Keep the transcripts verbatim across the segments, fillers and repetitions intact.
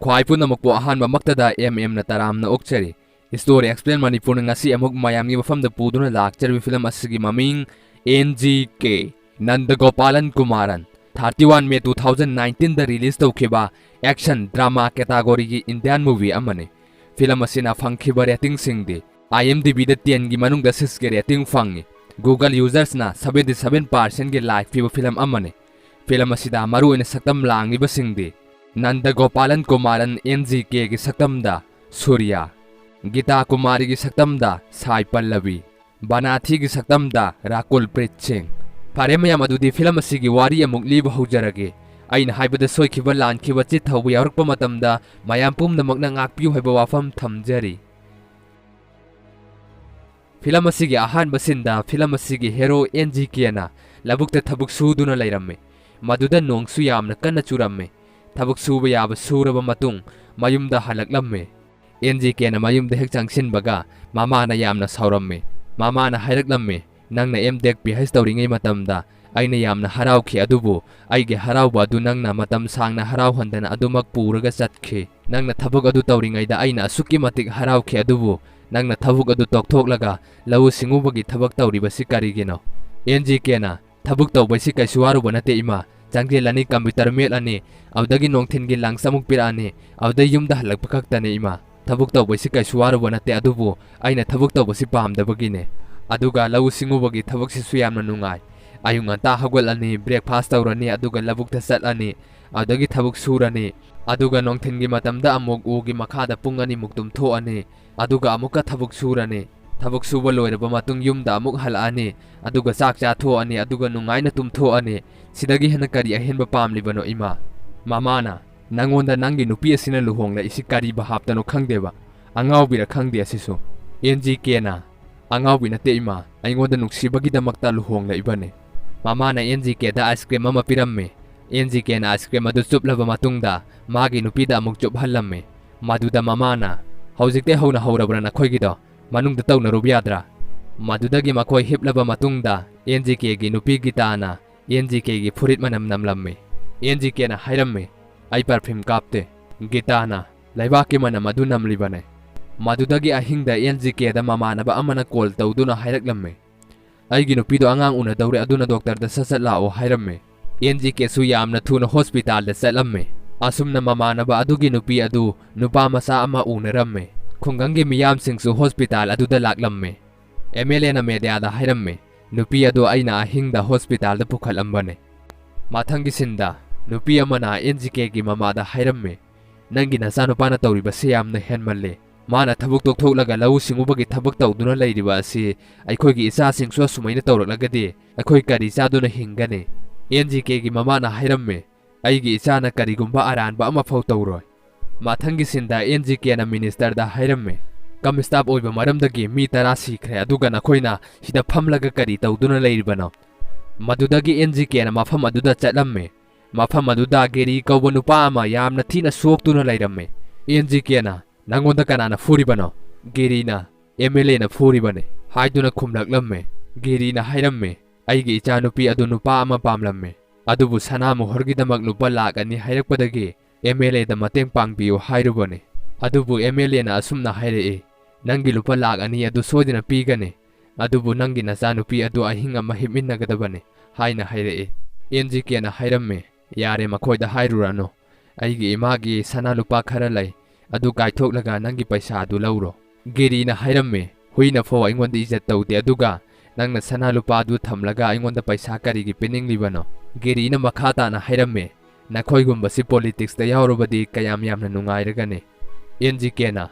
ꯈ꯭ꯋꯥꯏ ꯄꯨꯝꯅꯃꯛꯄꯨ ꯑꯍꯥꯟꯕꯃꯛꯇꯗ ꯑꯦꯝ ꯑꯦꯝꯅ ꯇꯔꯥꯝꯅ ꯑꯣꯛꯆꯔꯤ꯫ Story Explain ꯃꯅꯤꯄꯨꯔꯅ ꯉꯁꯤ ꯑꯃꯨꯛ ꯃꯌꯥꯝꯒꯤ ꯃꯐꯝꯗ ꯄꯨꯗꯨꯅ ꯂꯥꯛꯆꯔꯤꯕ ꯐꯤꯂꯝ ꯑꯁꯤꯒꯤ ꯃꯃꯤꯡ N G K, Nanda Gopalan Kumaran. Thirty one May two thousand nineteen ꯗ release ꯇꯧꯈꯤꯕ action drama category ꯒꯤ Indian movie ꯑꯃꯅꯤ꯫ ꯐꯤꯂꯝ ꯑꯁꯤꯅ ꯐꯪꯈꯤꯕ rating ꯁꯤꯡꯗꯤ IMDb ꯗ ten ꯒꯤ ꯃꯅꯨꯡꯗ six ꯀꯤ rating ꯐꯪꯉꯤ꯫ Google users ꯅ seventy seven percent ꯒꯤ like ꯄꯤꯕ ꯐꯤꯂꯝ ꯑꯃꯅꯤ꯫ ꯐꯤꯂꯝ ꯑꯁꯤꯗ ꯃꯔꯨꯑꯣꯏꯅ ꯁꯛꯇꯝ ꯂꯥꯡꯂꯤꯕꯁꯤꯡꯗꯤ Nanda Gopalan Kumaran N G K ꯒꯤ ꯁꯛꯇꯝꯗ ꯁꯨꯔ꯭ꯌꯥ, ꯒꯤꯇꯥ ꯀꯨꯃꯥꯔꯤꯒꯤ ꯁꯛꯇꯝꯗ ꯁꯥꯏ ꯄꯜꯂꯕꯤ, ꯕꯅꯥꯊꯤꯒꯤ ꯁꯛꯇꯝꯗ ꯔꯥꯀꯨꯜ ꯄ꯭ꯔꯤꯠ ꯁꯤꯡ꯫ ꯐꯔꯦ ꯃꯌꯥꯝ, ꯑꯗꯨꯗꯤ ꯐꯤꯂꯝ ꯑꯁꯤꯒꯤ ꯋꯥꯔꯤ ꯑꯃꯨꯛ ꯂꯤꯕ ꯍꯧꯖꯔꯒꯦ꯫ ꯑꯩꯅ ꯍꯥꯏꯕꯗ ꯁꯣꯏꯈꯤꯕ, ꯂꯥꯟꯈꯤꯕ, ꯆꯤꯠ ꯊꯧꯕ ꯌꯥꯎꯔꯛꯄ ꯃꯇꯝꯗ ꯃꯌꯥꯝ ꯄꯨꯝꯅꯃꯛꯅ ꯉꯥꯛꯄꯤꯌꯨ ꯍꯥꯏꯕ ꯋꯥꯐꯝ ꯊꯝꯖꯔꯤ꯫ ꯐꯤꯂꯝ ꯑꯁꯤꯒꯤ ꯑꯍꯥꯟꯕ ꯁꯤꯟꯗ ꯐꯤꯂꯝ ꯑꯁꯤꯒꯤ ꯍꯦꯔꯣ N G K ꯅ ꯂꯧꯕꯨꯛꯇ ꯊꯕꯛ ꯁꯨꯗꯨꯅ ꯂꯩꯔꯝꯃꯤ꯫ ꯃꯗꯨꯗ ꯅꯣꯡꯁꯨ ꯌꯥꯝꯅ ꯀꯟꯅ ꯆꯨꯔꯝꯃꯤ꯫ ꯊꯕꯛ ꯁꯨꯕ ꯌꯥꯕ ꯁꯨꯔꯕ ꯃꯇꯨꯡ ꯃꯌꯨꯝꯗ ꯍꯜꯂꯛꯂꯝꯃꯤ꯫ N G K ꯅ ꯃꯌꯨꯝꯗ ꯍꯦꯛ ꯆꯪꯁꯤꯟꯕꯒ ꯃꯃꯥꯅ ꯌꯥꯝꯅ ꯁꯥꯎꯔꯝꯃꯤ꯫ ꯃꯃꯥꯅ ꯍꯥꯏꯔꯛꯂꯝꯃꯤ, "ꯅꯪꯅ M.Tech P H ꯇꯧꯔꯤꯉꯩ ꯃꯇꯝꯗ ꯑꯩꯅ ꯌꯥꯝꯅ ꯍꯔꯥꯎꯈꯤ, ꯑꯗꯨꯕꯨ ꯑꯩꯒꯤ ꯍꯔꯥꯎꯕ ꯑꯗꯨ ꯅꯪꯅ ꯃꯇꯝ ꯁꯥꯡꯅ ꯍꯔꯥꯎꯍꯟꯗꯅ ꯑꯗꯨꯃꯛ ꯄꯨꯔꯒ ꯆꯠꯈꯤ꯫ ꯅꯪꯅ ꯊꯕꯛ ꯑꯗꯨ ꯇꯧꯔꯤꯉꯩꯗ ꯑꯩꯅ ꯑꯁꯨꯛꯀꯤ ꯃꯇꯤꯛ ꯍꯔꯥꯎꯈꯤ, ꯑꯗꯨꯕꯨ ꯅꯪꯅ ꯊꯕꯛ ꯑꯗꯨ ꯇꯣꯛꯊꯣꯛꯂꯒ ꯂꯧꯎ ꯁꯤꯡꯎꯕꯒꯤ ꯊꯕꯛ ꯇꯧꯔꯤꯕꯁꯤ ꯀꯔꯤꯒꯤꯅꯣ?" N G K ꯅ, "ꯊꯕꯛ ꯇꯧꯕꯁꯤ ꯀꯩꯁꯨ ꯋꯥꯔꯨꯕ ꯅꯠꯇꯦ ꯏꯃꯥ꯫ ꯆꯪꯁꯤꯜꯂꯅꯤ, computer ꯃꯦꯠꯂꯅꯤ, ꯑꯗꯨꯗꯒꯤ ꯅꯨꯡꯊꯤꯟꯒꯤ lunch ꯑꯃꯨꯛ ꯄꯤꯔꯛꯑꯅꯤ, ꯑꯗꯨꯗꯩ ꯌꯨꯝꯗ ꯍꯜꯂꯛꯄ ꯈꯛꯇꯅꯤ ꯏꯃꯥ꯫ ꯊꯕꯛ ꯇꯧꯕꯁꯤ ꯀꯩꯁꯨ ꯋꯥꯔꯨꯕ ꯅꯠꯇꯦ, ꯑꯗꯨꯕꯨ ꯑꯩꯅ ꯊꯕꯛ ꯇꯧꯕꯁꯤ ꯄꯥꯝꯗꯕꯒꯤꯅꯦ꯫ ꯑꯗꯨꯒ ꯂꯧꯎ ꯁꯤꯡꯎꯕꯒꯤ ꯊꯕꯛꯁꯤꯁꯨ ꯌꯥꯝꯅ ꯅꯨꯡꯉꯥꯏ꯫ ꯑꯌꯨꯛ ꯉꯟꯇꯥ ꯍꯧꯒꯠꯂꯅꯤ, breakfast ꯇꯧꯔꯅꯤ, ꯑꯗꯨꯒ ꯂꯧꯕꯨꯛꯇ ꯆꯠꯂꯅꯤ, ꯑꯗꯨꯗꯒꯤ ꯊꯕꯛ ꯁꯨꯔꯅꯤ, ꯑꯗꯨꯒ ꯅꯨꯡꯊꯤꯟꯒꯤ ꯃꯇꯝꯗ ꯑꯃꯨꯛ ꯎꯒꯤ ꯃꯈꯥꯗ ꯄꯨꯡ ꯑꯅꯤꯃꯨꯛ ꯇꯨꯝꯊꯣꯛꯑꯅꯤ, ꯑꯗꯨꯒ ꯑꯃꯨꯛꯀ ꯊꯕꯛ ꯁꯨꯔꯅꯤ꯫ ꯊꯕꯛ ꯁꯨꯕ ꯂꯣꯏꯔꯕ ꯃꯇꯨꯡ ꯌꯨꯝꯗ ꯑꯃꯨꯛ ꯍꯜꯂꯛꯑꯅꯤ, ꯑꯗꯨꯒ ꯆꯥꯛ ꯆꯥꯊꯣꯛꯑꯅꯤ, ꯑꯗꯨꯒ ꯅꯨꯡꯉꯥꯏꯅ ꯇꯨꯝꯊꯣꯛꯑꯅꯤ꯫ ꯁꯤꯗꯒꯤ ꯍꯦꯟꯅ ꯀꯔꯤ ꯑꯍꯦꯟꯕ ꯄꯥꯝꯂꯤꯕꯅꯣ ꯏꯃꯥ?" ꯃꯃꯥꯅ, "ꯅꯪꯉꯣꯟꯗ ꯅꯪꯒꯤ ꯅꯨꯄꯤ ꯑꯁꯤꯅ ꯂꯨꯍꯣꯡꯂꯛꯏꯁꯤ ꯀꯔꯤ ꯚꯥꯞꯇꯅꯣ ꯈꯪꯗꯦꯕ꯫ ꯑꯉꯥꯎꯕꯤꯔ ꯈꯪꯗꯦ ꯑꯁꯤꯁꯨ꯫" N G K ꯅ, "ꯑꯉꯥꯎꯕꯤ ꯅꯠꯇꯦ ꯏꯃꯥ, ꯑꯩꯉꯣꯟꯗ ꯅꯨꯡꯁꯤꯕꯒꯤꯗꯃꯛꯇ ꯂꯨꯍꯣꯡꯂꯛꯏꯕꯅꯤ꯫" ꯃꯃꯥꯅ N G K ꯗ ice cream ꯑꯃ ꯄꯤꯔꯝꯃꯤ꯫ N G K ꯅ ice cream ꯑꯗꯨ ꯆꯨꯞꯂꯕ ꯃꯇꯨꯡꯗ ꯃꯥꯒꯤ ꯅꯨꯄꯤꯗ ꯑꯃꯨꯛ ꯆꯨꯞꯍꯜꯂꯝꯃꯤ꯫ ꯃꯗꯨꯗ ꯃꯃꯥꯅ, "ꯍꯧꯖꯤꯛꯇꯩ ꯍꯧꯅ ꯍꯧꯔꯕ꯭ꯔꯥ ꯅꯈꯣꯏꯒꯤꯗꯣ? ꯃꯅꯨꯡꯗ ꯇꯧꯅꯔꯨꯕ ꯌꯥꯗ꯭ꯔꯥ?" ꯃꯗꯨꯗꯒꯤ ꯃꯈꯣꯏ ꯍꯤꯞꯂꯕ ꯃꯇꯨꯡꯗ N G K ꯒꯤ ꯅꯨꯄꯤ ꯒꯤꯇꯥꯅ N G K ꯒꯤ ꯐꯨꯔꯤꯠ ꯃꯅꯝ ꯅꯝꯂꯝꯃꯤ꯫ N G K ꯅ ꯍꯥꯏꯔꯝꯃꯤ, "ꯑꯩ perfume ꯀꯥꯞꯇꯦ꯫ ꯒꯤꯇꯥꯅ ꯂꯩꯕꯥꯛꯀꯤ ꯃꯅꯝ ꯑꯗꯨ ꯅꯝꯂꯤꯕꯅꯦ꯫ ꯃꯗꯨꯗꯒꯤ ꯑꯍꯤꯡꯗ ꯑꯦꯟ ꯖꯤ ꯀꯦꯗ ꯃꯃꯥꯟꯅꯕ ꯑꯃꯅ ꯀꯣꯜ ꯇꯧꯗꯨꯅ ꯍꯥꯏꯔꯛꯂꯝꯃꯤ, "ꯑꯩꯒꯤ ꯅꯨꯄꯤꯗꯣ ꯑꯉꯥꯡ ꯎꯅꯗꯧꯔꯦ, ꯑꯗꯨꯅ ꯗꯣꯛꯇꯔꯗ ꯁꯠ ꯁꯠ ꯂꯥꯛꯑꯣ" ꯍꯥꯏꯔꯝꯃꯤ꯫ ꯑꯦꯟ ꯖꯤ ꯀꯦꯁꯨ ꯌꯥꯝꯅ ꯊꯨꯅ ꯍꯣꯁꯄꯤꯇꯥꯜꯗ ꯆꯠꯂꯝꯃꯤ꯫ ꯑꯁꯨꯝꯅ ꯃꯃꯥꯟꯅꯕ ꯑꯗꯨꯒꯤ ꯅꯨꯄꯤ ꯑꯗꯨ ꯅꯨꯄꯥ ꯃꯆꯥ ꯑꯃ ꯎꯅꯔꯝꯃꯤ꯫ ꯈꯨꯡꯒꯪꯒꯤ ꯃꯤꯌꯥꯝꯁꯤꯡꯁꯨ ꯍꯣꯁꯄꯤꯇꯥꯜ ꯑꯗꯨꯗ ꯂꯥꯛꯂꯝꯃꯤ꯫ ꯑꯦꯝ ꯑꯦꯜ ꯑꯦꯅ ꯃꯦꯗꯤꯌꯥꯗ ꯍꯥꯏꯔꯝꯃꯤ, "ꯅꯨꯄꯤ ꯑꯗꯨ ꯑꯩꯅ ꯑꯍꯤꯡꯗ ꯍꯣꯁꯄꯤꯇꯥꯜꯗ ꯄꯨꯈꯠꯂꯝꯕꯅꯤ"꯫ ꯃꯊꯪꯒꯤ ꯁꯤꯟꯗ ꯅꯨꯄꯤ ꯑꯃꯅ ꯑꯦꯟ ꯖꯤ ꯀꯦꯒꯤ ꯃꯃꯥꯗ ꯍꯥꯏꯔꯝꯃꯤ, "ꯅꯪꯒꯤ ꯅꯆꯥꯅꯨꯄꯥꯅ ꯇꯧꯔꯤꯕꯁꯤ ꯌꯥꯝꯅ ꯍꯦꯟꯃꯜꯂꯦ꯫ ꯃꯥꯅ ꯊꯕꯛ ꯇꯣꯛꯊꯣꯛꯂꯒ ꯂꯧꯎ ꯁꯤꯡꯎꯕꯒꯤ ꯊꯕꯛ ꯇꯧꯗꯨꯅ ꯂꯩꯔꯤꯕ ꯑꯁꯤ ꯑꯩꯈꯣꯏꯒꯤ ꯏꯆꯥꯁꯤꯡꯁꯨ ꯑꯁꯨꯃꯥꯏꯅ ꯇꯧꯔꯛꯂꯒꯗꯤ ꯑꯩꯈꯣꯏ ꯀꯔꯤ ꯆꯥꯗꯨꯅ ꯍꯤꯡꯒꯅꯤ?" ꯑꯦꯟ ꯖꯤ ꯀꯦꯒꯤ ꯃꯃꯥꯅ ꯍꯥꯏꯔꯝꯃꯤ, "ꯑꯩꯒꯤ ꯏꯆꯥꯅ ꯀꯔꯤꯒꯨꯝꯕ ꯑꯔꯥꯟꯕ ꯑꯃꯐꯥꯎ ꯇꯧꯔꯣꯏ"꯫ ꯃꯊꯪꯒꯤ ꯁꯤꯟꯗ ꯑꯦꯟ ꯖꯤ ꯀꯦꯅ ꯃꯤꯅꯤꯁꯇꯔꯗ ꯍꯥꯏꯔꯝꯃꯤ, "ꯀꯝꯁꯇꯥꯞ ꯑꯣꯏꯕ ꯃꯔꯝꯗꯒꯤ ꯃꯤ ꯇꯔꯥ ꯁꯤꯈ꯭ꯔꯦ, ꯑꯗꯨꯒ ꯅꯈꯣꯏꯅ ꯁꯤꯗ ꯐꯝꯂꯒ ꯀꯔꯤ ꯇꯧꯗꯨꯅ ꯂꯩꯔꯤꯕꯅꯣ?" ꯃꯗꯨꯗꯒꯤ ꯑꯦꯟ ꯖꯤ ꯀꯦꯅ ꯃꯐꯝ ꯑꯗꯨꯗ ꯆꯠꯂꯝꯃꯤ꯫ ꯃꯐꯝ ꯑꯗꯨꯗ ꯒꯦꯔꯤ ꯀꯧꯕ ꯅꯨꯄꯥ ꯑꯃ ꯌꯥꯝꯅ ꯊꯤꯅ ꯁꯣꯛꯇꯨꯅ ꯂꯩꯔꯝꯃꯤ꯫ ꯑꯦꯟ ꯖꯤ ꯀꯦꯅ, "ꯅꯪꯉꯣꯟꯗ ꯀꯅꯥꯅ ꯐꯨꯔꯤꯕꯅꯣ?" ꯒꯦꯔꯤꯅ, "ꯑꯦꯝ ꯑꯦꯜ ꯑꯦꯅ ꯐꯨꯔꯤꯕꯅꯤ" ꯍꯥꯏꯗꯨꯅ ꯈꯨꯝꯂꯛꯂꯝꯃꯤ꯫ ꯒꯦꯔꯤꯅ ꯍꯥꯏꯔꯝꯃꯤ, "ꯑꯩꯒꯤ ꯏꯆꯥꯅꯨꯄꯤ ꯑꯗꯨ ꯅꯨꯄꯥ ꯑꯃ ꯄꯥꯝꯂꯝꯃꯤ, ꯑꯗꯨꯕꯨ ꯁꯅꯥ ꯃꯣꯍꯔꯒꯤꯗꯃꯛ ꯂꯨꯄꯥ ꯂꯥꯈ ꯑꯅꯤ ꯍꯥꯏꯔꯛꯄꯗꯒꯤ ꯑꯦꯝ ꯑꯦꯜ ꯑꯦꯗ ꯃꯇꯦꯡ ꯄꯥꯡꯕꯤꯌꯨ ꯍꯥꯏꯔꯨꯕꯅꯤ꯫ ꯑꯗꯨꯕꯨ ꯑꯦꯝ ꯑꯦꯜ ꯑꯦꯅ ꯑꯁꯨꯝꯅ ꯍꯥꯏꯔꯛꯏ, 'ꯅꯪꯒꯤ ꯂꯨꯄꯥ ꯂꯥꯈ ꯑꯅꯤ ꯑꯗꯨ ꯁꯣꯏꯗꯅ ꯄꯤꯒꯅꯤ, ꯑꯗꯨꯕꯨ ꯅꯪꯒꯤ ꯅꯆꯥꯅꯨꯄꯤ ꯑꯗꯨ ꯑꯍꯤꯡ ꯑꯃ ꯍꯤꯞꯃꯤꯟꯅꯒꯗꯕꯅꯤ' ꯍꯥꯏꯅ ꯍꯥꯏꯔꯛꯏ"꯫ ꯑꯦꯟ ꯖꯤ ꯀꯦꯅ ꯍꯥꯏꯔꯝꯃꯤ, "ꯌꯥꯔꯦ, ꯃꯈꯣꯏꯗ ꯍꯥꯏꯔꯨꯔꯅꯨ꯫ ꯑꯩꯒꯤ ꯏꯃꯥꯒꯤ ꯁꯅꯥ ꯂꯨꯄꯥ ꯈꯔ ꯂꯩ, ꯑꯗꯨ ꯀꯥꯏꯊꯣꯛꯂꯒ ꯅꯪꯒꯤ ꯄꯩꯁꯥ ꯑꯗꯨ ꯂꯧꯔꯣ"꯫ ꯒꯦꯔꯤꯅ ꯍꯥꯏꯔꯝꯃꯤ, "ꯍꯨꯏꯅ ꯐꯥꯎ ꯑꯩꯉꯣꯟꯗ ꯏꯖꯠ ꯇꯧꯗꯦ, ꯑꯗꯨꯒ ꯅꯪꯅ ꯁꯅꯥ ꯂꯨꯄꯥ ꯑꯗꯨ ꯊꯝꯂꯒ ꯑꯩꯉꯣꯟꯗ ꯄꯩꯁꯥ ꯀꯔꯤꯒꯤ ꯄꯤꯅꯤꯡꯂꯤꯕꯅꯣ?" ꯒꯦꯔꯤꯅ ꯃꯈꯥ ꯇꯥꯅ ꯍꯥꯏꯔꯝꯃꯤ, "ꯅꯈꯣꯏꯒꯨꯝꯕꯁꯤ ꯄꯣꯂꯤꯇꯤꯛꯁꯇ ꯌꯥꯎꯔꯕꯗꯤ ꯀꯌꯥꯝ ꯌꯥꯝꯅ ꯅꯨꯡꯉꯥꯏꯔꯒꯅꯤ"꯫ ꯑꯦꯟ ꯖꯤ ꯀꯦꯅ,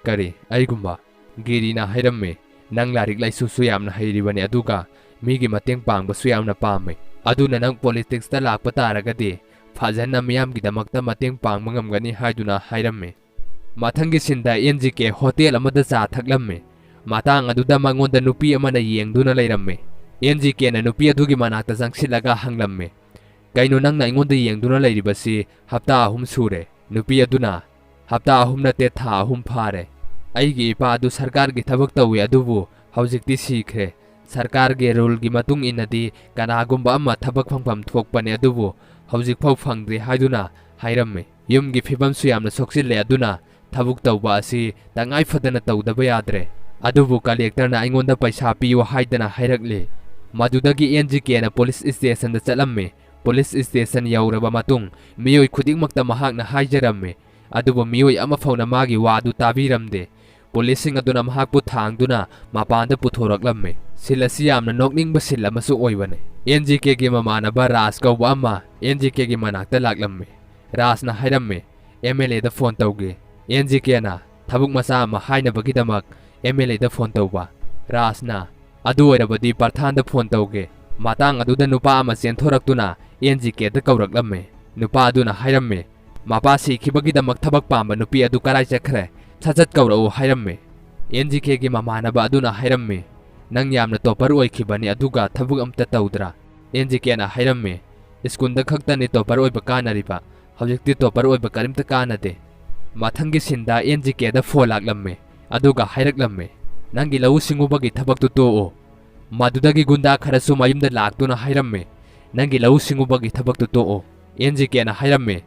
"ꯀꯔꯤ, ꯑꯩꯒꯨꯝꯕ?" ꯒꯦꯔꯤꯅ ꯍꯥꯏꯔꯝꯃꯤ, "ꯅꯪ ꯂꯥꯏꯔꯤꯛ ꯂꯥꯏꯁꯨꯁꯨ ꯌꯥꯝꯅ ꯍꯩꯔꯤꯕꯅꯤ, ꯑꯗꯨꯒ ꯃꯤꯒꯤ ꯃꯇꯦꯡ ꯄꯥꯡꯕꯁꯨ ꯌꯥꯝꯅ ꯄꯥꯝꯃꯤ꯫ ꯑꯗꯨꯅ ꯅꯪ ꯄꯣꯂꯤꯇꯤꯛꯁꯇ ꯂꯥꯛꯄ ꯇꯥꯔꯒꯗꯤ ꯐꯖꯅ ꯃꯤꯌꯥꯝꯒꯤꯗꯃꯛꯇ ꯃꯇꯦꯡ ꯄꯥꯡꯕ ꯉꯝꯒꯅꯤ" ꯍꯥꯏꯗꯨꯅ ꯍꯥꯏꯔꯝꯃꯤ꯫ ꯃꯊꯪꯒꯤ ꯁꯤꯟꯗ ꯑꯦꯟ ꯖꯤ ꯀꯦ ꯍꯣꯇꯦꯜ ꯑꯃꯗ ꯆꯥ ꯊꯛꯂꯝꯃꯤ꯫ ꯃꯇꯥꯡ ꯑꯗꯨꯗ ꯃꯉꯣꯟꯗ ꯅꯨꯄꯤ ꯑꯃꯅ ꯌꯦꯡꯗꯨꯅ ꯂꯩꯔꯝꯃꯤ꯫ ꯑꯦꯟ ꯖꯤ ꯀꯦꯅ ꯅꯨꯄꯤ ꯑꯗꯨꯒꯤ ꯃꯅꯥꯛꯇ ꯆꯪꯁꯤꯜꯂꯒ ꯍꯪꯂꯝꯃꯤ, "ꯀꯩꯅꯣ ꯅꯪꯅ ꯑꯩꯉꯣꯟꯗ ꯌꯦꯡꯗꯨꯅ ꯂꯩꯔꯤꯕꯁꯤ? ꯍꯞꯇꯥ ꯑꯍꯨꯝ ꯁꯨꯔꯦ"꯫ ꯅꯨꯄꯤ ꯑꯗꯨꯅ, "ꯍꯞꯇꯥ ꯑꯍꯨꯝ ꯅꯠꯇꯦ, ꯊꯥ ꯑꯍꯨꯝ ꯐꯥꯔꯦ꯫ ꯑꯩꯒꯤ ꯏꯄꯥ ꯑꯗꯨ ꯁꯔꯀꯥꯔꯒꯤ ꯊꯕꯛ ꯇꯧꯏ, ꯑꯗꯨꯕꯨ ꯍꯧꯖꯤꯛꯇꯤ ꯁꯤꯈ꯭ꯔꯦ꯫ ꯁꯔꯀꯥꯔꯒꯤ ꯔꯨꯜꯒꯤ ꯃꯇꯨꯡ ꯏꯟꯅꯗꯤ ꯀꯅꯥꯒꯨꯝꯕ ꯑꯃ ꯊꯕꯛ ꯐꯪꯐꯝ ꯊꯣꯛꯄꯅꯦ, ꯑꯗꯨꯕꯨ ꯍꯧꯖꯤꯛꯐꯥꯎ ꯐꯪꯗ꯭ꯔꯤ ꯍꯥꯏꯗꯨꯅ ꯍꯥꯏꯔꯝꯃꯤ꯫ ꯌꯨꯝꯒꯤ ꯐꯤꯕꯝꯁꯨ ꯌꯥꯝꯅ ꯁꯣꯛꯆꯤꯜꯂꯦ, ꯑꯗꯨꯅ ꯊꯕꯛ ꯇꯧꯕ ꯑꯁꯤ ꯇꯉꯥꯏ ꯐꯗꯅ ꯇꯧꯗꯕ ꯌꯥꯗ꯭ꯔꯦ꯫ ꯑꯗꯨꯕꯨ ꯀꯂꯦꯛꯇꯔꯅ ꯑꯩꯉꯣꯟꯗ ꯄꯩꯁꯥ ꯄꯤꯌꯨ ꯍꯥꯏꯗꯅ ꯍꯥꯏꯔꯛꯂꯦ꯫ ꯃꯗꯨꯗꯒꯤ ꯑꯦꯟ ꯖꯤ ꯀꯦꯅ ꯄꯨꯂꯤꯁ ꯁ꯭ꯇꯦꯁꯟꯗ ꯆꯠꯂꯝꯃꯤ꯫ ꯄꯨꯂꯤꯁ ꯁ꯭ꯇꯦꯁꯟ ꯌꯧꯔꯕ ꯃꯇꯨꯡ ꯃꯤꯑꯣꯏ ꯈꯨꯗꯤꯡꯃꯛꯇ ꯃꯍꯥꯛꯅ ꯍꯥꯏꯖꯔꯝꯃꯤ, ꯑꯗꯨꯕꯨ ꯃꯤꯑꯣꯏ ꯑꯃꯐꯥꯎꯅ ꯃꯥꯒꯤ ꯋꯥꯗꯨ ꯇꯥꯕꯤꯔꯝꯗꯦ꯫ ꯄꯨꯂꯤꯁꯁꯤꯡ ꯑꯗꯨꯅ ꯃꯍꯥꯛꯄꯨ ꯊꯥꯡꯗꯨꯅ ꯃꯄꯥꯟꯗ ꯄꯨꯊꯣꯔꯛꯂꯝꯃꯤ꯫ ꯁꯤꯟ ꯑꯁꯤ ꯌꯥꯝꯅ ꯅꯣꯛꯅꯤꯡꯕ ꯁꯤꯟ ꯑꯃꯁꯨ ꯑꯣꯏꯕꯅꯤ꯫ ꯑꯦꯟ ꯖꯤ ꯀꯦꯒꯤ ꯃꯃꯥꯟꯅꯕ ꯔꯥꯖ ꯀꯧꯕ ꯑꯃ ꯑꯦꯟ ꯖꯤ ꯀꯦꯒꯤ ꯃꯅꯥꯛꯇ ꯂꯥꯛꯂꯝꯃꯤ꯫ ꯔꯥꯖꯅ ꯍꯥꯏꯔꯝꯃꯤ, "ꯑꯦꯝ ꯑꯦꯜ ꯑꯦꯗ ꯐꯣꯟ ꯇꯧꯒꯦ"꯫ ꯑꯦꯟ ꯖꯤ ꯀꯦꯅ ꯊꯕꯛ ꯃꯆꯥ ꯑꯃ ꯍꯥꯏꯅꯕꯒꯤꯗꯃꯛ ꯑꯦꯝ ꯑꯦꯜ ꯑꯦꯗ ꯐꯣꯟ ꯇꯧꯕ꯫ ꯔꯥꯖꯅ, "ꯑꯗꯨ ꯑꯣꯏꯔꯕꯗꯤ ꯄ꯭ꯔꯊꯥꯟꯗ ꯐꯣꯟ ꯇꯧꯒꯦ"꯫ ꯃꯇꯥꯡ ꯑꯗꯨꯗ ꯅꯨꯄꯥ ꯑꯃ ꯆꯦꯟꯊꯣꯔꯛꯇꯨꯅ ꯑꯦꯟ ꯖꯤ ꯀꯦꯗ ꯀꯧꯔꯛꯂꯝꯃꯤ꯫ ꯅꯨꯄꯥ ꯑꯗꯨꯅ ꯍꯥꯏꯔꯝꯃꯤ, "ꯃꯄꯥ ꯁꯤꯈꯤꯕꯒꯤꯗꯃꯛ ꯊꯕꯛ ꯄꯥꯝꯕ ꯅꯨꯄꯤ ꯑꯗꯨ ꯀꯔꯥꯏ ꯆꯠꯈ꯭ꯔꯦ? ꯁꯠ ꯁꯠ ꯀꯧꯔꯛꯎ" ꯍꯥꯏꯔꯝꯃꯤ꯫ ꯑꯦꯟ ꯖꯤ ꯀꯦꯒꯤ ꯃꯃꯥꯟꯅꯕ ꯑꯗꯨꯅ ꯍꯥꯏꯔꯝꯃꯤ, "ꯅꯪ ꯌꯥꯝꯅ ꯇꯣꯄꯔ ꯑꯣꯏꯈꯤꯕꯅꯤ, ꯑꯗꯨꯒ ꯊꯕꯛ ꯑꯝꯇ ꯇꯧꯗ꯭ꯔꯥ?" ꯑꯦꯟ ꯖꯤ ꯀꯦꯅ ꯍꯥꯏꯔꯝꯃꯤ, "ꯁ꯭ꯀꯨꯜꯗ ꯈꯛꯇꯅꯤ ꯇꯣꯄꯔ ꯑꯣꯏꯕ ꯀꯥꯟꯅꯔꯤꯕ, ꯍꯧꯖꯤꯛꯇꯤ ꯇꯣꯄꯔ ꯑꯣꯏꯕ ꯀꯔꯤꯝꯇ ꯀꯥꯟꯅꯗꯦ"꯫ ꯃꯊꯪꯒꯤ ꯁꯤꯟꯗ ꯑꯦꯟ ꯖꯤ ꯀꯦꯗ ꯐꯣꯟ ꯂꯥꯛꯂꯝꯃꯤ, ꯑꯗꯨꯒ ꯍꯥꯏꯔꯛꯂꯝꯃꯤ, "ꯅꯪꯒꯤ ꯂꯧꯎ ꯁꯤꯡꯎꯕꯒꯤ ꯊꯕꯛꯇꯨ ꯇꯣꯛꯑꯣ"꯫ ꯃꯗꯨꯗꯒꯤ ꯒꯨꯟꯗꯥ ꯈꯔꯁꯨ ꯃꯌꯨꯝꯗ ꯂꯥꯛꯇꯨꯅ ꯍꯥꯏꯔꯝꯃꯤ, "ꯅꯪꯒꯤ ꯂꯧꯎ ꯁꯤꯡꯎꯕꯒꯤ ꯊꯕꯛꯇꯨ ꯇꯣꯛꯑꯣ"꯫ ꯑꯦꯟ ꯖꯤ ꯀꯦꯅ ꯍꯥꯏꯔꯝꯃꯤ,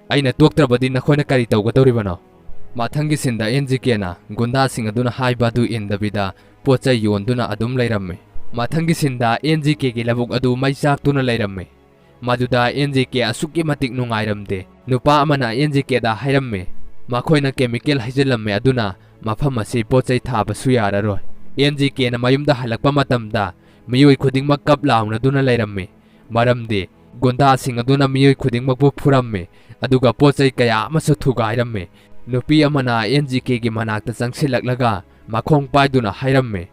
"ꯑꯩꯅ ꯇꯣꯛꯇ꯭ꯔꯕꯗꯤ ꯅꯈꯣꯏꯅ ꯀꯔꯤ ꯇꯧꯒꯗꯧꯔꯤꯕꯅꯣ?" ꯃꯊꯪꯒꯤ ꯁꯤꯟꯗ ꯑꯦꯟ ꯖꯤ ꯀꯦꯅ ꯒꯨꯟꯗꯥꯁꯤꯡ ꯑꯗꯨꯅ ꯍꯥꯏꯕ ꯑꯗꯨ ꯏꯟꯗꯕꯤꯗ ꯄꯣꯠ ꯆꯩ ꯌꯣꯟꯗꯨꯅ ꯑꯗꯨꯝ ꯂꯩꯔꯝꯃꯤ꯫ ꯃꯊꯪꯒꯤ ꯁꯤꯟꯗ ꯑꯦꯟ ꯖꯤ ꯀꯦꯒꯤ ꯂꯧꯕꯨꯛ ꯑꯗꯨ ꯃꯩ ꯆꯥꯛꯇꯨꯅ ꯂꯩꯔꯝꯃꯤ꯫ ꯃꯗꯨꯗ ꯑꯦꯟ ꯖꯤ ꯀꯦ ꯑꯁꯨꯛꯀꯤ ꯃꯇꯤꯛ ꯅꯨꯡꯉꯥꯏꯔꯝꯗꯦ꯫ ꯅꯨꯄꯥ ꯑꯃꯅ ꯑꯦꯟ ꯖꯤ ꯀꯦꯗ ꯍꯥꯏꯔꯝꯃꯤ, "ꯃꯈꯣꯏꯅ ꯀꯦꯃꯤꯀꯦꯜ ꯍꯩꯖꯤꯜꯂꯝꯃꯦ, ꯑꯗꯨꯅ ꯃꯐꯝ ꯑꯁꯤ ꯄꯣꯠ ꯆꯩ ꯊꯥꯕꯁꯨ ꯌꯥꯔꯔꯣꯏ"꯫ ꯑꯦꯟ ꯖꯤ ꯀꯦꯅ ꯃꯌꯨꯝꯗ ꯍꯜꯂꯛꯄ ꯃꯇꯝꯗ ꯃꯤꯑꯣꯏ ꯈꯨꯗꯤꯡꯃꯛ ꯀꯞ ꯂꯥꯎꯅꯗꯨꯅ ꯂꯩꯔꯝꯃꯤ, ꯃꯔꯝꯗꯤ ꯒꯨꯟꯗꯥꯁꯤꯡ ꯑꯗꯨꯅ ꯃꯤꯑꯣꯏ ꯈꯨꯗꯤꯡꯃꯛꯄꯨ ꯐꯨꯔꯝꯃꯤ, ꯑꯗꯨꯒ ꯄꯣꯠ ꯆꯩ ꯀꯌꯥ ꯑꯃꯁꯨ ꯊꯨꯒꯥꯏꯔꯝꯃꯤ꯫ ꯅꯨꯄꯤ ꯑꯃꯅ ꯑꯦꯟ ꯖꯤ ꯀꯦꯒꯤ ꯃꯅꯥꯛꯇ ꯆꯪꯁꯤꯜꯂꯛꯂꯒ ꯃꯈꯣꯡ ꯄꯥꯏꯗꯨꯅ ꯍꯥꯏꯔꯝꯃꯤ,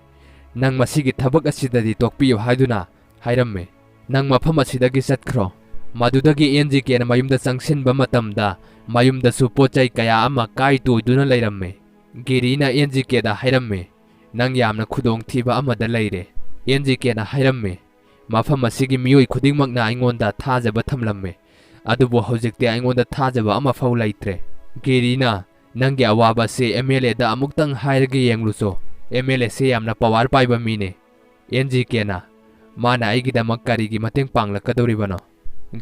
"ꯅꯪ ꯃꯁꯤꯒꯤ ꯊꯕꯛ ꯑꯁꯤꯗꯗꯤ ꯇꯣꯛꯄꯤꯌꯨ" ꯍꯥꯏꯗꯨꯅ ꯍꯥꯏꯔꯝꯃꯤ꯫ "ꯅꯪ ꯃꯐꯝ ꯑꯁꯤꯗꯒꯤ ꯆꯠꯈ꯭ꯔꯣ"꯫ ꯃꯗꯨꯗꯒꯤ ꯑꯦꯟ ꯖꯤ ꯀꯦꯅ ꯃꯌꯨꯝꯗ ꯆꯪꯁꯤꯟꯕ ꯃꯇꯝꯗ ꯃꯌꯨꯝꯗꯁꯨ ꯄꯣꯠ ꯆꯩ ꯀꯌꯥ ꯑꯃ ꯀꯥꯏ ꯇꯣꯏꯗꯨꯅ ꯂꯩꯔꯝꯃꯤ꯫ ꯒꯤꯔꯤꯅ ꯑꯦꯟ ꯖꯤ ꯀꯦꯗ ꯍꯥꯏꯔꯝꯃꯤ, "ꯅꯪ ꯌꯥꯝꯅ ꯈꯨꯗꯣꯡꯊꯤꯕ ꯑꯃꯗ ꯂꯩꯔꯦ"꯫ ꯑꯦꯟ ꯖꯤ ꯀꯦꯅ ꯍꯥꯏꯔꯝꯃꯤ, "ꯃꯐꯝ ꯑꯁꯤꯒꯤ ꯃꯤꯑꯣꯏ ꯈꯨꯗꯤꯡꯃꯛꯅ ꯑꯩꯉꯣꯟꯗ ꯊꯥꯖꯕ ꯊꯝꯂꯝꯃꯤ, ꯑꯗꯨꯕꯨ ꯍꯧꯖꯤꯛꯇꯤ ꯑꯩꯉꯣꯟꯗ ꯊꯥꯖꯕ ꯑꯃꯐꯥꯎ ꯂꯩꯇ꯭ꯔꯦ"꯫ ꯒꯤꯔꯤꯅ, "ꯅꯪꯒꯤ ꯑꯋꯥꯕ ꯑꯁꯤ ꯑꯦꯝ ꯑꯦꯜ ꯑꯦꯗ ꯑꯃꯨꯛꯇꯪ ꯍꯥꯏꯔꯒ ꯌꯦꯡꯂꯨꯆꯣ꯫ ꯑꯦꯝ ꯑꯦꯜ ꯑꯦꯁꯤ ꯌꯥꯝꯅ ꯄꯋꯥꯔ ꯄꯥꯏꯕ ꯃꯤꯅꯤ"꯫ ꯑꯦꯟ ꯖꯤ ꯀꯦꯅ, "ꯃꯥꯅ ꯑꯩꯒꯤꯗꯃꯛ ꯀꯔꯤꯒꯤ ꯃꯇꯦꯡ ꯄꯥꯡꯂꯛꯀꯗꯧꯔꯤꯕꯅꯣ?"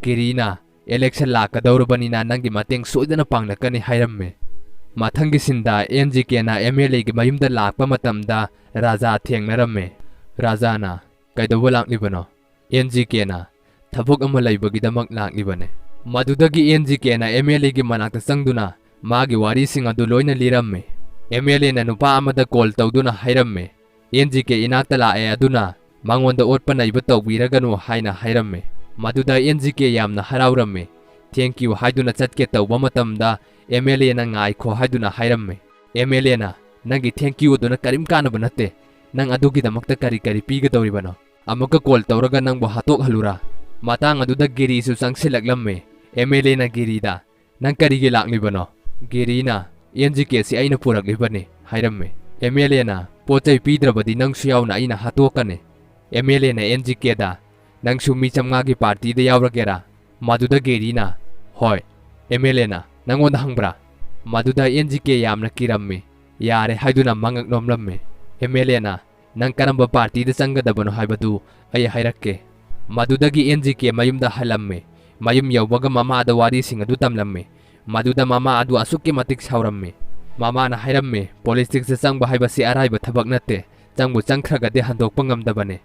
ꯒꯤꯔꯤꯅ, "ꯏꯂꯦꯛꯁꯟ ꯂꯥꯛꯀꯗꯧꯔꯕꯅꯤꯅ ꯅꯪꯒꯤ ꯃꯇꯦꯡ ꯁꯣꯏꯗꯅ ꯄꯥꯡꯂꯛꯀꯅꯤ" ꯍꯥꯏꯔꯝꯃꯤ꯫ ꯃꯊꯪꯒꯤ ꯁꯤꯟꯗ ꯑꯦꯟ ꯖꯤ ꯀꯦꯅ ꯑꯦꯝ ꯑꯦꯜ ꯑꯦꯒꯤ ꯃꯌꯨꯝꯗ ꯂꯥꯛꯄ ꯃꯇꯝꯗ ꯔꯥꯖꯥ ꯊꯦꯡꯅꯔꯝꯃꯤ꯫ ꯔꯥꯖꯥꯅ, "ꯀꯩꯗꯧꯕ ꯂꯥꯛꯂꯤꯕꯅꯣ?" ꯑꯦꯟ ꯖꯤ ꯀꯦꯅ, "ꯊꯕꯛ ꯑꯃ ꯂꯩꯕꯒꯤꯗꯃꯛ ꯂꯥꯛꯂꯤꯕꯅꯤ"꯫ ꯃꯗꯨꯗꯒꯤ ꯑꯦꯟ ꯖꯤ ꯀꯦꯅ ꯑꯦꯝ ꯑꯦꯜ ꯑꯦꯒꯤ ꯃꯅꯥꯛꯇ ꯆꯪꯗꯨꯅ ꯃꯥꯒꯤ ꯋꯥꯔꯤꯁꯤꯡ ꯑꯗꯨ ꯂꯣꯏꯅ ꯂꯤꯔꯝꯃꯤ꯫ ꯑꯦꯝ ꯑꯦꯜ ꯑꯦꯅ ꯅꯨꯄꯥ ꯑꯃꯗ ꯀꯣꯜ ꯇꯧꯗꯨꯅ ꯍꯥꯏꯔꯝꯃꯤ, "ꯑꯦꯟ ꯖꯤ ꯀꯦ ꯏꯅꯥꯛꯇ ꯂꯥꯛꯑꯦ, ꯑꯗꯨꯅ ꯃꯉꯣꯟꯗ ꯑꯣꯠꯄ ꯅꯩꯕ ꯇꯧꯕꯤꯔꯒꯅꯨ" ꯍꯥꯏꯅ ꯍꯥꯏꯔꯝꯃꯤ꯫ ꯃꯗꯨꯗ ꯑꯦꯟ ꯖꯤ ꯀꯦ ꯌꯥꯝꯅ ꯍꯔꯥꯎꯔꯝꯃꯤ꯫ "ꯊꯦꯡꯀ꯭ꯌꯨ" ꯍꯥꯏꯗꯨꯅ ꯆꯠꯀꯦ ꯇꯧꯕ ꯃꯇꯝꯗ ꯑꯦꯝ ꯑꯦꯜ ꯑꯦꯅ "ꯉꯥꯏꯈꯣ" ꯍꯥꯏꯗꯨꯅ ꯍꯥꯏꯔꯝꯃꯤ꯫ ꯑꯦꯝ ꯑꯦꯜ ꯑꯦꯅ, "ꯅꯪꯒꯤ ꯊꯦꯡꯀ꯭ꯌꯨ ꯑꯗꯨꯅ ꯀꯔꯤꯝ ꯀꯥꯟꯅꯕ ꯅꯠꯇꯦ꯫ ꯅꯪ ꯑꯗꯨꯒꯤꯗꯃꯛꯇ ꯀꯔꯤ ꯀꯔꯤ ꯄꯤꯒꯗꯧꯔꯤꯕꯅꯣ? ꯑꯃꯨꯛꯀ ꯀꯣꯜ ꯇꯧꯔꯒ ꯅꯪꯕꯨ ꯍꯥꯠꯇꯣꯛꯍꯜꯂꯨꯔꯥ?" ꯃꯇꯥꯡ ꯑꯗꯨꯗ ꯒꯤꯔꯤꯁꯨ ꯆꯪꯁꯤꯜꯂꯛꯂꯝꯃꯤ꯫ ꯑꯦꯝ ꯑꯦꯜ ꯑꯦꯅ ꯒꯤꯔꯤꯗ, "ꯅꯪ ꯀꯔꯤꯒꯤ ꯂꯥꯛꯂꯤꯕꯅꯣ?" ꯒꯤꯔꯤꯅ, "ꯑꯦꯟ ꯖꯤ ꯀꯦ ꯁꯤ ꯑꯩꯅ ꯄꯨꯔꯛꯂꯤꯕꯅꯤ" ꯍꯥꯏꯔꯝꯃꯤ꯫ ꯑꯦꯝ ꯑꯦꯜ ꯑꯦꯅ, "ꯄꯣꯠ ꯆꯩ ꯄꯤꯗ꯭ꯔꯕꯗꯤ ꯅꯪꯁꯨ ꯌꯥꯎꯅ ꯑꯩꯅ ꯍꯥꯠꯇꯣꯛꯀꯅꯤ"꯫ ꯑꯦꯝ ꯑꯦꯜ ꯑꯦꯅ ꯑꯦꯟ ꯖꯤ ꯀꯦꯗ, "ꯅꯪꯁꯨ ꯃꯤ ꯆꯥꯝꯃꯉꯥꯒꯤ ꯄꯥꯔꯇꯤꯗ ꯌꯥꯎꯔꯒꯦꯔꯥ?" ꯃꯗꯨꯗ ꯒꯦꯔꯤꯅ, "ꯍꯣꯏ"꯫ ꯑꯦꯝ ꯑꯦꯜ ꯑꯦꯅ, "ꯅꯪꯉꯣꯟꯗ ꯍꯪꯕ꯭ꯔꯥ?" ꯃꯗꯨꯗ ꯑꯦꯟ ꯖꯤ ꯀꯦ ꯌꯥꯝꯅ ꯀꯤꯔꯝꯃꯤ꯫ "ꯌꯥꯔꯦ" ꯍꯥꯏꯗꯨꯅ ꯃꯉꯛ ꯅꯣꯝꯂꯝꯃꯤ꯫ ꯑꯦꯝ ꯑꯦꯜ ꯑꯦꯅ, "ꯅꯪ ꯀꯔꯝꯕ ꯄꯥꯔꯇꯤꯗ ꯆꯪꯒꯗꯕꯅꯣ ꯍꯥꯏꯕꯗꯨ ꯑꯩ ꯍꯥꯏꯔꯛꯀꯦ"꯫ ꯃꯗꯨꯗꯒꯤ ꯑꯦꯟ ꯖꯤ ꯀꯦ ꯃꯌꯨꯝꯗ ꯍꯜꯂꯝꯃꯤ꯫ ꯃꯌꯨꯝ ꯌꯧꯕꯒ ꯃꯃꯥꯗ ꯋꯥꯔꯤꯁꯤꯡ ꯑꯗꯨ ꯇꯝꯂꯝꯃꯤ꯫ ꯃꯗꯨꯗ ꯃꯃꯥ ꯑꯗꯨ ꯑꯁꯨꯛꯀꯤ ꯃꯇꯤꯛ ꯁꯥꯎꯔꯝꯃꯤ꯫ ꯃꯃꯥꯅ ꯍꯥꯏꯔꯝꯃꯤ, "ꯄꯣꯂꯤꯇꯤꯛꯁꯇ ꯆꯪꯕ ꯍꯥꯏꯕꯁꯤ ꯑꯔꯥꯏꯕ ꯊꯕꯛ ꯅꯠꯇꯦ꯫ ꯆꯪꯕꯨ ꯆꯪꯈ꯭ꯔꯒꯗꯤ ꯍꯟꯗꯣꯛꯄ ꯉꯝꯗꯕꯅꯤ꯫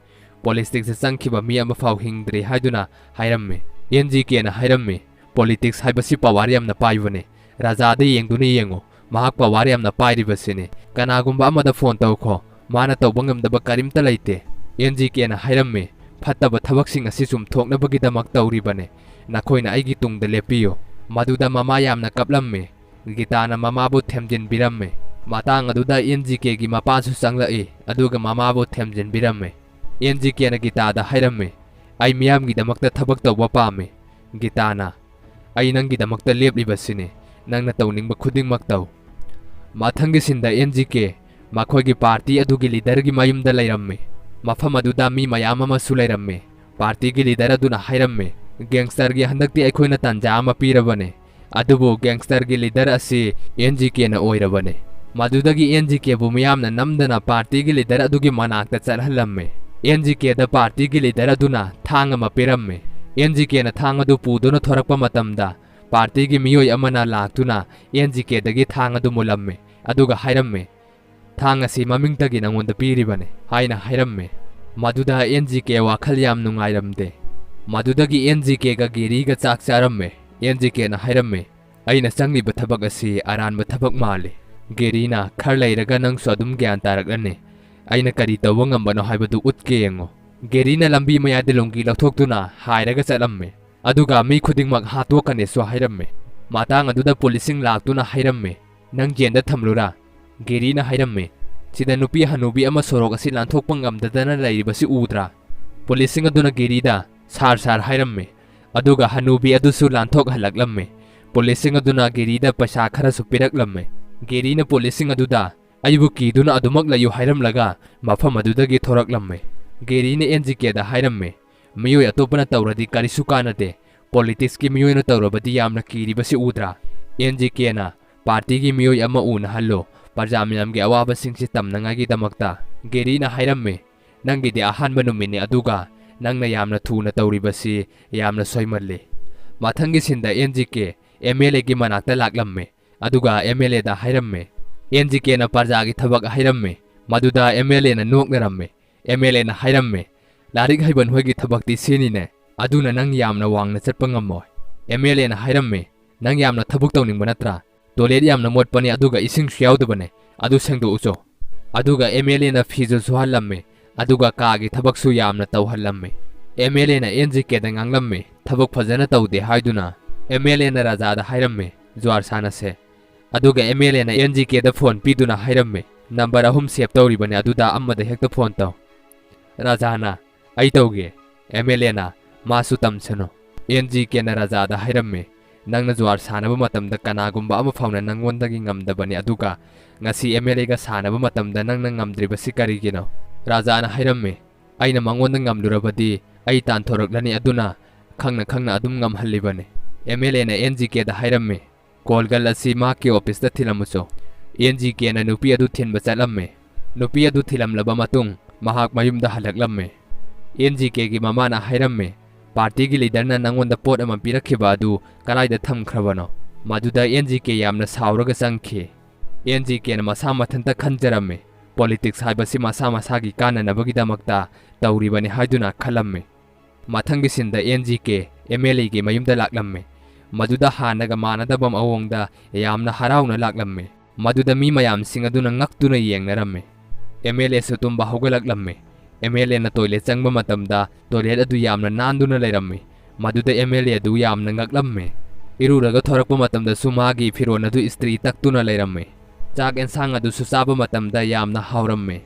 ꯄꯣꯂꯤꯇꯤꯛꯁꯇ ꯆꯪꯈꯤꯕ ꯃꯤ ꯑꯃꯐꯥꯎ ꯍꯤꯡꯗ꯭ꯔꯤ" ꯍꯥꯏꯗꯨꯅ ꯍꯥꯏꯔꯝꯃꯤ꯫ ꯑꯦꯟ ꯖꯤ ꯀꯦꯅ ꯍꯥꯏꯔꯝꯃꯤ, "ꯄꯣꯂꯤꯇꯤꯛꯁ ꯍꯥꯏꯕꯁꯤ ꯄꯋꯥꯔ ꯌꯥꯝꯅ ꯄꯥꯏꯕꯅꯤ꯫ ꯔꯥꯖꯥꯗ ꯌꯦꯡꯗꯨꯅ ꯌꯦꯡꯉꯨ, ꯃꯍꯥꯛ ꯄꯋꯥꯔ ꯌꯥꯝꯅ ꯄꯥꯏꯔꯤꯕꯁꯤꯅꯤ꯫ ꯀꯅꯥꯒꯨꯝꯕ ꯑꯃꯗ ꯐꯣꯟ ꯇꯧꯈꯣ, ꯃꯥꯅ ꯇꯧꯕ ꯉꯝꯗꯕ ꯀꯔꯤꯝꯇ ꯂꯩꯇꯦ"꯫ ꯑꯦꯟ ꯖꯤ ꯀꯦꯅ ꯍꯥꯏꯔꯝꯃꯤ, "ꯐꯠꯇꯕ ꯊꯕꯛꯁꯤꯡ ꯑꯁꯤ ꯆꯨꯝꯊꯣꯛꯅꯕꯒꯤꯗꯃꯛ ꯇꯧꯔꯤꯕꯅꯤ꯫ ꯅꯈꯣꯏꯅ ꯑꯩꯒꯤ ꯇꯨꯡꯗ ꯂꯦꯞꯄꯤꯌꯨ"꯫ ꯃꯗꯨꯗ ꯃꯃꯥ ꯌꯥꯝꯅ ꯀꯞꯂꯝꯃꯤ꯫ ꯒꯤꯇꯥꯅ ꯃꯃꯥꯕꯨ ꯊꯦꯝꯖꯤꯟꯕꯤꯔꯝꯃꯤ꯫ ꯃꯇꯥꯡ ꯑꯗꯨꯗ ꯑꯦꯟ ꯖꯤ ꯀꯦꯒꯤ ꯃꯄꯥꯁꯨ ꯆꯪꯂꯛꯏ, ꯑꯗꯨꯒ ꯃꯃꯥꯕꯨ ꯊꯦꯝꯖꯤꯟꯕꯤꯔꯝꯃꯤ꯫ ꯑꯦꯟ ꯖꯤ ꯀꯦꯅ ꯒꯤꯇꯥꯗ ꯍꯥꯏꯔꯝꯃꯤ, "ꯑꯩ ꯃꯤꯌꯥꯝꯒꯤꯗꯃꯛꯇ ꯊꯕꯛ ꯇꯧꯕ ꯄꯥꯝꯃꯤ"꯫ ꯒꯤꯇꯥꯅ, "ꯑꯩ ꯅꯪꯒꯤꯗꯃꯛꯇ ꯂꯦꯞꯂꯤꯕꯁꯤꯅꯤ, ꯅꯪꯅ ꯇꯧꯅꯤꯡꯕ ꯈꯨꯗꯤꯡꯃꯛ ꯇꯧ"꯫ ꯃꯊꯪꯒꯤ ꯁꯤꯟꯗ ꯑꯦꯟ ꯖꯤ ꯀꯦ ꯃꯈꯣꯏꯒꯤ ꯄꯥꯔꯇꯤ ꯑꯗꯨꯒꯤ ꯂꯤꯗꯔꯒꯤ ꯃꯌꯨꯝꯗ ꯂꯩꯔꯝꯃꯤ꯫ ꯃꯐꯝ ꯑꯗꯨꯗ ꯃꯤ ꯃꯌꯥꯝ ꯑꯃꯁꯨ ꯂꯩꯔꯝꯃꯤ꯫ ꯄꯥꯔꯇꯤꯒꯤ ꯂꯤꯗꯔ ꯑꯗꯨꯅ ꯍꯥꯏꯔꯝꯃꯤ, "ꯒꯦꯡꯁꯇꯔꯒꯤ ꯍꯟꯗꯛꯇꯤ ꯑꯩꯈꯣꯏꯅ ꯇꯥꯟꯖꯥ ꯑꯃ ꯄꯤꯔꯕꯅꯤ, ꯑꯗꯨꯕꯨ ꯒꯦꯡꯁꯇꯔꯒꯤ ꯂꯤꯗꯔ ꯑꯁꯤ ꯑꯦꯟ ꯖꯤ ꯀꯦꯅ ꯑꯣꯏꯔꯕꯅꯤ"꯫ ꯃꯗꯨꯗꯒꯤ ꯑꯦꯟ ꯖꯤ ꯀꯦꯕꯨ ꯃꯤꯌꯥꯝꯅ ꯅꯝꯗꯅ ꯄꯥꯔꯇꯤꯒꯤ ꯂꯤꯗꯔ ꯑꯗꯨꯒꯤ ꯃꯅꯥꯛꯇ ꯆꯠꯍꯜꯂꯝꯃꯤ꯫ ꯑꯦꯟ ꯖꯤ ꯀꯦꯗ ꯄꯥꯔꯇꯤꯒꯤ ꯂꯤꯗꯔ ꯑꯗꯨꯅ ꯊꯥꯡ ꯑꯃ ꯄꯤꯔꯝꯃꯤ꯫ ꯑꯦꯟ ꯖꯤ ꯀꯦꯅ ꯊꯥꯡ ꯑꯗꯨ ꯄꯨꯗꯨꯅ ꯊꯣꯔꯛꯄ ꯃꯇꯝꯗ ꯄꯥꯔꯇꯤꯒꯤ ꯃꯤꯑꯣꯏ ꯑꯃꯅ ꯂꯥꯛꯇꯨꯅ ꯑꯦꯟ ꯖꯤ ꯀꯦꯗꯒꯤ ꯊꯥꯡ ꯑꯗꯨ ꯃꯨꯜꯂꯝꯃꯤ, ꯑꯗꯨꯒ ꯍꯥꯏꯔꯝꯃꯤ, "ꯊꯥꯡ ꯑꯁꯤ ꯃꯃꯤꯡꯇꯒꯤ ꯅꯉꯣꯟꯗ ꯄꯤꯔꯤꯕꯅꯤ" ꯍꯥꯏꯅ ꯍꯥꯏꯔꯝꯃꯤ꯫ ꯃꯗꯨꯗ ꯑꯦꯟ ꯖꯤ ꯀꯦ ꯋꯥꯈꯜ ꯌꯥꯝ ꯅꯨꯡꯉꯥꯏꯔꯝꯗꯦ꯫ ꯃꯗꯨꯗꯒꯤ ꯑꯦꯟ ꯖꯤ ꯀꯦꯒ ꯒꯦꯔꯤꯒ ꯆꯥꯛ ꯆꯥꯔꯝꯃꯤ꯫ ꯑꯦꯟ ꯖꯤ ꯀꯦꯅ ꯍꯥꯏꯔꯝꯃꯤ, "ꯑꯩꯅ ꯆꯪꯂꯤꯕ ꯊꯕꯛ ꯑꯁꯤ ꯑꯔꯥꯟꯕ ꯊꯕꯛ ꯃꯥꯜꯂꯤ꯫ ꯒꯦꯔꯤꯅ, ꯈꯔ ꯂꯩꯔꯒ ꯅꯪꯁꯨ ꯑꯗꯨꯝ ꯒ꯭ꯌꯥꯟ ꯇꯥꯔꯛꯂꯅꯤ꯫ ꯑꯩꯅ ꯀꯔꯤ ꯇꯧꯕ ꯉꯝꯕꯅꯣ ꯍꯥꯏꯕꯗꯨ ꯎꯠꯀꯦ ꯌꯦꯡꯉꯨ"꯫ ꯒꯦꯔꯤꯅ ꯂꯝꯕꯤ ꯃꯌꯥꯏꯗ ꯂꯨꯡꯒꯤ ꯂꯧꯊꯣꯛꯇꯨꯅ ꯍꯥꯏꯔꯒ ꯆꯠꯂꯝꯃꯤ꯫ ꯑꯗꯨꯒ ꯃꯤ ꯈꯨꯗꯤꯡꯃꯛ ꯍꯥꯠꯇꯣꯛꯀꯅꯤꯁꯨ ꯍꯥꯏꯔꯝꯃꯤ꯫ ꯃꯇꯥꯡ ꯑꯗꯨꯗ ꯄꯨꯂꯤꯁꯁꯤꯡ ꯂꯥꯛꯇꯨꯅ ꯍꯥꯏꯔꯝꯃꯤ, "ꯅꯪ ꯖꯦꯟꯗ ꯊꯝꯂꯨꯔꯥ?" ꯒꯦꯔꯤꯅ ꯍꯥꯏꯔꯝꯃꯤ, "ꯁꯤꯗ ꯅꯨꯄꯤ ꯍꯅꯨꯕꯤ ꯑꯃ ꯁꯣꯔꯣꯛ ꯑꯁꯤ ꯂꯥꯟꯊꯣꯛꯄ ꯉꯝꯗꯗꯅ ꯂꯩꯔꯤꯕꯁꯤ ꯎꯗ꯭ꯔꯥ?" ꯄꯨꯂꯤꯁꯁꯤꯡ ꯑꯗꯨꯅ ꯒꯦꯔꯤꯗ, "ꯁꯥꯔ, ꯁꯥꯔ" ꯍꯥꯏꯔꯝꯃꯤ꯫ ꯑꯗꯨꯒ ꯍꯅꯨꯕꯤ ꯑꯗꯨꯁꯨ ꯂꯥꯟꯊꯣꯛꯍꯜꯂꯛꯂꯝꯃꯤ꯫ ꯄꯨꯂꯤꯁꯁꯤꯡ ꯑꯗꯨꯅ ꯒꯦꯔꯤꯗ ꯄꯩꯁꯥ ꯈꯔꯁꯨ ꯄꯤꯔꯛꯂꯝꯃꯤ꯫ ꯒꯦꯔꯤꯅ ꯄꯨꯂꯤꯁꯁꯤꯡ ꯑꯗꯨꯗ, "ꯑꯩꯕꯨ ꯀꯤꯗꯨꯅ ꯑꯗꯨꯃꯛ ꯂꯩꯌꯨ" ꯍꯥꯏꯔꯝꯂꯒ ꯃꯐꯝ ꯑꯗꯨꯗꯒꯤ ꯊꯣꯔꯛꯂꯝꯃꯤ꯫ ꯒꯦꯔꯤꯅ ꯑꯦꯟ ꯖꯤ ꯀꯦꯗ ꯍꯥꯏꯔꯝꯃꯤ, "ꯃꯤꯑꯣꯏ ꯑꯇꯣꯞꯄꯅ ꯇꯧꯔꯗꯤ ꯀꯔꯤꯁꯨ ꯀꯥꯟꯅꯗꯦ꯫ ꯄꯣꯂꯤꯇꯤꯛꯁꯀꯤ ꯃꯤꯑꯣꯏꯅ ꯇꯧꯔꯕꯗꯤ ꯌꯥꯝꯅ ꯀꯤꯔꯤꯕꯁꯤ ꯎꯗ꯭ꯔꯥ? ꯑꯦꯟ ꯖꯤ ꯀꯦꯅ ꯄꯥꯔꯇꯤꯒꯤ ꯃꯤꯑꯣꯏ ꯑꯃ ꯎꯅꯍꯜꯂꯨ, ꯄ꯭ꯔꯖꯥ ꯃꯌꯥꯝꯒꯤ ꯑꯋꯥꯕꯁꯤꯡꯁꯤ ꯇꯝꯅꯉꯥꯏꯒꯤꯗꯃꯛꯇ"꯫ ꯒꯦꯔꯤꯅ ꯍꯥꯏꯔꯝꯃꯤ, "ꯅꯪꯒꯤꯗꯤ ꯑꯍꯥꯟꯕ ꯅꯨꯃꯤꯠꯅꯤ, ꯑꯗꯨꯒ ꯅꯪꯅ ꯌꯥꯝꯅ ꯊꯨꯅ ꯇꯧꯔꯤꯕꯁꯤ ꯌꯥꯝꯅ ꯁꯣꯏꯃꯜꯂꯤ꯫ ꯃꯊꯪꯒꯤ ꯁꯤꯟꯗ N G K M L ꯑꯦꯒꯤ ꯃꯅꯥꯛꯇ ꯂꯥꯛꯂꯝꯃꯤ, ꯑꯗꯨꯒ ꯑꯦꯝ ꯑꯦꯜ ꯑꯦꯗ ꯍꯥꯏꯔꯝꯃꯤ꯫ ꯑꯦꯟ ꯖꯤ ꯀꯦꯅ ꯄ꯭ꯔꯖꯥꯒꯤ ꯊꯕꯛ ꯍꯥꯏꯔꯝꯃꯤ꯫ ꯃꯗꯨꯗ ꯑꯦꯝ ꯑꯦꯜ ꯑꯦꯅ ꯅꯣꯛꯅꯔꯝꯃꯤ꯫ ꯑꯦꯝ ꯑꯦꯜ ꯑꯦꯅ ꯍꯥꯏꯔꯝꯃꯤ, "ꯂꯥꯏꯔꯤꯛ ꯍꯩꯕ ꯅꯈꯣꯏꯒꯤ ꯊꯕꯛꯇꯤ ꯁꯤꯅꯤꯅꯦ, ꯑꯗꯨꯅ ꯅꯪ ꯌꯥꯝꯅ ꯋꯥꯡꯅ ꯆꯠꯄ ꯉꯝꯃꯣꯏ"꯫ ꯑꯦꯝ ꯑꯦꯜ ꯑꯦꯅ ꯍꯥꯏꯔꯝꯃꯤ, "ꯅꯪ ꯌꯥꯝꯅ ꯊꯕꯛ ꯇꯧꯅꯤꯡꯕ ꯅꯠꯇ꯭ꯔꯥ? ꯇꯣꯏꯂꯦꯠ ꯌꯥꯝꯅ ꯃꯣꯠꯄꯅꯤ, ꯑꯗꯨꯒ ꯏꯁꯤꯡꯁꯨ ꯌꯥꯎꯗꯕꯅꯦ, ꯑꯗꯨ ꯁꯦꯡꯗꯣꯛꯎꯆꯣ"꯫ ꯑꯗꯨꯒ ꯑꯦꯝ ꯑꯦꯜ ꯑꯦꯅ ꯐꯤꯁꯨ ꯁꯨꯍꯜꯂꯝꯃꯤ, ꯑꯗꯨꯒ ꯀꯥꯒꯤ ꯊꯕꯛꯁꯨ ꯌꯥꯝꯅ ꯇꯧꯍꯜꯂꯝꯃꯤ꯫ ꯑꯦꯝ ꯑꯦꯜ ꯑꯦꯅ ꯑꯦꯟ ꯖꯤ ꯀꯦꯗ ꯉꯥꯡꯂꯝꯃꯤ, "ꯊꯕꯛ ꯐꯖꯅ ꯇꯧꯗꯦ" ꯍꯥꯏꯗꯨꯅ꯫ ꯑꯦꯝ ꯑꯦꯜ ꯑꯦꯅ ꯔꯥꯖꯥꯗ ꯍꯥꯏꯔꯝꯃꯤ, "ꯖ꯭ꯋꯥꯔ ꯁꯥꯟꯅꯁꯦ"꯫ ꯑꯗꯨꯒ ꯑꯦꯝ ꯑꯦꯜ ꯑꯦꯅ ꯑꯦꯟ ꯖꯤ ꯀꯦꯗ ꯐꯣꯟ ꯄꯤꯗꯨꯅ ꯍꯥꯏꯔꯝꯃꯤ, "ꯅꯝꯕꯔ ꯑꯍꯨꯝ ꯁꯦꯚ ꯇꯧꯔꯤꯕꯅꯤ, ꯑꯗꯨꯗ ꯑꯃꯗ ꯍꯦꯛꯇ ꯐꯣꯟ ꯇꯧ"꯫ ꯔꯥꯖꯥꯅ, "ꯑꯩ ꯇꯧꯒꯦ"꯫ ꯑꯦꯝ ꯑꯦꯜ ꯑꯦꯅ, "ꯃꯥꯁꯨ ꯇꯝꯁꯅꯨ"꯫ ꯑꯦꯟ ꯖꯤ ꯀꯦꯅ ꯔꯥꯖꯥꯗ ꯍꯥꯏꯔꯝꯃꯤ, "ꯅꯪꯅ ꯖ꯭ꯋꯥꯔ ꯁꯥꯟꯅꯕ ꯃꯇꯝꯗ ꯀꯅꯥꯒꯨꯝꯕ ꯑꯃ ꯐꯥꯎꯅ ꯅꯪꯉꯣꯟꯗꯒꯤ ꯉꯝꯗꯕꯅꯤ, ꯑꯗꯨꯒ ꯉꯁꯤ ꯑꯦꯝ ꯑꯦꯜ ꯑꯦꯒ ꯁꯥꯟꯅꯕ ꯃꯇꯝꯗ ꯅꯪꯅ ꯉꯝꯗ꯭ꯔꯤꯕꯁꯤ ꯀꯔꯤꯒꯤꯅꯣ?" ꯔꯥꯖꯥꯅ ꯍꯥꯏꯔꯝꯃꯤ, "ꯑꯩꯅ ꯃꯉꯣꯟꯗ ꯉꯝꯂꯨꯔꯕꯗꯤ ꯑꯩ ꯇꯥꯟꯊꯣꯔꯛꯂꯅꯤ, ꯑꯗꯨꯅ ꯈꯪꯅ ꯈꯪꯅ ꯑꯗꯨꯝ ꯉꯝꯍꯜꯂꯤꯕꯅꯤ"꯫ ꯑꯦꯝ ꯑꯦꯜ ꯑꯦꯅ ꯑꯦꯟ ꯖꯤ ꯀꯦꯗ ꯍꯥꯏꯔꯝꯃꯤ, "ꯀꯣꯜꯒꯜ ꯑꯁꯤ ꯃꯍꯥꯛꯀꯤ ꯑꯣꯐꯤꯁꯇ ꯊꯤꯜꯂꯝꯃꯨꯆꯣ"꯫ ꯑꯦꯟ ꯖꯤ ꯀꯦꯅ ꯅꯨꯄꯤ ꯑꯗꯨ ꯊꯤꯟꯕ ꯆꯠꯂꯝꯃꯤ꯫ ꯅꯨꯄꯤ ꯑꯗꯨ ꯊꯤꯜꯂꯝꯂꯕ ꯃꯇꯨꯡ, ꯃꯍꯥꯛ ꯃꯌꯨꯝꯗ ꯍꯜꯂꯛꯂꯝꯃꯦ꯫ ꯑꯦꯟ ꯖꯤ ꯀꯦꯒꯤ ꯃꯃꯥꯅ ꯍꯥꯏꯔꯝꯃꯦ, "ꯄꯥꯔꯇꯤꯒꯤ ꯂꯤꯗꯔꯅ ꯅꯪꯉꯣꯟꯗ ꯄꯣꯠ ꯑꯃ ꯄꯤꯔꯛꯈꯤꯕ ꯑꯗꯨ ꯀꯗꯥꯏꯗ ꯊꯝꯈ꯭ꯔꯕꯅꯣ?" ꯃꯗꯨꯗ ꯑꯦꯟ ꯖꯤ ꯀꯦ ꯌꯥꯝꯅ ꯁꯥꯎꯔꯒ ꯆꯪꯈꯤ꯫ ꯑꯦꯟ ꯖꯤ ꯀꯦꯅ ꯃꯁꯥ ꯃꯊꯟꯇ ꯈꯟꯖꯔꯝꯃꯤ, ꯄꯣꯂꯤꯇꯤꯛꯁ ꯍꯥꯏꯕꯁꯤ ꯃꯁꯥ ꯃꯁꯥꯒꯤ ꯀꯥꯟꯅꯅꯕꯒꯤꯗꯃꯛꯇ ꯇꯧꯔꯤꯕꯅꯤ ꯍꯥꯏꯗꯨꯅ ꯈꯜꯂꯝꯃꯤ꯫ ꯃꯊꯪꯒꯤ ꯁꯤꯟꯗ N G K M L ꯑꯦꯒꯤ ꯃꯌꯨꯝꯗ ꯂꯥꯛꯂꯝꯃꯤ꯫ ꯃꯗꯨꯗ ꯍꯥꯟꯅꯒ ꯃꯥꯟꯅꯗꯕ ꯃꯑꯣꯡꯗ ꯌꯥꯝꯅ ꯍꯔꯥꯎꯅ ꯂꯥꯛꯂꯝꯃꯤ꯫ ꯃꯗꯨꯗ ꯃꯤ ꯃꯌꯥꯝꯁꯤꯡ ꯑꯗꯨꯅ ꯉꯛꯇꯨꯅ ꯌꯦꯡꯅꯔꯝꯃꯤ꯫ ꯑꯦꯝ ꯑꯦꯜ ꯑꯦꯁꯨ ꯇꯨꯝꯕ ꯍꯧꯒꯠꯂꯛꯂꯝꯃꯤ꯫ ꯑꯦꯝ ꯑꯦꯜ ꯑꯦꯅ ꯇꯣꯏꯂꯦꯠ ꯆꯪꯕ ꯃꯇꯝꯗ ꯇꯣꯏꯂꯦꯠ ꯑꯗꯨ ꯌꯥꯝꯅ ꯅꯥꯟꯗꯨꯅ ꯂꯩꯔꯝꯃꯤ꯫ ꯃꯗꯨꯗ ꯑꯦꯝ ꯑꯦꯜ ꯑꯦ ꯑꯗꯨ ꯌꯥꯝꯅ ꯉꯛꯂꯝꯃꯤ꯫ ꯏꯔꯨꯔꯒ ꯊꯣꯔꯛꯄ ꯃꯇꯝꯗꯁꯨ ꯃꯥꯒꯤ ꯐꯤꯔꯣꯜ ꯑꯗꯨ ꯏꯁꯇ꯭ꯔꯤ ꯇꯛꯇꯨꯅ ꯂꯩꯔꯝꯃꯤ꯫ ꯆꯥꯛ ꯑꯦꯟꯁꯥꯡ ꯑꯗꯨꯁꯨ ꯆꯥꯕ ꯃꯇꯝꯗ ꯌꯥꯝꯅ ꯍꯥꯎꯔꯝꯃꯤ꯫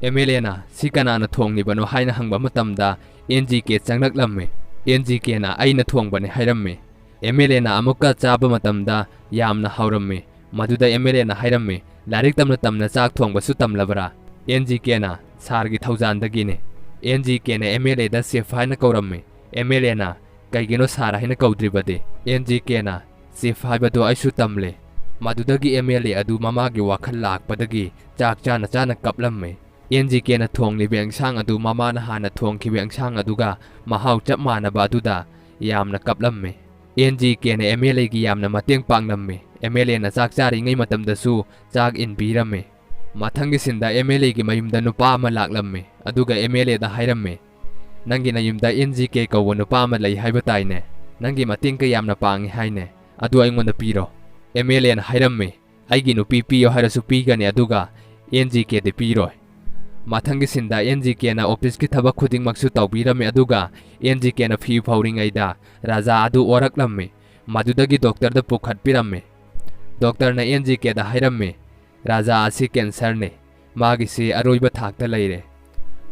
ꯑꯦꯝ ꯑꯦꯜ ꯑꯦꯅ, "ꯁꯤ ꯀꯅꯥꯅ ꯊꯣꯡꯂꯤꯕꯅꯣ?" ꯍꯥꯏꯅ ꯍꯪꯕ ꯃꯇꯝꯗ ꯑꯦꯟ ꯖꯤ ꯀꯦ ꯆꯪꯂꯛꯂꯝꯃꯤ꯫ ꯑꯦꯟ ꯖꯤ ꯀꯦꯅ, "ꯑꯩꯅ ꯊꯣꯡꯕꯅꯤ" ꯍꯥꯏꯔꯝꯃꯤ꯫ ꯑꯦꯝ ꯑꯦꯜ ꯑꯦꯅ ꯑꯃꯨꯛꯀ ꯆꯥꯕ ꯃꯇꯝꯗ ꯌꯥꯝꯅ ꯍꯥꯎꯔꯝꯃꯤ꯫ ꯃꯗꯨꯗ ꯑꯦꯝ ꯑꯦꯜ ꯑꯦꯅ ꯍꯥꯏꯔꯝꯃꯤ, "ꯂꯥꯏꯔꯤꯛ ꯇꯝꯅ ꯇꯝꯅ ꯆꯥꯛ ꯊꯣꯡꯕꯁꯨ ꯇꯝꯂꯕ꯭ꯔꯥ?" ꯑꯦꯟ ꯖꯤ ꯀꯦꯅ, "ꯁꯥꯔꯒꯤ ꯊꯧꯖꯥꯟꯗꯒꯤꯅꯤ"꯫ ꯑꯦꯟ ꯖꯤ ꯀꯦꯅ ꯑꯦꯝ ꯑꯦꯜ ꯑꯦꯗ ꯆꯤꯐ ꯍꯥꯏꯅ ꯀꯧꯔꯝꯃꯤ꯫ ꯑꯦꯝ ꯑꯦꯜ ꯑꯦꯅ, "ꯀꯩꯒꯤꯅꯣ ꯁꯥꯔ ꯍꯥꯏꯅ ꯀꯧꯗ꯭ꯔꯤꯕꯗꯤ?" ꯑꯦꯟ ꯖꯤ ꯀꯦꯅ, "ꯆꯤꯐ ꯍꯥꯏꯕꯗꯨ ꯑꯩꯁꯨ ꯇꯝꯂꯦ"꯫ ꯃꯗꯨꯗꯒꯤ ꯑꯦꯝ ꯑꯦꯜ ꯑꯦ ꯑꯗꯨ ꯃꯃꯥꯒꯤ ꯋꯥꯈꯜ ꯂꯥꯛꯄꯗꯒꯤ ꯆꯥꯛ ꯆꯥꯅ ꯆꯥꯅ ꯀꯞꯂꯝꯃꯤ꯫ ꯑꯦꯟ ꯖꯤ ꯀꯦꯅ ꯊꯣꯡꯂꯤꯕ ꯑꯦꯟꯁꯥꯡ ꯑꯗꯨ ꯃꯃꯥꯅ ꯍꯥꯟꯅ ꯊꯣꯡꯈꯤꯕ ꯑꯦꯟꯁꯥꯡ ꯑꯗꯨꯒ ꯃꯍꯥꯎ ꯆꯞ ꯃꯥꯟꯅꯕ ꯑꯗꯨꯗ ꯌꯥꯝꯅ ꯀꯞꯂꯝꯃꯤ꯫ ꯑꯦꯟ ꯖꯤ ꯀꯦꯅ ꯑꯦꯝ ꯑꯦꯜ ꯑꯦꯒꯤ ꯌꯥꯝꯅ ꯃꯇꯦꯡ ꯄꯥꯡꯂꯝꯃꯤ꯫ ꯑꯦꯝ ꯑꯦꯜ ꯑꯦꯅ ꯆꯥꯛ ꯆꯥꯔꯤꯉꯩ ꯃꯇꯝꯗꯁꯨ ꯆꯥꯛ ꯏꯟꯕꯤꯔꯝꯃꯤ꯫ ꯃꯊꯪꯒꯤ ꯁꯤꯟꯗ ꯑꯦꯝ ꯑꯦꯜ ꯑꯦꯒꯤ ꯃꯌꯨꯝꯗ ꯅꯨꯄꯥ ꯑꯃ ꯂꯥꯛꯂꯝꯃꯤ, ꯑꯗꯨꯒ ꯑꯦꯝ ꯑꯦꯜ ꯑꯦꯗ ꯍꯥꯏꯔꯝꯃꯤ, "ꯅꯪꯒꯤ ꯅꯌꯨꯝꯗ ꯑꯦꯟ ꯖꯤ ꯀꯦ ꯀꯧꯕ ꯅꯨꯄꯥ ꯑꯃ ꯂꯩ ꯍꯥꯏꯕ ꯇꯥꯏꯅꯦ꯫ ꯅꯪꯒꯤ ꯃꯇꯦꯡ ꯀꯌꯥꯝꯅ ꯄꯥꯡꯉꯤ ꯍꯥꯏꯅꯦ꯫ ꯑꯗꯨ ꯑꯩꯉꯣꯟꯗ ꯄꯤꯔꯣ"꯫ ꯑꯦꯝ ꯑꯦꯜ ꯑꯦꯅ ꯍꯥꯏꯔꯝꯃꯤ, "ꯑꯩꯒꯤ ꯅꯨꯄꯤ ꯄꯤꯌꯣ ꯍꯥꯏꯔꯁꯨ ꯄꯤꯒꯅꯤ, ꯑꯗꯨꯒ ꯑꯦꯟ ꯖꯤ ꯀꯦꯗꯤ ꯄꯤꯔꯣꯏ"꯫ ꯃꯊꯪꯒꯤ ꯁꯤꯟꯗ ꯑꯦꯟ ꯖꯤ ꯀꯦꯅ ꯑꯣꯐꯤꯁꯀꯤ ꯊꯕꯛ ꯈꯨꯗꯤꯡꯃꯛꯁꯨ ꯇꯧꯕꯤꯔꯝꯃꯤ, ꯑꯗꯨꯒ ꯑꯦꯟ ꯖꯤ ꯀꯦꯅ ꯐꯤ ꯐꯧꯔꯤꯉꯩꯗ ꯔꯥꯖꯥ ꯑꯗꯨ ꯑꯣꯔꯛꯂꯝꯃꯤ꯫ ꯃꯗꯨꯗꯒꯤ ꯗꯣꯛꯇꯔꯗ ꯄꯨꯈꯠꯄꯤꯔꯝꯃꯤ꯫ ꯗꯣꯛꯇꯔꯅ ꯑꯦꯟ ꯖꯤ ꯀꯦꯗ ꯍꯥꯏꯔꯝꯃꯤ, "ꯔꯥꯖꯥ ꯑꯁꯤ ꯀꯦꯟꯁꯔꯅꯤ꯫ ꯃꯥꯒꯤꯁꯤ ꯑꯔꯣꯏꯕ ꯊꯥꯛꯇ ꯂꯩꯔꯦ"꯫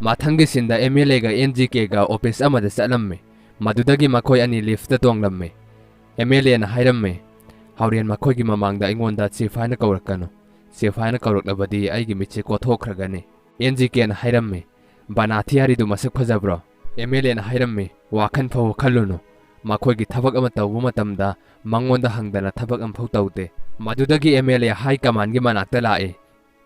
ꯃꯊꯪꯒꯤ ꯁꯤꯟꯗ ꯑꯦꯝ ꯑꯦꯜ ꯑꯦꯒ ꯑꯦꯟ ꯖꯤ ꯀꯦꯒ ꯑꯣꯐꯤꯁ ꯑꯃꯗ ꯆꯠꯂꯝꯃꯤ꯫ ꯃꯗꯨꯗꯒꯤ ꯃꯈꯣꯏ ꯑꯅꯤ ꯂꯤꯐꯇ ꯇꯣꯡꯂꯝꯃꯤ꯫ ꯑꯦꯝ ꯑꯦꯜ ꯑꯦꯅ ꯍꯥꯏꯔꯝꯃꯤ, "ꯍꯣꯔꯦꯟ ꯃꯈꯣꯏꯒꯤ ꯃꯃꯥꯡꯗ ꯑꯩꯉꯣꯟꯗ ꯆꯤꯐ ꯍꯥꯏꯅ ꯀꯧꯔꯛꯀꯅꯨ꯫ ꯆꯤꯐ ꯍꯥꯏꯅ ꯀꯧꯔꯛꯂꯕꯗꯤ ꯑꯩꯒꯤ ꯃꯤꯠꯁꯦ ꯀꯣꯊꯣꯛꯈ꯭ꯔꯒꯅꯤ"꯫ ꯑꯦꯟ ꯖꯤ ꯀꯦꯅ ꯍꯥꯏꯔꯝꯃꯤ, "ꯕꯅꯥꯊꯤꯌꯥꯔꯤꯗꯨ ꯃꯁꯛ ꯐꯖꯕ꯭ꯔꯣ?" ꯑꯦꯝ ꯑꯦꯜ ꯑꯦꯅ ꯍꯥꯏꯔꯝꯃꯤ, "ꯋꯥꯈꯜ ꯐꯥꯎꯕ ꯈꯜꯂꯨꯅꯨ꯫ ꯃꯈꯣꯏꯒꯤ ꯊꯕꯛ ꯑꯃ ꯇꯧꯕ ꯃꯇꯝꯗ ꯃꯉꯣꯟꯗ ꯍꯪꯗꯅ ꯊꯕꯛ ꯑꯃꯐꯥꯎ ꯇꯧꯗꯦ"꯫ ꯃꯗꯨꯗꯒꯤ ꯑꯦꯝ ꯑꯦꯜ ꯑꯦ ꯍꯥꯏ ꯀꯃꯥꯟꯒꯤ ꯃꯅꯥꯛꯇ ꯂꯥꯛꯏ꯫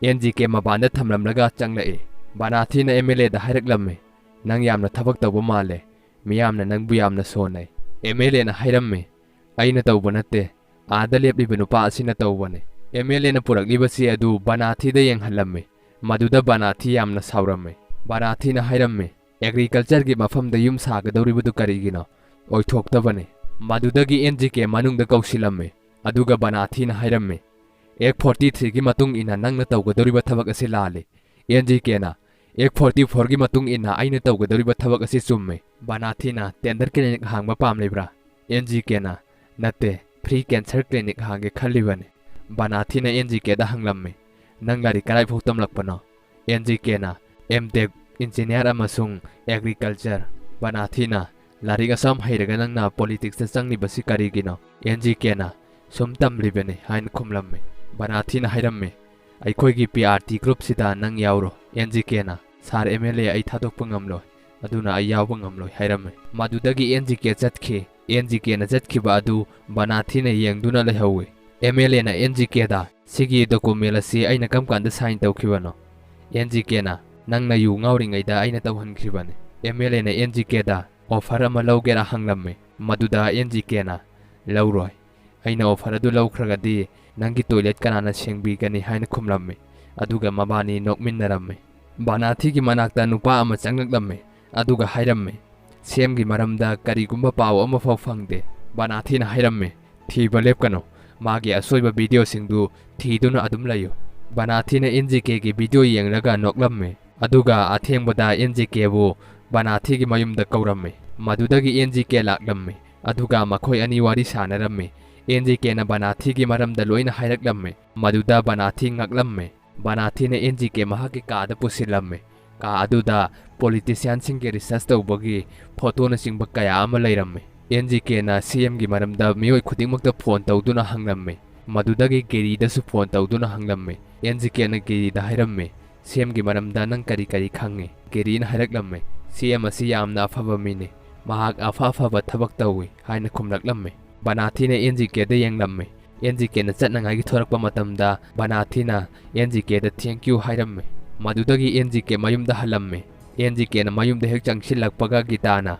ꯑꯦꯟ ꯖꯤ ꯀꯦ ꯃꯄꯥꯟꯗ ꯊꯝꯂꯝꯂꯒ ꯆꯪꯂꯛꯏ꯫ ꯕꯅꯥꯊꯤꯅ ꯑꯦꯝ ꯑꯦꯜ ꯑꯦꯗ ꯍꯥꯏꯔꯛꯂꯝꯃꯤ, "ꯅꯪ ꯌꯥꯝꯅ ꯊꯕꯛ ꯇꯧꯕ ꯃꯥꯜꯂꯦ, ꯃꯤꯌꯥꯝꯅ ꯅꯪꯕꯨ ꯌꯥꯝꯅ ꯁꯣꯟꯅꯩ"꯫ ꯑꯦꯝ ꯑꯦꯜ ꯑꯦꯅ ꯍꯥꯏꯔꯝꯃꯤ, "ꯑꯩꯅ ꯇꯧꯕ ꯅꯠꯇꯦ, ꯑꯥꯗ ꯂꯦꯞꯂꯤꯕ ꯅꯨꯄꯥ ꯑꯁꯤꯅ ꯇꯧꯕꯅꯤ"꯫ ꯑꯦꯝ ꯑꯦꯜ ꯑꯦꯅ ꯄꯨꯔꯛꯂꯤꯕ ꯆꯦ ꯑꯗꯨ ꯕꯅꯥꯊꯤꯗ ꯌꯦꯡꯍꯜꯂꯝꯃꯤ꯫ ꯃꯗꯨꯗ ꯕꯅꯥꯊꯤ ꯌꯥꯝꯅ ꯁꯥꯎꯔꯝꯃꯤ꯫ ꯕꯅꯥꯊꯤꯅ ꯍꯥꯏꯔꯝꯃꯤ, "ꯑꯦꯒ꯭ꯔꯤꯀꯜꯆꯔꯒꯤ ꯃꯐꯝꯗ ꯌꯨꯝ ꯁꯥꯒꯗꯧꯔꯤꯕꯗꯨ ꯀꯔꯤꯒꯤꯅꯣ? ꯑꯣꯏꯊꯣꯛꯇꯕꯅꯤ"꯫ ꯃꯗꯨꯗꯒꯤ ꯑꯦꯟ ꯖꯤ ꯀꯦ ꯃꯅꯨꯡꯗ ꯀꯧꯁꯤꯜꯂꯝꯃꯤ꯫ ꯑꯗꯨꯒ ꯕꯅꯥꯊꯤꯅ ꯍꯥꯏꯔꯝꯃꯤ, "ꯑꯦꯛ ꯐꯣꯔꯇꯤ ꯊ꯭ꯔꯤꯒꯤ ꯃꯇꯨꯡ ꯏꯟꯅ ꯅꯪꯅ ꯇꯧꯒꯗꯧꯔꯤꯕ ꯊꯕꯛ ꯑꯁꯤ ꯂꯥꯜꯂꯤ"꯫ ꯑꯦꯟ ꯖꯤ ꯀꯦꯅ, "ꯑꯦꯛ ꯐꯣꯔꯇꯤ ꯐꯣꯔꯒꯤ ꯃꯇꯨꯡ ꯏꯟꯅ ꯑꯩꯅ ꯇꯧꯒꯗꯧꯔꯤꯕ ꯊꯕꯛ ꯑꯁꯤ ꯆꯨꯝꯃꯤ"꯫ ꯕꯅꯥꯊꯤꯅ, "ꯇꯦꯟꯗꯔ ꯀ꯭ꯂꯤꯅꯤꯛ ꯍꯥꯡꯕ ꯄꯥꯝꯂꯤꯕ꯭ꯔꯥ?" ꯑꯦꯟ ꯖꯤ ꯀꯦꯅ, "ꯅꯠꯇꯦ, ꯐ꯭ꯔꯤ ꯀꯦꯟꯁꯔ ꯀ꯭ꯂꯤꯅꯤꯛ ꯍꯥꯡꯒꯦ ꯈꯜꯂꯤꯕꯅꯤ"꯫ ꯕꯅꯥꯊꯤꯅ ꯑꯦꯟ ꯖꯤ ꯀꯦꯗ ꯍꯪꯂꯝꯃꯤ, "ꯅꯪ ꯂꯥꯏꯔꯤꯛ ꯀꯗꯥꯏ ꯐꯥꯎ ꯇꯝꯂꯛꯄꯅꯣ?" ꯑꯦꯟ ꯖꯤ ꯀꯦꯅ, "ꯑꯦꯝ ꯇꯦꯛ, ꯏꯟꯖꯤꯅꯤꯌꯥꯔ ꯑꯃꯁꯨꯡ ꯑꯦꯒ꯭ꯔꯤꯀꯜꯆꯔ"꯫ ꯕꯅꯥꯊꯤꯅ, "ꯂꯥꯏꯔꯤꯛ ꯑꯁꯨꯛ ꯌꯥꯝ ꯍꯩꯔꯒ ꯅꯪꯅ ꯄꯣꯂꯤꯇꯤꯛꯁꯇ ꯆꯪꯂꯤꯕꯁꯤ ꯀꯔꯤꯒꯤꯅꯣ?" ꯑꯦꯟ ꯖꯤ ꯀꯦꯅ, "ꯁꯨꯝ ꯇꯝꯂꯤꯕꯅꯤ" ꯍꯥꯏꯅ ꯈꯨꯝꯂꯝꯃꯤ꯫ ꯕꯅꯥꯊꯤꯅ ꯍꯥꯏꯔꯝꯃꯤ, "ꯑꯩꯈꯣꯏꯒꯤ ꯄꯤ ꯑꯥꯔ ꯇꯤ ꯒ꯭ꯔꯨꯞꯁꯤꯗ ꯅꯪ ꯌꯥꯎꯔꯣ"꯫ ꯑꯦꯟ ꯖꯤ ꯀꯦꯅ, "ꯁꯥꯔ ꯑꯦꯝ ꯑꯦꯜ ꯑꯦ, ꯑꯩ ꯊꯥꯗꯣꯛꯄ ꯉꯝꯂꯣꯏ, ꯑꯗꯨꯅ ꯑꯩ ꯌꯥꯎꯕ ꯉꯝꯂꯣꯏ" ꯍꯥꯏꯔꯝꯃꯤ꯫ ꯃꯗꯨꯗꯒꯤ ꯑꯦꯟ ꯖꯤ ꯀꯦ ꯆꯠꯈꯤ꯫ ꯑꯦꯟ ꯖꯤ ꯀꯦꯅ ꯆꯠꯈꯤꯕ ꯑꯗꯨ ꯕꯅꯥꯊꯤꯅ ꯌꯦꯡꯗꯨꯅ ꯂꯩꯍꯧꯏ꯫ ꯑꯦꯝ ꯑꯦꯜ ꯑꯦꯅ ꯑꯦꯟ ꯖꯤ ꯀꯦꯗ, "ꯁꯤꯒꯤ ꯗꯣꯀꯨꯃꯦꯟ ꯑꯁꯤ ꯑꯩꯅ ꯀꯔꯝ ꯀꯥꯟꯗ ꯁꯥꯏꯟ ꯇꯧꯈꯤꯕꯅꯣ?" ꯑꯦꯟ ꯖꯤ ꯀꯦꯅ, "ꯅꯪꯅ ꯌꯨ ꯉꯥꯎꯔꯤꯉꯩꯗ ꯑꯩꯅ ꯇꯧꯍꯟꯈꯤꯕꯅꯤ"꯫ ꯑꯦꯝ ꯑꯦꯜ ꯑꯦꯅ ꯑꯦꯟ ꯖꯤ ꯀꯦꯗ, "ꯑꯣꯐꯔ ꯑꯃ ꯂꯧꯒꯦꯔꯥ?" ꯍꯪꯂꯝꯃꯤ꯫ ꯃꯗꯨꯗ ꯑꯦꯟ ꯖꯤ ꯀꯦꯅ, "ꯂꯧꯔꯣꯏ꯫ ꯑꯩꯅ ꯑꯣꯐꯔ ꯑꯗꯨ ꯂꯧꯈ꯭ꯔꯒꯗꯤ ꯅꯪꯒꯤ ꯇꯣꯏꯂꯦꯠ ꯀꯅꯥꯅ ꯁꯦꯡꯕꯤꯒꯅꯤ?" ꯍꯥꯏꯅ ꯈꯨꯝꯂꯝꯃꯤ꯫ ꯑꯗꯨꯒ ꯃꯕꯥꯅꯤ ꯅꯣꯛꯃꯤꯟꯅꯔꯝꯃꯤ꯫ ꯕꯅꯥꯊꯤꯒꯤ ꯃꯅꯥꯛꯇ ꯅꯨꯄꯥ ꯑꯃ ꯆꯪꯂꯛꯂꯝꯃꯤ꯫ ꯑꯗꯨꯒ ꯍꯥꯏꯔꯝꯃꯤ, "ꯁꯤ ꯑꯦꯝꯒꯤ ꯃꯔꯝꯗ ꯀꯔꯤꯒꯨꯝꯕ ꯄꯥꯎ ꯑꯃꯐꯥꯎ ꯐꯪꯗꯦ"꯫ ꯕꯅꯥꯊꯤꯅ ꯍꯥꯏꯔꯝꯃꯤ, "ꯊꯤꯕ ꯂꯦꯞꯀꯅꯨ꯫ ꯃꯥꯒꯤ ꯑꯁꯣꯏꯕ ꯚꯤꯗꯤꯑꯣꯁꯤꯡꯗꯨ ꯊꯤꯗꯨꯅ ꯑꯗꯨꯝ ꯂꯩꯌꯨ"꯫ ꯕꯅꯥꯊꯤꯅ ꯑꯦꯟ ꯖꯤ ꯀꯦꯒꯤ ꯚꯤꯗꯤꯑꯣ ꯌꯦꯡꯂꯒ ꯅꯣꯛꯂꯝꯃꯤ꯫ ꯑꯗꯨꯒ ꯑꯊꯦꯡꯕꯗ ꯑꯦꯟ ꯖꯤ ꯀꯦꯕꯨ ꯕꯅꯥꯊꯤꯒꯤ ꯃꯌꯨꯝꯗ ꯀꯧꯔꯝꯃꯤ꯫ ꯃꯗꯨꯗꯒꯤ ꯑꯦꯟ ꯖꯤ ꯀꯦ ꯂꯥꯛꯂꯝꯃꯤ꯫ ꯑꯗꯨꯒ ꯃꯈꯣꯏ ꯑꯅꯤ ꯋꯥꯔꯤ ꯁꯥꯟꯅꯔꯝꯃꯤ꯫ ꯑꯦꯟ ꯖꯤ ꯀꯦꯅ ꯕꯅꯥꯊꯤꯒꯤ ꯃꯔꯝꯗ ꯂꯣꯏꯅ ꯍꯥꯏꯔꯛꯂꯝꯃꯤ꯫ ꯃꯗꯨꯗ ꯕꯅꯥꯊꯤ ꯉꯛꯂꯝꯃꯤ꯫ ꯕꯅꯥꯊꯤꯅ ꯑꯦꯟ ꯖꯤ ꯀꯦ ꯃꯍꯥꯛꯀꯤ ꯀꯥꯗ ꯄꯨꯁꯤꯜꯂꯝꯃꯤ꯫ ꯀꯥ ꯑꯗꯨꯗ ꯄꯣꯂꯤꯇꯤꯁꯤꯌꯥꯟꯁꯤꯡꯒꯤ ꯔꯤꯁꯔꯆ ꯇꯧꯕꯒꯤ ꯐꯣꯇꯣꯅꯆꯤꯡꯕ ꯀꯌꯥ ꯑꯃ ꯂꯩꯔꯝꯃꯤ꯫ ꯑꯦꯟ ꯖꯤ ꯀꯦꯅ ꯁꯤ ꯑꯦꯝꯒꯤ ꯃꯔꯝꯗ ꯃꯤꯑꯣꯏ ꯈꯨꯗꯤꯡꯃꯛꯇ ꯐꯣꯟ ꯇꯧꯗꯨꯅ ꯍꯪꯂꯝꯃꯤ꯫ ꯃꯗꯨꯗꯒꯤ ꯒꯦꯔꯤꯗꯁꯨ ꯐꯣꯟ ꯇꯧꯗꯨꯅ ꯍꯪꯂꯝꯃꯤ꯫ ꯑꯦꯟ ꯖꯤ ꯀꯦꯅ ꯒꯦꯔꯤꯗ ꯍꯥꯏꯔꯝꯃꯤ, "ꯁꯤ ꯑꯦꯝꯒꯤ ꯃꯔꯝꯗ ꯅꯪ ꯀꯔꯤ ꯀꯔꯤ ꯈꯪꯉꯤ?" ꯒꯦꯔꯤꯅ ꯍꯥꯏꯔꯛꯂꯝꯃꯤ, "ꯁꯤ ꯑꯦꯝ ꯑꯁꯤ ꯌꯥꯝꯅ ꯑꯐꯕ ꯃꯤꯅꯤ꯫ ꯃꯍꯥꯛ ꯑꯐ ꯑꯐꯕ ꯊꯕꯛ ꯇꯧꯏ" ꯍꯥꯏꯅ ꯈꯨꯝꯂꯛꯂꯝꯃꯤ꯫ ꯕꯅꯥꯊꯤꯅ ꯑꯦꯟ ꯖꯤ ꯀꯦꯗ ꯌꯦꯡꯂꯝꯃꯤ꯫ ꯑꯦꯟ ꯖꯤ ꯀꯦꯅ ꯆꯠꯅꯉꯥꯏꯒꯤ ꯊꯣꯔꯛꯄ ꯃꯇꯝꯗ ꯕꯅꯥꯊꯤꯅ ꯑꯦꯟ ꯖꯤ ꯀꯦꯗ "Thank you" ꯍꯥꯏꯔꯝꯃꯤ꯫ ꯃꯗꯨꯗꯒꯤ ꯑꯦꯟ ꯖꯤ ꯀꯦ ꯃꯌꯨꯝꯗ ꯍꯜꯂꯝꯃꯤ꯫ ꯑꯦꯟ ꯖꯤ ꯀꯦꯅ ꯃꯌꯨꯝꯗ ꯍꯦꯛ ꯆꯪꯁꯤꯜꯂꯛꯄꯒ ꯒꯤꯇꯥꯅ,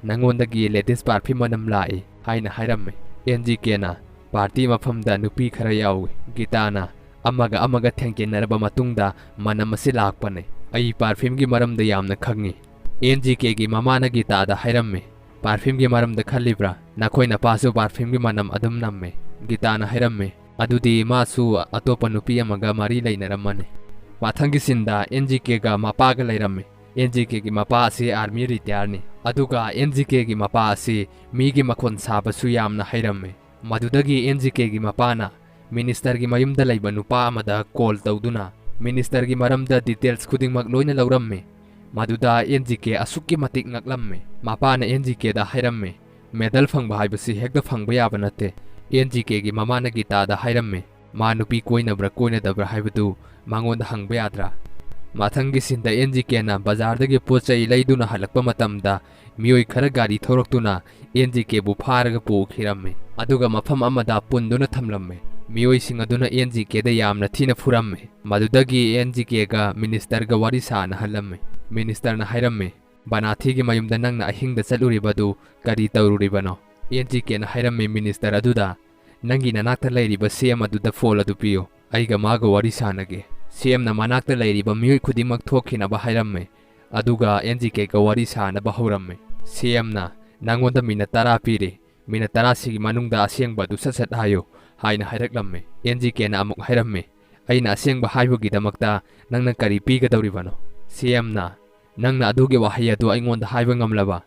"ꯅꯉꯣꯟꯗꯒꯤ ꯂꯦꯗꯤꯁ ꯄꯥꯔꯐ꯭ꯌꯨꯝ ꯃꯅꯝ ꯂꯥꯛꯏ" ꯍꯥꯏꯅ ꯍꯥꯏꯔꯝꯃꯤ꯫ ꯑꯦꯟ ꯖꯤ ꯀꯦꯅ ꯄꯥꯔꯇꯤ ꯃꯐꯝꯗ ꯅꯨꯄꯤ ꯈꯔ ꯌꯥꯎꯏ꯫ ꯒꯤꯇꯥꯅ ꯑꯃꯒ ꯑꯃꯒ ꯊꯦꯡꯖꯤꯟꯅꯔꯕ ꯃꯇꯨꯡꯗ ꯃꯅꯝ ꯑꯁꯤ ꯂꯥꯛꯄꯅꯤ꯫ "ꯑꯩ ꯄꯥꯔꯐ꯭ꯌꯨꯝꯒꯤ ꯃꯔꯝꯗ ꯌꯥꯝꯅ ꯈꯪꯏ"꯫ ꯑꯦꯟ ꯖꯤ ꯀꯦꯒꯤ ꯃꯃꯥꯅ ꯒꯤꯇꯥꯗ ꯍꯥꯏꯔꯝꯃꯤ, "ꯄꯥꯔꯐ꯭ꯌꯨꯝꯒꯤ ꯃꯔꯝꯗ ꯈꯜꯂꯤꯕ꯭ꯔꯥ? ꯅꯈꯣꯏ ꯅꯄꯥꯁꯨ ꯄꯥꯔꯐ꯭ꯌꯨꯝꯒꯤ ꯃꯅꯝ ꯑꯗꯨꯝ ꯅꯝꯃꯤ"꯫ ꯒꯤꯇꯥꯅ ꯍꯥꯏꯔꯝꯃꯤ, "ꯑꯗꯨꯗꯤ ꯃꯥꯁꯨ ꯑꯇꯣꯞꯄ ꯅꯨꯄꯤ ꯑꯃꯒ ꯃꯔꯤ ꯂꯩꯅꯔꯝꯃꯅꯤ"꯫ ꯃꯊꯪꯒꯤ ꯁꯤꯟꯗ ꯑꯦꯟ ꯖꯤ ꯀꯦꯒ ꯃꯄꯥꯒ ꯂꯩꯔꯝꯃꯤ꯫ ꯑꯦꯟ ꯖꯤ ꯀꯦꯒꯤ ꯃꯄꯥ ꯑꯁꯤ ꯑꯥꯔꯃꯤ ꯔꯤꯇꯥꯌꯔꯅꯤ, ꯑꯗꯨꯒ ꯑꯦꯟ ꯖꯤ ꯀꯦꯒꯤ ꯃꯄꯥ ꯑꯁꯤ ꯃꯤꯒꯤ ꯃꯈꯣꯟ ꯁꯥꯕꯁꯨ ꯌꯥꯝꯅ ꯍꯩꯔꯝꯃꯤ꯫ ꯃꯗꯨꯗꯒꯤ ꯑꯦꯟ ꯖꯤ ꯀꯦꯒꯤ ꯃꯄꯥꯅ ꯃꯤꯅꯤꯁꯇꯔꯒꯤ ꯃꯌꯨꯝꯗ ꯂꯩꯕ ꯅꯨꯄꯥ ꯑꯃꯗ ꯀꯣꯜ ꯇꯧꯗꯨꯅ ꯃꯤꯅꯤꯁꯇꯔꯒꯤ ꯃꯔꯝꯗ ꯗꯤꯇꯦꯜꯁ ꯈꯨꯗꯤꯡꯃꯛ ꯂꯣꯏꯅ ꯂꯧꯔꯝꯃꯤ꯫ ꯃꯗꯨꯗ ꯑꯦꯟ ꯖꯤ ꯀꯦ ꯑꯁꯨꯛꯀꯤ ꯃꯇꯤꯛ ꯉꯛꯂꯝꯃꯤ꯫ ꯃꯄꯥꯅ ꯑꯦꯟ ꯖꯤ ꯀꯦꯗ ꯍꯥꯏꯔꯝꯃꯤ, "ꯃꯦꯗꯜ ꯐꯪꯕ ꯍꯥꯏꯕꯁꯤ ꯍꯦꯛꯇ ꯐꯪꯕ ꯌꯥꯕ ꯅꯠꯇꯦ"꯫ ꯑꯦꯟ ꯖꯤ ꯀꯦꯒꯤ ꯃꯃꯥꯅ ꯒꯤꯇꯥꯗ ꯍꯥꯏꯔꯝꯃꯤ, "ꯃꯥ ꯅꯨꯄꯤ ꯀꯣꯏꯅꯕ꯭ꯔꯥ ꯀꯣꯏꯅꯗꯕ꯭ꯔꯥ ꯍꯥꯏꯕꯗꯨ ꯃꯉꯣꯟꯗ ꯍꯪꯕ ꯌꯥꯗ꯭ꯔꯥ?" ꯃꯊꯪꯒꯤ ꯁꯤꯟꯗ ꯑꯦꯟ ꯖꯤ ꯀꯦꯅ ꯕꯖꯥꯔꯗꯒꯤ ꯄꯣꯠ ꯆꯩ ꯂꯩꯗꯨꯅ ꯍꯜꯂꯛꯄ ꯃꯇꯝꯗ ꯃꯤꯑꯣꯏ ꯈꯔ ꯒꯥꯔꯤ ꯊꯧꯔꯛꯇꯨꯅ ꯑꯦꯟ ꯖꯤ ꯀꯦꯕꯨ ꯐꯥꯔꯒ ꯄꯨꯈꯤꯔꯝꯃꯤ, ꯑꯗꯨꯒ ꯃꯐꯝ ꯑꯃꯗ ꯄꯨꯟꯗꯨꯅ ꯊꯝꯂꯝꯃꯤ꯫ ꯃꯤꯑꯣꯏꯁꯤꯡ ꯑꯗꯨꯅ ꯑꯦꯟ ꯖꯤ ꯀꯦꯗ ꯌꯥꯝꯅ ꯊꯤꯅ ꯐꯨꯔꯝꯃꯤ꯫ ꯃꯗꯨꯗꯒꯤ ꯑꯦꯟ ꯖꯤ ꯀꯦꯒ ꯃꯤꯅꯤꯁꯇꯔꯒ ꯋꯥꯔꯤ ꯁꯥꯅꯍꯜꯂꯝꯃꯤ꯫ ꯃꯤꯅꯤꯁꯇꯔꯅ ꯍꯥꯏꯔꯝꯃꯤ, "ꯕꯅꯥꯊꯤꯒꯤ ꯃꯌꯨꯝꯗ ꯅꯪꯅ ꯑꯍꯤꯡꯗ ꯆꯠꯂꯨꯔꯤꯕꯗꯨ ꯀꯔꯤ ꯇꯧꯔꯨꯔꯤꯕꯅꯣ?" ꯑꯦꯟ ꯖꯤ ꯀꯦꯅ ꯍꯥꯏꯔꯝꯃꯤ ꯃꯤꯅꯤꯁꯇꯔ ꯑꯗꯨꯗ, "ꯅꯪꯒꯤ ꯅꯅꯥꯛꯇ ꯂꯩꯔꯤꯕ ꯁꯤ ꯑꯦꯝ ꯑꯗꯨꯗ ꯐꯣꯟ ꯑꯗꯨ ꯄꯤꯌꯨ, ꯑꯩꯒ ꯃꯥꯒ ꯋꯥꯔꯤ ꯁꯥꯅꯒꯦ"꯫ ꯁꯤ ꯑꯦꯝꯅ ꯃꯅꯥꯛꯇ ꯂꯩꯔꯤꯕ ꯃꯤꯑꯣꯏ ꯈꯨꯗꯤꯡꯃꯛ ꯊꯣꯛꯈꯤꯅꯕ ꯍꯥꯏꯔꯝꯃꯤ, ꯑꯗꯨꯒ ꯑꯦꯟ ꯖꯤ ꯀꯦꯒ ꯋꯥꯔꯤ ꯁꯥꯅꯕ ꯍꯧꯔꯝꯃꯤ꯫ ꯁꯤ ꯑꯦꯝꯅ, "ꯅꯪꯉꯣꯟꯗ ꯃꯤꯅꯠ ꯇꯔꯥ ꯄꯤꯔꯤ, ꯃꯤꯅꯠ ꯇꯔꯥꯁꯤꯒꯤ ꯃꯅꯨꯡꯗ ꯑꯁꯦꯡꯕ ꯑꯗꯨ ꯁꯠ ꯁꯠ ꯍꯥꯏꯌꯨ" ꯍꯥꯏꯅ ꯍꯥꯏꯔꯛꯂꯝꯃꯤ꯫ ꯑꯦꯟ ꯖꯤ ꯀꯦꯅ ꯑꯃꯨꯛ ꯍꯥꯏꯔꯝꯃꯤ, "ꯑꯩꯅ ꯑꯁꯦꯡꯕ ꯍꯥꯏꯕꯒꯤꯗꯃꯛꯇ ꯅꯪꯅ ꯀꯔꯤ ꯄꯤꯒꯗꯧꯔꯤꯕꯅꯣ?" ꯁꯤ ꯑꯦꯝꯅ, "ꯅꯪꯅ ꯑꯗꯨꯒꯤ ꯋꯥꯍꯩ ꯑꯗꯨ ꯑꯩꯉꯣꯟꯗ ꯍꯥꯏꯕ ꯉꯝꯂꯕ?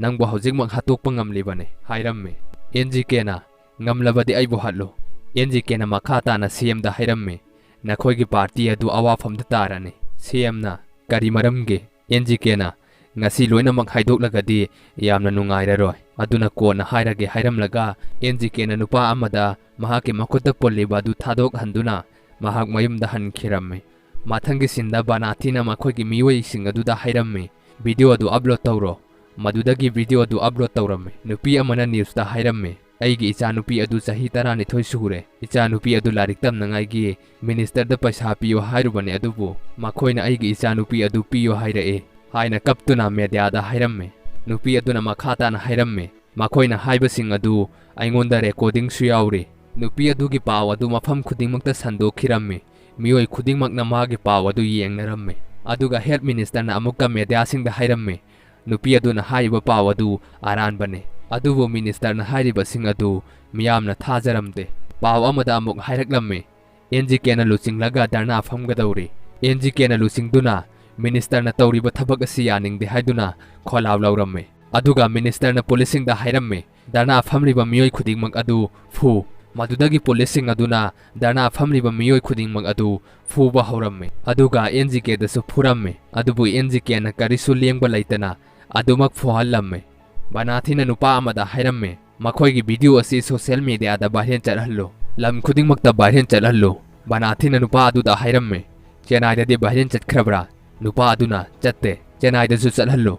ꯅꯪꯕꯨ ꯍꯧꯖꯤꯛꯃꯛ ꯍꯥꯠꯇꯣꯛꯄ ꯉꯝꯂꯤꯕꯅꯤ" ꯍꯥꯏꯔꯝꯃꯤ꯫ ꯑꯦꯟ ꯖꯤ ꯀꯦꯅ, "ꯉꯝꯂꯕꯗꯤ ꯑꯩꯕꯨ ꯍꯥꯠꯂꯨ"꯫ ꯑꯦꯟ ꯖꯤ ꯀꯦꯅ ꯃꯈꯥ ꯇꯥꯅ ꯁꯤ ꯑꯦꯝꯗ ꯍꯥꯏꯔꯝꯃꯤ, "ꯅꯈꯣꯏꯒꯤ ꯄꯥꯔꯇꯤ ꯑꯗꯨ ꯑꯋꯥꯐꯝꯗ ꯇꯥꯔꯅꯤ"꯫ ꯁꯤ ꯑꯦꯝꯅ, "ꯀꯔꯤ ꯃꯔꯝꯒꯤ?" ꯑꯦꯟ ꯖꯤ ꯀꯦꯅ, "ꯉꯁꯤ ꯂꯣꯏꯅꯃꯛ ꯍꯥꯏꯗꯣꯛꯂꯒꯗꯤ ꯌꯥꯝꯅ ꯅꯨꯡꯉꯥꯏꯔꯔꯣꯏ, ꯑꯗꯨꯅ ꯀꯣꯟꯅ ꯍꯥꯏꯔꯒꯦ" ꯍꯥꯏꯔꯝꯂꯒ ꯑꯦꯟ ꯖꯤ ꯀꯦꯅ ꯅꯨꯄꯥ ꯑꯃꯗ ꯃꯍꯥꯛꯀꯤ ꯃꯈꯨꯠꯇ ꯄꯨꯜꯂꯤꯕ ꯑꯗꯨ ꯊꯥꯗꯣꯛꯍꯟꯗꯨꯅ ꯃꯍꯥꯛ ꯃꯌꯨꯝꯗ ꯍꯟꯈꯤꯔꯝꯃꯤ꯫ ꯃꯊꯪꯒꯤ ꯁꯤꯟꯗ ꯕꯅꯥꯊꯤꯅ ꯃꯈꯣꯏꯒꯤ ꯃꯤꯑꯣꯏꯁꯤꯡ ꯑꯗꯨꯗ ꯍꯥꯏꯔꯝꯃꯤ, "ꯚꯤꯗꯤꯑꯣ ꯑꯗꯨ ꯑꯞꯂꯣꯗ ꯇꯧꯔꯣ"꯫ ꯃꯗꯨꯗꯒꯤ ꯚꯤꯗꯤꯑꯣ ꯑꯗꯨ ꯑꯞꯂꯣꯗ ꯇꯧꯔꯝꯃꯤ꯫ ꯅꯨꯄꯤ ꯑꯃꯅ ꯅ꯭ꯌꯨꯁꯇ ꯍꯥꯏꯔꯝꯃꯤ, "ꯑꯩꯒꯤ ꯏꯆꯥꯅꯨꯄꯤ ꯑꯗꯨ ꯆꯍꯤ ꯇꯔꯥꯅꯤꯊꯣꯏ ꯁꯨꯔꯦ꯫ ꯏꯆꯥꯅꯨꯄꯤ ꯑꯗꯨ ꯂꯥꯏꯔꯤꯛ ꯇꯝꯅꯉꯥꯏꯒꯤ ꯃꯤꯅꯤꯁꯇꯔꯗ ꯄꯩꯁꯥ ꯄꯤꯌꯨ ꯍꯥꯏꯔꯨꯕꯅꯤ, ꯑꯗꯨꯕꯨ ꯃꯈꯣꯏꯅ ꯑꯩꯒꯤ ꯏꯆꯥꯅꯨꯄꯤ ꯑꯗꯨ ꯄꯤꯌꯨ ꯍꯥꯏꯔꯛꯏ" ꯍꯥꯏꯅ ꯀꯞꯇꯨꯅ ꯃꯦꯗꯤꯌꯥꯗ ꯍꯥꯏꯔꯝꯃꯤ꯫ ꯅꯨꯄꯤ ꯑꯗꯨꯅ ꯃꯈꯥ ꯇꯥꯅ ꯍꯥꯏꯔꯝꯃꯤ, "ꯃꯈꯣꯏꯅ ꯍꯥꯏꯕꯁꯤꯡ ꯑꯗꯨ ꯑꯩꯉꯣꯟꯗ ꯔꯦꯀꯣꯔꯗꯤꯡꯁꯨ ꯌꯥꯎꯔꯤ꯫ ꯅꯨꯄꯤ ꯑꯗꯨꯒꯤ ꯄꯥꯎ ꯑꯗꯨ ꯃꯐꯝ ꯈꯨꯗꯤꯡꯃꯛꯇ ꯁꯟꯗꯣꯛꯈꯤꯔꯝꯃꯤ꯫ ꯃꯤꯑꯣꯏ ꯈꯨꯗꯤꯡꯃꯛꯅ ꯃꯥꯒꯤ ꯄꯥꯎ ꯑꯗꯨ ꯌꯦꯡꯅꯔꯝꯃꯤ"꯫ ꯑꯗꯨꯒ ꯍꯦꯜꯊ ꯃꯤꯅꯤꯁꯇꯔꯅ ꯑꯃꯨꯛꯀ ꯃꯦꯗꯤꯌꯥꯁꯤꯡꯗ ꯍꯥꯏꯔꯝꯃꯤ, "ꯅꯨꯄꯤ ꯑꯗꯨꯅ ꯍꯥꯏꯔꯤꯕ ꯄꯥꯎ ꯑꯗꯨ ꯑꯔꯥꯟꯕꯅꯤ, ꯑꯗꯨꯕꯨ ꯃꯤꯅꯤꯁꯇꯔꯅ ꯍꯥꯏꯔꯤꯕꯁꯤꯡ ꯑꯗꯨ ꯃꯤꯌꯥꯝꯅ ꯊꯥꯖꯔꯝꯗꯦ"꯫ ꯄꯥꯎ ꯑꯃꯗ ꯑꯃꯨꯛ ꯍꯥꯏꯔꯛꯂꯝꯃꯤ, "ꯑꯦꯟ ꯖꯤ ꯀꯦꯅ ꯂꯨꯆꯤꯡꯂꯒ ꯙꯔꯅꯥ ꯐꯝꯒꯗꯧꯔꯤ꯫ ꯑꯦꯟ ꯖꯤ ꯀꯦꯅ ꯂꯨꯆꯤꯡꯗꯨꯅ ꯃꯤꯅꯤꯁꯇꯔꯅ ꯇꯧꯔꯤꯕ ꯊꯕꯛ ꯑꯁꯤ ꯌꯥꯅꯤꯡꯗꯦ" ꯍꯥꯏꯗꯨꯅ ꯈꯣꯜꯂꯥꯎ ꯂꯧꯔꯝꯃꯤ꯫ ꯑꯗꯨꯒ ꯃꯤꯅꯤꯁꯇꯔꯅ ꯄꯨꯂꯤꯁꯁꯤꯡꯗ ꯍꯥꯏꯔꯝꯃꯤ, "ꯙꯔꯅꯥ ꯐꯝꯂꯤꯕ ꯃꯤꯑꯣꯏ ꯈꯨꯗꯤꯡꯃꯛ ꯑꯗꯨ ꯐꯨ"꯫ ꯃꯗꯨꯗꯒꯤ ꯄꯨꯂꯤꯁꯁꯤꯡ ꯑꯗꯨꯅ ꯙꯔꯅꯥ ꯐꯝꯂꯤꯕ ꯃꯤꯑꯣꯏ ꯈꯨꯗꯤꯡꯃꯛ ꯑꯗꯨ ꯐꯨꯕ ꯍꯧꯔꯝꯃꯤ꯫ ꯑꯗꯨꯒ ꯑꯦꯟ ꯖꯤ ꯀꯦꯗꯁꯨ ꯐꯨꯔꯝꯃꯤ꯫ ꯑꯗꯨꯕꯨ ꯑꯦꯟ ꯖꯤ ꯀꯦꯅ ꯀꯔꯤꯁꯨ ꯂꯦꯡꯕ ꯂꯩꯇꯅ ꯑꯗꯨꯃꯛ ꯐꯨꯍꯜꯂꯝꯃꯤ꯫ ꯕꯅꯥꯊꯤꯅ ꯅꯨꯄꯥ ꯑꯃꯗ ꯍꯥꯏꯔꯝꯃꯤ, "ꯃꯈꯣꯏꯒꯤ ꯚꯤꯗꯤꯑꯣ ꯑꯁꯤ ꯁꯣꯁꯤꯌꯦꯜ ꯃꯤꯗꯤꯌꯥꯗ ꯚꯥꯏꯔꯦꯜ ꯆꯠꯍꯜꯂꯨ, ꯂꯝ ꯈꯨꯗꯤꯡꯃꯛꯇ ꯚꯥꯏꯔꯦꯜ ꯆꯠꯍꯜꯂꯨ"꯫ ꯕꯅꯥꯊꯤꯅ ꯅꯨꯄꯥ ꯑꯗꯨꯗ ꯍꯥꯏꯔꯝꯃꯤ, "ꯆꯦꯟꯅꯥꯏꯗꯗꯤ ꯚꯥꯏꯔꯦꯜ ꯆꯠꯈ꯭ꯔꯕ꯭ꯔꯥ?" ꯅꯨꯄꯥ ꯑꯗꯨꯅ, "ꯆꯠꯇꯦ, ꯆꯦꯟꯅꯥꯏꯗꯁꯨ ꯆꯠꯍꯜꯂꯨ"꯫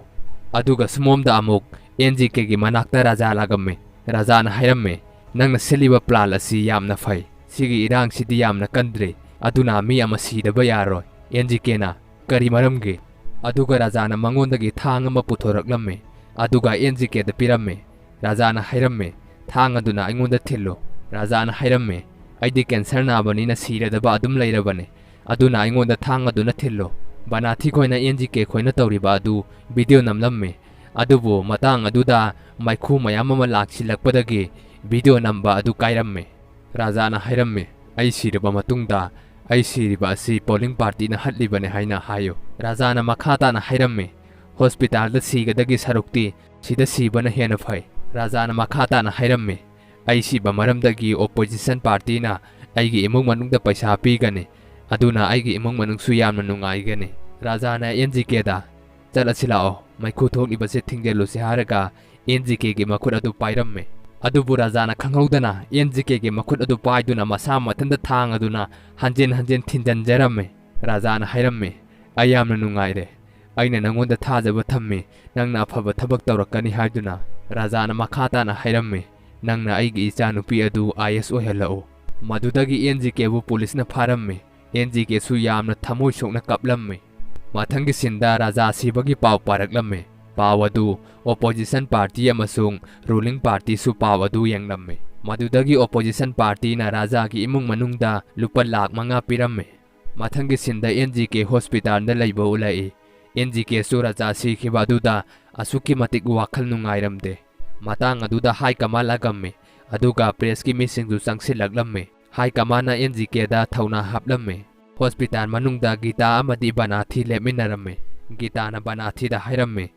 ꯑꯗꯨꯒ ꯁꯨꯃꯣꯝꯗ ꯑꯃꯨꯛ ꯑꯦꯟ ꯖꯤ ꯀꯦꯒꯤ ꯃꯅꯥꯛꯇ ꯔꯥꯖꯥ ꯂꯥꯛꯂꯝꯃꯤ꯫ ꯔꯥꯖꯥꯅ ꯍꯥꯏꯔꯝꯃꯤ, "ꯅꯪꯅ ꯁꯤꯜꯂꯤꯕ ꯄ꯭ꯂꯥꯟ ꯑꯁꯤ ꯌꯥꯝꯅ ꯐꯩ꯫ ꯁꯤꯒꯤ ꯏꯔꯥꯡꯁꯤꯗꯤ ꯌꯥꯝꯅ ꯀꯟꯗ꯭ꯔꯤ, ꯑꯗꯨꯅ ꯃꯤ ꯑꯃ ꯁꯤꯗꯕ ꯌꯥꯔꯣꯏ"꯫ ꯑꯦꯟ ꯖꯤ ꯀꯦꯅ, "ꯀꯔꯤ ꯃꯔꯝꯒꯤ?" ꯑꯗꯨꯒ ꯔꯥꯖꯥꯅ ꯃꯉꯣꯟꯗꯒꯤ ꯊꯥꯡ ꯑꯃ ꯄꯨꯊꯣꯔꯛꯂꯝꯃꯤ꯫ ꯑꯗꯨꯒ ꯑꯦꯟ ꯖꯤ ꯀꯦꯗ ꯄꯤꯔꯝꯃꯤ꯫ ꯔꯥꯖꯥꯅ ꯍꯥꯏꯔꯝꯃꯤ, "ꯊꯥꯡ ꯑꯗꯨꯅ ꯑꯩꯉꯣꯟꯗ ꯊꯤꯜꯂꯨ"꯫ ꯔꯥꯖꯥꯅ ꯍꯥꯏꯔꯝꯃꯤ, "ꯑꯩꯗꯤ ꯀꯦꯟꯁꯔ ꯅꯥꯕꯅꯤꯅ ꯁꯤꯔꯗꯕ ꯑꯗꯨꯝ ꯂꯩꯔꯕꯅꯤ, ꯑꯗꯨꯅ ꯑꯩꯉꯣꯟꯗ ꯊꯥꯡ ꯑꯗꯨꯅ ꯊꯤꯜꯂꯨ"꯫ ꯕꯅꯥꯊꯤ ꯈꯣꯏꯅ ꯑꯦꯟ ꯖꯤ ꯀꯦ ꯈꯣꯏꯅ ꯇꯧꯔꯤꯕ ꯑꯗꯨ ꯚꯤꯗꯤꯑꯣ ꯅꯝꯂꯝꯃꯤ꯫ ꯑꯗꯨꯕꯨ ꯃꯇꯥꯡ ꯑꯗꯨꯗ ꯃꯩꯈꯨ ꯃꯌꯥꯝ ꯑꯃ ꯂꯥꯛꯁꯤꯜꯂꯛꯄꯗꯒꯤ ꯚꯤꯗꯤꯑꯣ ꯅꯝꯕ ꯑꯗꯨ ꯀꯥꯏꯔꯝꯃꯤ꯫ ꯔꯥꯖꯥꯅ ꯍꯥꯏꯔꯝꯃꯤ, "ꯑꯩ ꯁꯤꯔꯕ ꯃꯇꯨꯡꯗ ꯑꯩ ꯁꯤꯔꯤꯕ ꯑꯁꯤ ꯄꯣꯂꯤꯡ ꯄꯥꯔꯇꯤꯅ ꯍꯠꯂꯤꯕꯅꯤ ꯍꯥꯏꯅ ꯍꯥꯏꯌꯨ"꯫ ꯔꯥꯖꯥꯅ ꯃꯈꯥ ꯇꯥꯅ ꯍꯥꯏꯔꯝꯃꯤ, "ꯍꯣꯁꯄꯤꯇꯥꯜꯗ ꯁꯤꯒꯗꯒꯤ ꯁꯔꯨꯛꯇꯤ ꯁꯤꯗ ꯁꯤꯕꯅ ꯍꯦꯟꯅ ꯐꯩ"꯫ ꯔꯥꯖꯥꯅ ꯃꯈꯥ ꯇꯥꯅ ꯍꯥꯏꯔꯝꯃꯤ, "ꯑꯩ ꯁꯤꯕ ꯃꯔꯝꯗꯒꯤ ꯑꯣꯄꯣꯖꯤꯁꯟ ꯄꯥꯔꯇꯤꯅ ꯑꯩꯒꯤ ꯏꯃꯨꯡ ꯃꯅꯨꯡꯗ ꯄꯩꯁꯥ ꯄꯤꯒꯅꯤ, ꯑꯗꯨꯅ ꯑꯩꯒꯤ ꯏꯃꯨꯡ ꯃꯅꯨꯡꯁꯨ ꯌꯥꯝꯅ ꯅꯨꯡꯉꯥꯏꯒꯅꯤ"꯫ ꯔꯥꯖꯥꯅ ꯑꯦꯟ ꯖꯤ ꯀꯦꯗ, "ꯆꯠꯂꯁꯤ ꯂꯥꯛꯑꯣ, ꯃꯩꯈꯨ ꯊꯣꯛꯂꯤꯕꯁꯦ ꯊꯤꯡꯖꯤꯜꯂꯨꯁꯤ" ꯍꯥꯏꯔꯒ ꯑꯦꯟ ꯖꯤ ꯀꯦꯒꯤ ꯃꯈꯨꯠ ꯑꯗꯨ ꯄꯥꯏꯔꯝꯃꯤ꯫ ꯑꯗꯨꯕꯨ ꯔꯥꯖꯥꯅ ꯈꯪꯍꯧꯗꯅ ꯑꯦꯟ ꯖꯤ ꯀꯦꯒꯤ ꯃꯈꯨꯠ ꯑꯗꯨ ꯄꯥꯏꯗꯨꯅ ꯃꯁꯥ ꯃꯊꯟꯇ ꯊꯥꯡ ꯑꯗꯨꯅ ꯍꯟꯖꯤꯟ ꯍꯟꯖꯤꯟ ꯊꯤꯟꯖꯤꯟꯖꯔꯝꯃꯤ꯫ ꯔꯥꯖꯥꯅ ꯍꯥꯏꯔꯝꯃꯤ, "ꯑꯩ ꯌꯥꯝꯅ ꯅꯨꯡꯉꯥꯏꯔꯦ꯫ ꯑꯩꯅ ꯅꯉꯣꯟꯗ ꯊꯥꯖꯕ ꯊꯝꯃꯤ, ꯅꯪꯅ ꯑꯐꯕ ꯊꯕꯛ ꯇꯧꯔꯛꯀꯅꯤ" ꯍꯥꯏꯗꯨꯅ꯫ ꯔꯥꯖꯥꯅ ꯃꯈꯥ ꯇꯥꯅ ꯍꯥꯏꯔꯝꯃꯤ, "ꯅꯪꯅ ꯑꯩꯒꯤ ꯏꯆꯥꯅꯨꯄꯤ ꯑꯗꯨ ꯑꯥꯏ ꯑꯦꯁ ꯑꯣꯏꯍꯜꯂꯛꯎ"꯫ ꯃꯗꯨꯗꯒꯤ ꯑꯦꯟ ꯖꯤ ꯀꯦꯕꯨ ꯄꯨꯂꯤꯁꯅ ꯐꯥꯔꯝꯃꯤ꯫ ꯑꯦꯟ ꯖꯤ ꯀꯦꯁꯨ ꯌꯥꯝꯅ ꯊꯃꯣꯏ ꯁꯣꯛꯅ ꯀꯞꯂꯝꯃꯤ꯫ ꯃꯊꯪꯒꯤ ꯁꯤꯟꯗ ꯔꯥꯖꯥ ꯁꯤꯕꯒꯤ ꯄꯥꯎ ꯄꯥꯔꯛꯂꯝꯃꯤ꯫ ꯄꯥꯎ ꯑꯗꯨ ꯑꯣꯄꯣꯖꯤꯁꯟ ꯄꯥꯔꯇꯤ ꯑꯃꯁꯨꯡ ꯔꯨꯂꯤꯡ ꯄꯥꯔꯇꯤꯁꯨ ꯄꯥꯎ ꯑꯗꯨ ꯌꯦꯡꯂꯝꯃꯤ꯫ ꯃꯗꯨꯗꯒꯤ ꯑꯣꯄꯣꯖꯤꯁꯟ ꯄꯥꯔꯇꯤꯅ ꯔꯥꯖꯥꯒꯤ ꯏꯃꯨꯡ ꯃꯅꯨꯡꯗ ꯂꯨꯄꯥ ꯂꯥꯈ ꯃꯉꯥ ꯄꯤꯔꯝꯃꯤ꯫ ꯃꯊꯪꯒꯤ ꯁꯤꯟꯗ ꯑꯦꯟ ꯖꯤ ꯀꯦ ꯍꯣꯁꯄꯤꯇꯥꯜꯗ ꯂꯩꯕ ꯎꯠꯂꯛꯏ꯫ ꯑꯦꯟ ꯖꯤ ꯀꯦꯁꯨ ꯔꯥꯖꯥ ꯁꯤꯈꯤꯕ ꯑꯗꯨꯗ ꯑꯁꯨꯛꯀꯤ ꯃꯇꯤꯛ ꯋꯥꯈꯜ ꯅꯨꯡꯉꯥꯏꯔꯝꯗꯦ꯫ ꯃꯇꯥꯡ ꯑꯗꯨꯗ ꯍꯥꯏ ꯀꯃꯥꯟ ꯂꯥꯛꯂꯝꯃꯤ, ꯑꯗꯨꯒ ꯄ꯭ꯔꯦꯁꯀꯤ ꯃꯤꯁꯤꯡꯁꯨ ꯆꯪꯁꯤꯜꯂꯛꯂꯝꯃꯤ꯫ ꯍꯥꯏ ꯀꯃꯥꯟꯅ ꯑꯦꯟ ꯖꯤ ꯀꯦꯗ ꯊꯧꯅꯥ ꯍꯥꯞꯂꯝꯃꯤ꯫ ꯍꯣꯁꯄꯤꯇꯥꯜ ꯃꯅꯨꯡꯗ ꯒꯤꯇꯥ ꯑꯃꯗꯤ ꯕꯅꯥꯊꯤ ꯂꯦꯞꯃꯤꯟꯅꯔꯝꯃꯤ꯫ ꯒꯤꯇꯥꯅ ꯕꯅꯥꯊꯤꯗ ꯍꯥꯏꯔꯝꯃꯤ,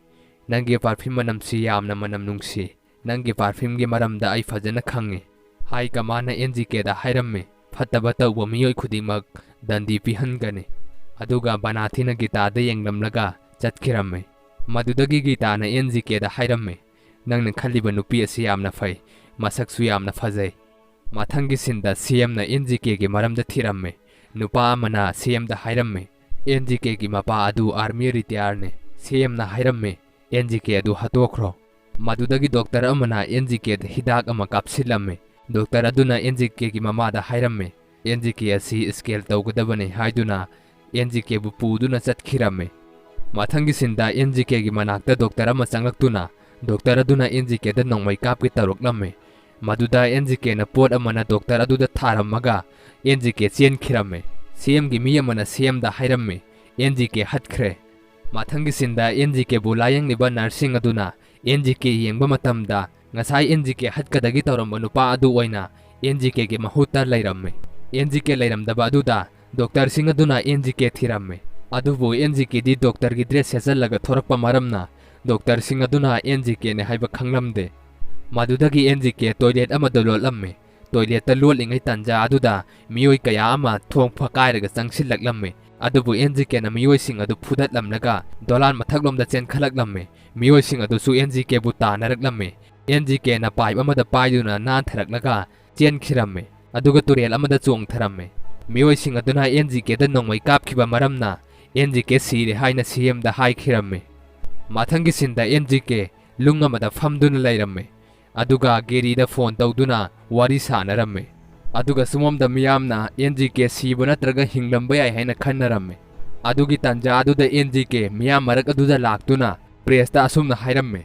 "ꯅꯪꯒꯤ ꯄꯔꯐ꯭ꯌꯨꯝ ꯃꯅꯝꯁꯤ ꯌꯥꯝꯅ ꯃꯅꯝ ꯅꯨꯡꯁꯤ꯫ ꯅꯪꯒꯤ ꯄꯔꯐ꯭ꯌꯨꯝꯒꯤ ꯃꯔꯝꯗ ꯑꯩ ꯐꯖꯅ ꯈꯪꯉꯤ"꯫ ꯍꯥꯏ ꯀꯃꯥꯟꯅ ꯑꯦꯟ ꯖꯤ ꯀꯦꯗ ꯍꯥꯏꯔꯝꯃꯤ, "ꯐꯠꯇꯕ ꯇꯧꯕ ꯃꯤꯑꯣꯏ ꯈꯨꯗꯤꯡꯃꯛ ꯗꯟꯗꯤ ꯄꯤꯍꯟꯒꯅꯤ"꯫ ꯑꯗꯨꯒ ꯕꯅꯥꯊꯤꯅ ꯒꯤꯇꯥꯗ ꯌꯦꯡꯂꯝꯂꯒ ꯆꯠꯈꯤꯔꯝꯃꯤ꯫ ꯃꯗꯨꯗꯒꯤ ꯒꯤꯇꯥꯅ ꯑꯦꯟ ꯖꯤ ꯀꯦꯗ ꯍꯥꯏꯔꯝꯃꯤ, "ꯅꯪꯅ ꯈꯜꯂꯤꯕ ꯅꯨꯄꯤ ꯑꯁꯤ ꯌꯥꯝꯅ ꯐꯩ, ꯃꯁꯛꯁꯨ ꯌꯥꯝꯅ ꯐꯖꯩ"꯫ ꯃꯊꯪꯒꯤ ꯁꯤꯟꯗ ꯁꯤ ꯑꯦꯝꯅ ꯑꯦꯟ ꯖꯤ ꯀꯦꯒꯤ ꯃꯔꯝꯗ ꯊꯤꯔꯝꯃꯤ꯫ ꯅꯨꯄꯥ ꯑꯃꯅ ꯁꯤ ꯑꯦꯝꯗ ꯍꯥꯏꯔꯝꯃꯤ, "ꯑꯦꯟ ꯖꯤ ꯀꯦꯒꯤ ꯃꯄꯥ ꯑꯗꯨ ꯑꯥꯔꯃꯤ ꯔꯤꯇꯥꯌꯔꯅꯤ"꯫ ꯁꯤ ꯑꯦꯝꯅ ꯍꯥꯏꯔꯝꯃꯤ, "ꯑꯦꯟ ꯖꯤ ꯀꯦ ꯑꯗꯨ ꯍꯥꯠꯇꯣꯛꯈ꯭ꯔꯣ"꯫ ꯃꯗꯨꯗꯒꯤ ꯗꯣꯛꯇꯔ ꯑꯃꯅ ꯑꯦꯟ ꯖꯤ ꯀꯦꯗ ꯍꯤꯗꯥꯛ ꯑꯃ ꯀꯥꯞꯁꯤꯜꯂꯝꯃꯤ꯫ ꯗꯣꯛꯇꯔ ꯑꯗꯨꯅ ꯑꯦꯟ ꯖꯤ ꯀꯦꯒꯤ ꯃꯃꯥꯗ ꯍꯥꯏꯔꯝꯃꯤ, "ꯑꯦꯟ ꯖꯤ ꯀꯦ ꯑꯁꯤ ꯁ꯭ꯀꯦꯜ ꯇꯧꯒꯗꯕꯅꯤ" ꯍꯥꯏꯗꯨꯅ ꯑꯦꯟ ꯖꯤ ꯀꯦꯕꯨ ꯄꯨꯗꯨꯅ ꯆꯠꯈꯤꯔꯝꯃꯤ꯫ ꯃꯊꯪꯒꯤ ꯁꯤꯟꯗ ꯑꯦꯟ ꯖꯤ ꯀꯦꯒꯤ ꯃꯅꯥꯛꯇ ꯗꯣꯛꯇꯔ ꯑꯃ ꯆꯪꯂꯛꯇꯨꯅ ꯗꯣꯛꯇꯔ ꯑꯗꯨꯅ ꯑꯦꯟ ꯖꯤ ꯀꯦꯗ ꯅꯣꯡꯃꯩ ꯀꯥꯞꯀꯦ ꯇꯧꯔꯛꯂꯝꯃꯤ꯫ ꯃꯗꯨꯗ ꯑꯦꯟ ꯖꯤ ꯀꯦꯅ ꯄꯣꯠ ꯑꯃꯅ ꯗꯣꯛꯇꯔ ꯑꯗꯨꯗ ꯊꯥꯔꯝꯃꯒ ꯑꯦꯟ ꯖꯤ ꯀꯦ ꯆꯦꯟꯈꯤꯔꯝꯃꯤ꯫ ꯁꯤ ꯑꯦꯝꯒꯤ ꯃꯤ ꯑꯃꯅ ꯁꯤ ꯑꯦꯝꯗ ꯍꯥꯏꯔꯝꯃꯤ, "ꯑꯦꯟ ꯖꯤ ꯀꯦ ꯍꯠꯈ꯭ꯔꯦ"꯫ ꯃꯊꯪꯒꯤ ꯁꯤꯟꯗ ꯑꯦꯟ ꯖꯤ ꯀꯦꯕꯨ ꯂꯥꯌꯦꯡꯂꯤꯕ ꯅꯔꯁꯁꯤꯡ ꯑꯗꯨꯅ ꯑꯦꯟ ꯖꯤ ꯀꯦ ꯌꯦꯡꯕ ꯃꯇꯝꯗ ꯉꯁꯥꯏ ꯑꯦꯟ ꯖꯤ ꯀꯦ ꯍꯠꯀꯗꯒꯤ ꯇꯧꯔꯝꯕ ꯅꯨꯄꯥ ꯑꯗꯨ ꯑꯣꯏꯅ ꯑꯦꯟ ꯖꯤ ꯀꯦꯒꯤ ꯃꯍꯨꯠꯇ ꯂꯩꯔꯝꯃꯤ꯫ ꯑꯦꯟ ꯖꯤ ꯀꯦ ꯂꯩꯔꯝꯗꯕ ꯑꯗꯨꯗ ꯗꯣꯛꯇꯔꯁꯤꯡ ꯑꯗꯨꯅ ꯑꯦꯟ ꯖꯤ ꯀꯦ ꯊꯤꯔꯝꯃꯤ꯫ ꯑꯗꯨꯕꯨ ꯑꯦꯟ ꯖꯤ ꯀꯦꯗꯤ ꯗꯣꯛꯇꯔꯒꯤ ꯗ꯭ꯔꯦꯁ ꯁꯦꯠꯆꯜꯂꯒ ꯊꯣꯔꯛꯄ ꯃꯔꯝꯅ ꯗꯣꯛꯇꯔꯁꯤꯡ ꯑꯗꯨꯅ ꯑꯦꯟ ꯖꯤ ꯀꯦꯅꯦ ꯍꯥꯏꯕ ꯈꯪꯂꯝꯗꯦ꯫ ꯃꯗꯨꯗꯒꯤ ꯑꯦꯟ ꯖꯤ ꯀꯦ ꯇꯣꯏꯂꯦꯠ ꯑꯃꯗ ꯂꯣꯠꯂꯝꯃꯤ꯫ ꯇꯣꯏꯂꯦꯠꯇ ꯂꯣꯠꯂꯤꯉꯩ ꯇꯥꯟꯖꯥ ꯑꯗꯨꯗ ꯃꯤꯑꯣꯏ ꯀꯌꯥ ꯑꯃ ꯊꯣꯡ ꯐꯛꯀꯥꯏꯔꯒ ꯆꯪꯁꯤꯜꯂꯛꯂꯝꯃꯤ꯫ ꯑꯗꯨꯕꯨ ꯑꯦꯟ ꯖꯤ ꯀꯦꯅ ꯃꯤꯑꯣꯏꯁꯤꯡ ꯑꯗꯨ ꯐꯨꯗꯠꯂꯝꯂꯒ ꯗꯣꯂꯥꯟ ꯃꯊꯛꯂꯣꯝꯗ ꯆꯦꯟꯈꯠꯂꯛꯂꯝꯃꯤ꯫ ꯃꯤꯑꯣꯏꯁꯤꯡ ꯑꯗꯨꯁꯨ ꯑꯦꯟ ꯖꯤ ꯀꯦꯕꯨ ꯇꯥꯟꯅꯔꯛꯂꯝꯃꯤ꯫ ꯑꯦꯟ ꯖꯤ ꯀꯦꯅ ꯄꯥꯏꯞ ꯑꯃꯗ ꯄꯥꯏꯗꯨꯅ ꯅꯥꯟꯊꯔꯛꯂꯒ ꯆꯦꯟꯈꯤꯔꯝꯃꯤ꯫ ꯑꯗꯨꯒ ꯇꯨꯔꯦꯜ ꯑꯃꯗ ꯆꯣꯡꯊꯔꯝꯃꯤ꯫ ꯃꯤꯑꯣꯏꯁꯤꯡ ꯑꯗꯨꯅ ꯑꯦꯟ ꯖꯤ ꯀꯦꯗ ꯅꯣꯡꯃꯩ ꯀꯥꯞꯈꯤꯕ ꯃꯔꯝꯅ ꯑꯦꯟ ꯖꯤ ꯀꯦ ꯁꯤꯔꯦ ꯍꯥꯏꯅ ꯁꯤ ꯑꯦꯝꯗ ꯍꯥꯏꯈꯤꯔꯝꯃꯤ꯫ ꯃꯊꯪꯒꯤ ꯁꯤꯟꯗ ꯑꯦꯟ ꯖꯤ ꯀꯦ ꯂꯨꯡ ꯑꯃꯗ ꯐꯝꯗꯨꯅ ꯂꯩꯔꯝꯃꯤ꯫ ꯑꯗꯨꯒ ꯒꯦꯔꯤꯗ ꯐꯣꯟ ꯇꯧꯗꯨꯅ ꯋꯥꯔꯤ ꯁꯥꯟꯅꯔꯝꯃꯤ꯫ ꯑꯗꯨꯒ ꯁꯣꯝꯂꯣꯝꯗ ꯃꯤꯌꯥꯝꯅ ꯑꯦꯟ ꯖꯤ ꯀꯦ ꯁꯤꯕ ꯅꯠꯇ꯭ꯔꯒ ꯍꯤꯡꯂꯝꯕ ꯌꯥꯏ ꯍꯥꯏꯅ ꯈꯟꯅꯔꯝꯃꯤ꯫ ꯑꯗꯨꯒꯤ ꯇꯥꯟꯖꯥ ꯑꯗꯨꯗ ꯑꯦꯟ ꯖꯤ ꯀꯦ ꯃꯤꯌꯥꯝ ꯃꯔꯛ ꯑꯗꯨꯗ ꯂꯥꯛꯇꯨꯅ ꯄ꯭ꯔꯦꯁꯇ ꯑꯁꯨꯝꯅ ꯍꯥꯏꯔꯝꯃꯤ,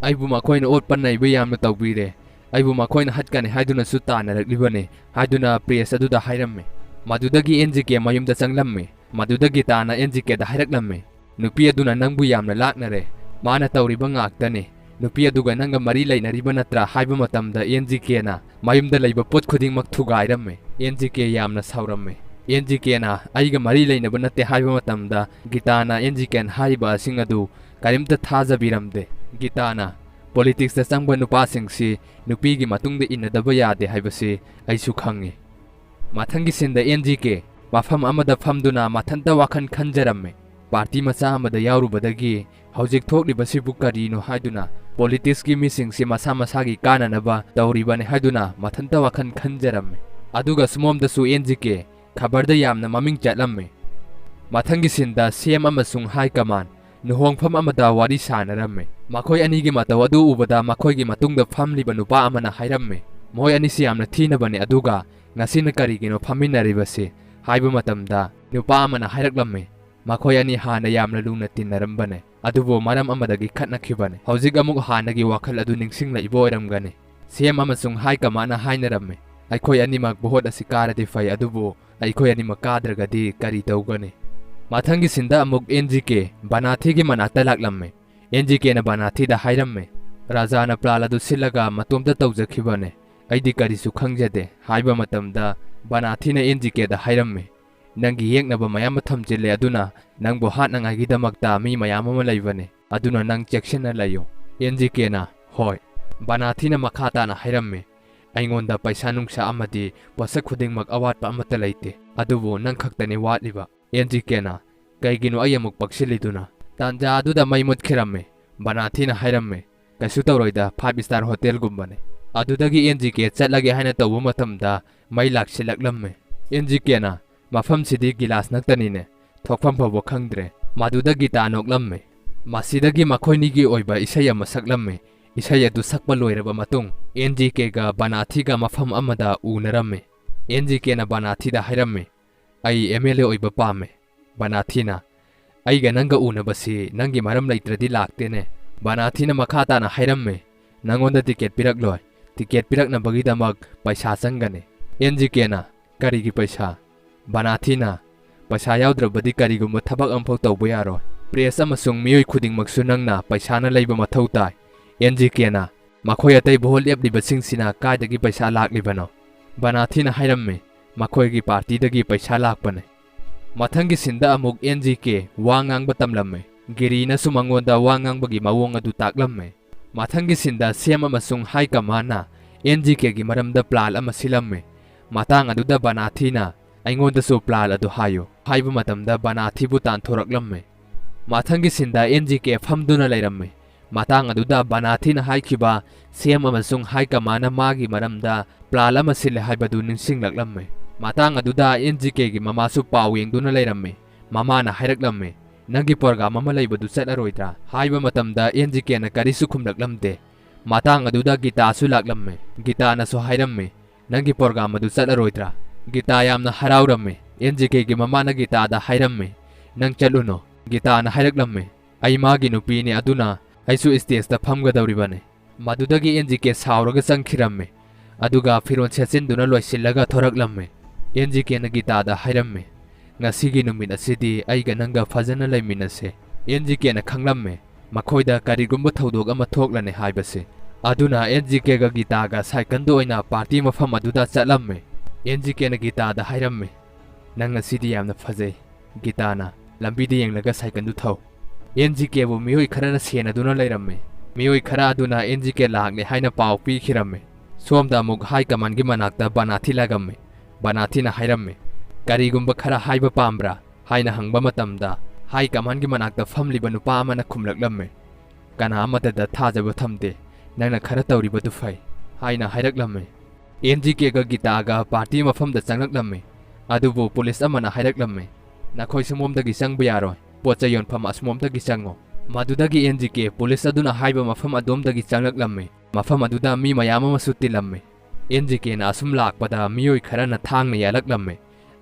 "ꯑꯩꯕꯨ ꯃꯈꯣꯏꯅ ꯑꯣꯠꯄ ꯅꯩꯕ ꯌꯥꯝꯅ ꯇꯧꯕꯤꯔꯦ, ꯑꯩꯕꯨ ꯃꯈꯣꯏꯅ ꯍꯠꯀꯅꯤ ꯍꯥꯏꯗꯨꯅꯁꯨ ꯇꯥꯟꯅꯔꯛꯂꯤꯕꯅꯤ" ꯍꯥꯏꯗꯨꯅ ꯄ꯭ꯔꯦꯁ ꯑꯗꯨꯗ ꯍꯥꯏꯔꯝꯃꯤ꯫ ꯃꯗꯨꯗꯒꯤ ꯑꯦꯟ ꯖꯤ ꯀꯦ ꯃꯌꯨꯝꯗ ꯆꯪꯂꯝꯃꯤ꯫ ꯃꯗꯨꯗ ꯒꯤꯇꯥꯅ ꯑꯦꯟ ꯖꯤ ꯀꯦꯗ ꯍꯥꯏꯔꯛꯂꯝꯃꯤ, "ꯅꯨꯄꯤ ꯑꯗꯨꯅ ꯅꯪꯕꯨ ꯌꯥꯝꯅ ꯂꯥꯛꯅꯔꯦ, ꯃꯥꯅ ꯇꯧꯔꯤꯕ ꯉꯥꯛꯇꯅꯤ꯫ ꯅꯨꯄꯤ ꯑꯗꯨꯒ ꯅꯪꯒ ꯃꯔꯤ ꯂꯩꯅꯔꯤꯕ ꯅꯠꯇ꯭ꯔꯥ?" ꯍꯥꯏꯕ ꯃꯇꯝꯗ ꯑꯦꯟ ꯖꯤ ꯀꯦꯅ ꯃꯌꯨꯝꯗ ꯂꯩꯕ ꯄꯣꯠ ꯈꯨꯗꯤꯡꯃꯛ ꯊꯨꯒꯥꯏꯔꯝꯃꯤ꯫ ꯑꯦꯟ ꯖꯤ ꯀꯦ ꯌꯥꯝꯅ ꯁꯥꯎꯔꯝꯃꯤ꯫ ꯑꯦꯟ ꯖꯤ ꯀꯦꯅ "ꯑꯩꯒ ꯃꯔꯤ ꯂꯩꯅꯕ ꯅꯠꯇꯦ" ꯍꯥꯏꯕ ꯃꯇꯝꯗ ꯒꯤꯇꯥꯅ ꯑꯦꯟ ꯖꯤ ꯀꯦꯅ ꯍꯥꯏꯔꯤꯕ ꯑꯁꯤꯡ ꯑꯗꯨ ꯀꯔꯤꯝꯇ ꯊꯥꯖꯕꯤꯔꯝꯗꯦ꯫ ꯒꯤꯇꯥꯅ, "ꯄꯣꯂꯤꯇꯤꯛꯁꯇ ꯆꯪꯕ ꯅꯨꯄꯥꯁꯤꯡꯁꯤ ꯅꯨꯄꯤꯒꯤ ꯃꯇꯨꯡꯗ ꯏꯟꯅꯗꯕ ꯌꯥꯗꯦ ꯍꯥꯏꯕꯁꯤ ꯑꯩꯁꯨ ꯈꯪꯉꯤ"꯫ ꯃꯊꯪꯒꯤ ꯁꯤꯟꯗ ꯑꯦꯟ ꯖꯤ ꯀꯦ ꯃꯐꯝ ꯑꯃꯗ ꯐꯝꯗꯨꯅ ꯃꯊꯟꯇ ꯋꯥꯈꯜ ꯈꯟꯖꯔꯝꯃꯤ꯫ ꯄꯥꯔꯇꯤ ꯃꯆꯥ ꯑꯃꯗ ꯌꯥꯎꯔꯨꯕꯗꯒꯤ ꯍꯧꯖꯤꯛ ꯊꯣꯛꯂꯤꯕꯁꯤꯕꯨ ꯀꯔꯤꯅꯣ ꯍꯥꯏꯗꯨꯅ ꯄꯣꯂꯤꯇꯤꯛꯁꯀꯤ ꯃꯤꯁꯤꯡꯁꯤ ꯃꯁꯥ ꯃꯁꯥꯒꯤ ꯀꯥꯟꯅꯅꯕ ꯇꯧꯔꯤꯕꯅꯤ ꯍꯥꯏꯗꯨꯅ ꯃꯊꯟꯇ ꯋꯥꯈꯜ ꯈꯟꯖꯔꯝꯃꯤ꯫ ꯑꯗꯨꯒ ꯁꯣꯝꯂꯣꯝꯗꯁꯨ ꯑꯦꯟ ꯖꯤ ꯀꯦ ꯈꯕꯔꯗ ꯌꯥꯝꯅ ꯃꯃꯤꯡ ꯆꯠꯂꯝꯃꯤ꯫ ꯃꯊꯪꯒꯤ ꯁꯤꯟꯗ ꯁꯤ ꯑꯦꯝ ꯑꯃꯁꯨꯡ ꯍꯥꯏ ꯀꯃꯥꯟ ꯂꯨꯍꯣꯡꯐꯝ ꯑꯃꯗ ꯋꯥꯔꯤ ꯁꯥꯟꯅꯔꯝꯃꯤ꯫ ꯃꯈꯣꯏ ꯑꯅꯤꯒꯤ ꯃꯇꯧ ꯑꯗꯨ ꯎꯕꯗ ꯃꯈꯣꯏꯒꯤ ꯃꯇꯨꯡꯗ ꯐꯝꯂꯤꯕ ꯅꯨꯄꯥ ꯑꯃꯅ ꯍꯥꯏꯔꯝꯃꯤ, "ꯃꯈꯣꯏ ꯑꯅꯤꯁꯤ ꯌꯥꯝꯅ ꯊꯤꯅꯕꯅꯤ, ꯑꯗꯨꯒ ꯉꯁꯤꯅ ꯀꯔꯤꯒꯤꯅꯣ ꯐꯝꯃꯤꯟꯅꯔꯤꯕꯁꯤ?" ꯍꯥꯏꯕ ꯃꯇꯝꯗ ꯅꯨꯄꯥ ꯑꯃꯅ ꯍꯥꯏꯔꯛꯂꯝꯃꯤ, "ꯃꯈꯣꯏ ꯑꯅꯤ ꯍꯥꯟꯅ ꯌꯥꯝꯅ ꯂꯨꯅ ꯇꯤꯟꯅꯔꯝꯕꯅꯦ, ꯑꯗꯨꯕꯨ ꯃꯔꯝ ꯑꯃꯗꯒꯤ ꯈꯠꯅꯈꯤꯕꯅꯦ꯫ ꯍꯧꯖꯤꯛ ꯑꯃꯨꯛ ꯍꯥꯟꯅꯒꯤ ꯋꯥꯈꯜ ꯑꯗꯨ ꯅꯤꯡꯁꯤꯡꯂꯛꯏꯕ ꯑꯣꯏꯔꯝꯒꯅꯤ"꯫ ꯁꯤ ꯑꯦꯝ ꯑꯃꯁꯨꯡ ꯍꯥꯏ ꯀꯃꯥꯟꯅ ꯍꯥꯏꯅꯔꯝꯃꯤ, "ꯑꯩꯈꯣꯏ ꯑꯅꯤꯃꯛ ꯚꯣꯠ ꯑꯁꯤ ꯀꯥꯔꯗꯤ ꯐꯩ, ꯑꯗꯨꯕꯨ ꯑꯩꯈꯣꯏ ꯑꯅꯤꯃꯛ ꯀꯥꯗ꯭ꯔꯒꯗꯤ ꯀꯔꯤ ꯇꯧꯒꯅꯤ?" ꯃꯊꯪꯒꯤ ꯁꯤꯟꯗ ꯑꯃꯨꯛ ꯑꯦꯟ ꯖꯤ ꯀꯦ ꯕꯅꯥꯊꯤꯒꯤ ꯃꯅꯥꯛꯇ ꯂꯥꯛꯂꯝꯃꯤ꯫ ꯑꯦꯟ ꯖꯤ ꯀꯦꯅ ꯕꯅꯥꯊꯤꯗ ꯍꯥꯏꯔꯝꯃꯤ, "ꯔꯥꯖꯥꯅ ꯄ꯭ꯂꯥꯟ ꯑꯗꯨ ꯁꯤꯜꯂꯒ ꯃꯇꯣꯝꯇ ꯇꯧꯖꯈꯤꯕꯅꯦ, ꯑꯩꯗꯤ ꯀꯔꯤꯁꯨ ꯈꯪꯖꯗꯦ" ꯍꯥꯏꯕ ꯃꯇꯝꯗ ꯕꯅꯥꯊꯤꯅ ꯑꯦꯟ ꯖꯤ ꯀꯦꯗ ꯍꯥꯏꯔꯝꯃꯤ, "ꯅꯪꯒꯤ ꯌꯦꯛꯅꯕ ꯃꯌꯥꯝ ꯑꯃ ꯊꯝꯖꯤꯜꯂꯦ, ꯑꯗꯨꯅ ꯅꯪꯕꯨ ꯍꯥꯠꯅꯉꯥꯏꯒꯤꯗꯃꯛꯇ ꯃꯤ ꯃꯌꯥꯝ ꯑꯃ ꯂꯩꯕꯅꯦ, ꯑꯗꯨꯅ ꯅꯪ ꯆꯦꯛꯁꯤꯟꯅ ꯂꯩꯌꯨ"꯫ ꯑꯦꯟ ꯖꯤ ꯀꯦꯅ, "ꯍꯣꯏ"꯫ ꯕꯅꯥꯊꯤꯅ ꯃꯈꯥ ꯇꯥꯅ ꯍꯥꯏꯔꯝꯃꯤ, "ꯑꯩꯉꯣꯟꯗ ꯄꯩꯁꯥ ꯅꯨꯡꯁꯥ ꯑꯃꯗꯤ ꯄꯣꯠꯁꯛ ꯈꯨꯗꯤꯡꯃꯛ ꯑꯋꯥꯠꯄ ꯑꯃꯠꯇ ꯂꯩꯇꯦ, ꯑꯗꯨꯕꯨ ꯅꯪ ꯈꯛꯇꯅꯤ ꯋꯥꯠꯂꯤꯕ"꯫ ꯑꯦꯟ ꯖꯤ ꯀꯦꯅ, "ꯀꯩꯒꯤꯅꯣ ꯑꯩ ꯑꯃꯨꯛ ꯄꯛꯁꯤꯜꯂꯤꯗꯨꯅ?" ꯇꯥꯟꯖꯥ ꯑꯗꯨꯗ ꯃꯩ ꯃꯨꯠꯈꯤꯔꯝꯃꯤ꯫ ꯕꯅꯥꯊꯤꯅ ꯍꯥꯏꯔꯝꯃꯤ, "ꯀꯩꯁꯨ ꯇꯧꯔꯣꯏꯗ, ꯐꯥꯏꯚ ꯁ꯭ꯇꯥꯔ ꯍꯣꯇꯦꯜꯒꯨꯝꯕꯅꯤ"꯫ ꯑꯗꯨꯗꯒꯤ ꯑꯦꯟ ꯖꯤ ꯀꯦ ꯆꯠꯂꯒꯦ ꯍꯥꯏꯅ ꯇꯧꯕ ꯃꯇꯝꯗ ꯃꯩ ꯂꯥꯛꯁꯤꯜꯂꯛꯂꯝꯃꯤ꯫ ꯑꯦꯟ ꯖꯤ ꯀꯦꯅ, "ꯃꯐꯝꯁꯤꯗꯤ ꯒꯤꯂꯥꯁ ꯅꯛꯇꯅꯤꯅꯦ, ꯊꯣꯛꯐꯝ ꯐꯥꯎꯕ ꯈꯪꯗ꯭ꯔꯦ"꯫ ꯃꯗꯨꯗ ꯒꯤꯇꯥ ꯅꯣꯛꯂꯝꯃꯤ꯫ ꯃꯁꯤꯗꯒꯤ ꯃꯈꯣꯏꯅꯤꯒꯤ ꯑꯣꯏꯕ ꯏꯁꯩ ꯑꯃ ꯁꯛꯂꯝꯃꯤ꯫ ꯏꯁꯩ ꯑꯗꯨ ꯁꯛꯄ ꯂꯣꯏꯔꯕ ꯃꯇꯨꯡ, ꯑꯦꯟ ꯖꯤ ꯀꯦꯒ ꯕꯅꯥꯊꯤꯒ ꯃꯐꯝ ꯑꯃꯗ ꯎꯅꯔꯝꯃꯤ꯫ ꯑꯦꯟ ꯖꯤ ꯀꯦꯅ ꯕꯅꯥꯊꯤꯗ ꯍꯥꯏꯔꯝꯃꯤ, "ꯑꯩ ꯑꯦꯝ ꯑꯦꯜ ꯑꯦ ꯑꯣꯏꯕ ꯄꯥꯝꯃꯦ"꯫ ꯕꯅꯥꯊꯤꯅ, "ꯑꯩꯒ ꯅꯪꯒ ꯎꯅꯕꯁꯤ ꯅꯪꯒꯤ ꯃꯔꯝ ꯂꯩꯇ꯭ꯔꯗꯤ ꯂꯥꯛꯇꯦꯅꯦ"꯫ ꯕꯅꯥꯊꯤꯅ ꯃꯈꯥ ꯇꯥꯅ ꯍꯥꯏꯔꯝꯃꯤ, "ꯅꯪꯉꯣꯟꯗ ꯇꯤꯀꯦꯠ ꯄꯤꯔꯛꯂꯣꯏ꯫ ꯇꯤꯀꯦꯠ ꯄꯤꯔꯛꯅꯕꯒꯤꯗꯃꯛ ꯄꯩꯁꯥ ꯆꯪꯒꯅꯤ"꯫ ꯑꯦꯟ ꯖꯤ ꯀꯦꯅ, "ꯀꯔꯤꯒꯤ ꯄꯩꯁꯥ?" ꯕꯅꯥꯊꯤꯅ, "ꯄꯩꯁꯥ ꯌꯥꯎꯗ꯭ꯔꯕꯗꯤ ꯀꯔꯤꯒꯨꯝꯕ ꯊꯕꯛ ꯑꯃꯐꯥꯎ ꯇꯧꯕ ꯌꯥꯔꯣꯏ꯫ ꯄ꯭ꯔꯦꯁ ꯑꯃꯁꯨꯡ ꯃꯤꯑꯣꯏ ꯈꯨꯗꯤꯡꯃꯛꯁꯨ ꯅꯪꯅ ꯄꯩꯁꯥꯅ ꯂꯩꯕ ꯃꯊꯧ ꯇꯥꯏ"꯫ ꯑꯦꯟ ꯖꯤ ꯀꯦꯅ, "ꯃꯈꯣꯏ ꯑꯇꯩ ꯚꯣꯠ ꯂꯦꯞꯂꯤꯕꯁꯤꯡꯁꯤꯅ ꯀꯥꯏꯗꯒꯤ ꯄꯩꯁꯥ ꯂꯥꯛꯂꯤꯕꯅꯣ?" ꯕꯅꯥꯊꯤꯅ ꯍꯥꯏꯔꯝꯃꯤ, "ꯃꯈꯣꯏꯒꯤ ꯄꯥꯔꯇꯤꯗꯒꯤ ꯄꯩꯁꯥ ꯂꯥꯛꯄꯅꯤ"꯫ ꯃꯊꯪꯒꯤ ꯁꯤꯟꯗ ꯑꯃꯨꯛ ꯑꯦꯟ ꯖꯤ ꯀꯦ ꯋꯥ ꯉꯥꯡꯕ ꯇꯝꯂꯝꯃꯤ꯫ ꯒꯤꯔꯤꯅꯁꯨ ꯃꯉꯣꯟꯗ ꯋꯥ ꯉꯥꯡꯕꯒꯤ ꯃꯑꯣꯡ ꯑꯗꯨ ꯇꯥꯛꯂꯝꯃꯤ꯫ ꯃꯊꯪꯒꯤ ꯁꯤꯟꯗ ꯁꯤ ꯑꯦꯝ ꯑꯃꯁꯨꯡ ꯍꯥꯏ ꯀꯃꯥꯟꯅ ꯑꯦꯟ ꯖꯤ ꯀꯦꯒꯤ ꯃꯔꯝꯗ ꯄ꯭ꯂꯥꯟ ꯑꯃ ꯁꯤꯜꯂꯝꯃꯤ꯫ ꯃꯇꯥꯡ ꯑꯗꯨꯗ ꯕꯅꯥꯊꯤꯅ, "ꯑꯩꯉꯣꯟꯗꯁꯨ ꯄ꯭ꯂꯥꯟ ꯑꯗꯨ ꯍꯥꯏꯌꯨ" ꯍꯥꯏꯕ ꯃꯇꯝꯗ ꯕꯅꯥꯊꯤꯕꯨ ꯇꯥꯟꯊꯣꯔꯛꯂꯝꯃꯤ꯫ ꯃꯊꯪꯒꯤ ꯁꯤꯟꯗ ꯑꯦꯟ ꯖꯤ ꯀꯦ ꯐꯝꯗꯨꯅ ꯂꯩꯔꯝꯃꯤ꯫ ꯃꯇꯥꯡ ꯑꯗꯨꯗ ꯕꯅꯥꯊꯤꯅ ꯍꯥꯏꯈꯤꯕ ꯁꯤ ꯑꯦꯝ ꯑꯃꯁꯨꯡ ꯍꯥꯏ ꯀꯃꯥꯟꯅ ꯃꯥꯒꯤ ꯃꯔꯝꯗ ꯄ꯭ꯂꯥꯟ ꯑꯃ ꯁꯤꯜꯂꯦ ꯍꯥꯏꯕꯗꯨ ꯅꯤꯡꯁꯤꯡꯂꯛꯂꯝꯃꯤ꯫ ꯃꯇꯥꯡ ꯑꯗꯨꯗ ꯑꯦꯟ ꯖꯤ ꯀꯦꯒꯤ ꯃꯃꯥꯁꯨ ꯄꯥꯎ ꯌꯦꯡꯗꯨꯅ ꯂꯩꯔꯝꯃꯤ꯫ ꯃꯃꯥꯅ ꯍꯥꯏꯔꯛꯂꯝꯃꯤ, "ꯅꯪꯒꯤ ꯄ꯭ꯔꯣꯒ꯭ꯔꯥꯝ ꯑꯃ ꯂꯩꯕꯗꯨ ꯆꯠꯂꯔꯣꯏꯗ꯭ꯔꯥ?" ꯍꯥꯏꯕ ꯃꯇꯝꯗ ꯑꯦꯟ ꯖꯤ ꯀꯦꯅ ꯀꯔꯤꯁꯨ ꯈꯨꯝꯂꯛꯂꯝꯗꯦ꯫ ꯃꯇꯥꯡ ꯑꯗꯨꯗ ꯒꯤꯇꯥꯁꯨ ꯂꯥꯛꯂꯝꯃꯤ꯫ ꯒꯤꯇꯥꯅꯁꯨ ꯍꯥꯏꯔꯝꯃꯤ, "ꯅꯪꯒꯤ ꯄ꯭ꯔꯣꯒ꯭ꯔꯥꯝ ꯑꯗꯨ ꯆꯠꯂꯔꯣꯏꯗ꯭ꯔꯥ?" ꯒꯤꯇꯥ ꯌꯥꯝꯅ ꯍꯔꯥꯎꯔꯝꯃꯤ꯫ ꯑꯦꯟ ꯖꯤ ꯀꯦꯒꯤ ꯃꯃꯥꯅ ꯒꯤꯇꯥꯗ ꯍꯥꯏꯔꯝꯃꯤ, "ꯅꯪ ꯆꯠꯂꯨꯅꯨ"꯫ ꯒꯤꯇꯥꯅ ꯍꯥꯏꯔꯛꯂꯝꯃꯤ, "ꯑꯩ ꯃꯥꯒꯤ ꯅꯨꯄꯤꯅꯤ, ꯑꯗꯨꯅ ꯑꯩꯁꯨ ꯁ꯭ꯇꯦꯖꯇ ꯐꯝꯒꯗꯧꯔꯤꯕꯅꯤ"꯫ ꯃꯗꯨꯗꯒꯤ ꯑꯦꯟ ꯖꯤ ꯀꯦ ꯁꯥꯎꯔꯒ ꯆꯪꯈꯤꯔꯝꯃꯤ꯫ ꯑꯗꯨꯒ ꯐꯤꯔꯣꯜ ꯁꯦꯠꯆꯤꯟꯗꯨꯅ ꯂꯣꯏꯁꯤꯜꯂꯒ ꯊꯣꯔꯛꯂꯝꯃꯤ꯫ ꯑꯦꯟ ꯖꯤ ꯀꯦꯅ ꯒꯤꯇꯥꯗ ꯍꯥꯏꯔꯝꯃꯤ, "ꯉꯁꯤꯒꯤ ꯅꯨꯃꯤꯠ ꯑꯁꯤꯗꯤ ꯑꯩꯒ ꯅꯪꯒ ꯐꯖꯅ ꯂꯩꯃꯤꯟꯅꯁꯦ"꯫ ꯑꯦꯟ ꯖꯤ ꯀꯦꯅ ꯈꯪꯂꯝꯃꯤ, ꯃꯈꯣꯏꯗ ꯀꯔꯤꯒꯨꯝꯕ ꯊꯧꯗꯣꯛ ꯑꯃ ꯊꯣꯛꯂꯅꯤ ꯍꯥꯏꯕꯁꯤ꯫ ꯑꯗꯨꯅ ꯑꯦꯟ ꯖꯤ ꯀꯦꯒ ꯒꯤꯇꯥꯒ ꯁꯥꯏꯀꯜꯗ ꯑꯣꯏꯅ ꯄꯥꯔꯇꯤ ꯃꯐꯝ ꯑꯗꯨꯗ ꯆꯠꯂꯝꯃꯤ꯫ ꯑꯦꯟ ꯖꯤ ꯀꯦꯅ ꯒꯤꯇꯥꯗ ꯍꯥꯏꯔꯝꯃꯤ, "ꯅꯪ ꯉꯁꯤꯗꯤ ꯌꯥꯝꯅ ꯐꯖꯩ"꯫ ꯒꯤꯇꯥꯅ ꯂꯝꯕꯤꯗ ꯌꯦꯡꯂꯒ ꯁꯥꯏꯀꯜꯗꯨ ꯊꯧ꯫ ꯑꯦꯟ ꯖꯤ ꯀꯦꯕꯨ ꯃꯤꯑꯣꯏ ꯈꯔꯅ ꯁꯦꯟꯅꯗꯨꯅ ꯂꯩꯔꯝꯃꯤ꯫ ꯃꯤꯑꯣꯏ ꯈꯔ ꯑꯗꯨꯅ ꯑꯦꯟ ꯖꯤ ꯀꯦ ꯂꯥꯛꯂꯦ ꯍꯥꯏꯅ ꯄꯥꯎ ꯄꯤꯈꯤꯔꯝꯃꯤ꯫ ꯁꯣꯝꯗ ꯑꯃꯨꯛ ꯍꯥꯏ ꯀꯃꯥꯟꯒꯤ ꯃꯅꯥꯛꯇ ꯕꯅꯥꯊꯤ ꯂꯥꯛꯂꯝꯃꯤ꯫ ꯕꯅꯥꯊꯤꯅ ꯍꯥꯏꯔꯝꯃꯤ, "ꯀꯔꯤꯒꯨꯝꯕ ꯈꯔ ꯍꯥꯏꯕ ꯄꯥꯝꯕ꯭ꯔꯥ?" ꯍꯥꯏꯅ ꯍꯪꯕ ꯃꯇꯝꯗ, ꯍꯥꯏ ꯀꯃꯥꯟꯒꯤ ꯃꯅꯥꯛꯇ ꯐꯝꯂꯤꯕ ꯅꯨꯄꯥ ꯑꯃꯅ ꯈꯨꯝꯂꯛꯂꯝꯃꯤ, "ꯀꯅꯥ ꯑꯃꯠꯇꯗ ꯊꯥꯖꯕ ꯊꯝꯗꯦ꯫ ꯅꯪꯅ ꯈꯔ ꯇꯧꯔꯤꯕꯗꯨ ꯐꯩ" ꯍꯥꯏꯅ ꯍꯥꯏꯔꯛꯂꯝꯃꯤ꯫ ꯑꯦꯟ ꯖꯤ ꯀꯦꯒ ꯒꯤꯇꯥꯒ ꯄꯥꯔꯇꯤ ꯃꯐꯝꯗ ꯆꯪꯂꯛꯂꯝꯃꯤ꯫ ꯑꯗꯨꯕꯨ ꯄꯨꯂꯤꯁ ꯑꯃꯅ ꯍꯥꯏꯔꯛꯂꯝꯃꯤ, "ꯅꯈꯣꯏ ꯁꯣꯝꯂꯣꯝꯗꯒꯤ ꯆꯪꯕ ꯌꯥꯔꯣꯏ, ꯄꯣꯠ ꯆꯩ ꯌꯣꯟꯐꯝ ꯑꯁꯣꯝꯂꯣꯝꯗꯒꯤ ꯆꯪꯉꯨ"꯫ ꯃꯗꯨꯗꯒꯤ ꯑꯦꯟ ꯖꯤ ꯀꯦ ꯄꯨꯂꯤꯁ ꯑꯗꯨꯅ ꯍꯥꯏꯕ ꯃꯐꯝ ꯑꯗꯣꯝꯗꯒꯤ ꯆꯪꯂꯛꯂꯝꯃꯤ꯫ ꯃꯐꯝ ꯑꯗꯨꯗ ꯃꯤ ꯃꯌꯥꯝ ꯑꯃꯁꯨ ꯇꯤꯜꯂꯝꯃꯤ꯫ ꯑꯦꯟ ꯖꯤ ꯀꯦꯅ ꯑꯁꯨꯝ ꯂꯥꯛꯄꯗ ꯃꯤꯑꯣꯏ ꯈꯔꯅ ꯊꯥꯡꯅ ꯌꯥꯜꯂꯛꯂꯝꯃꯤ꯫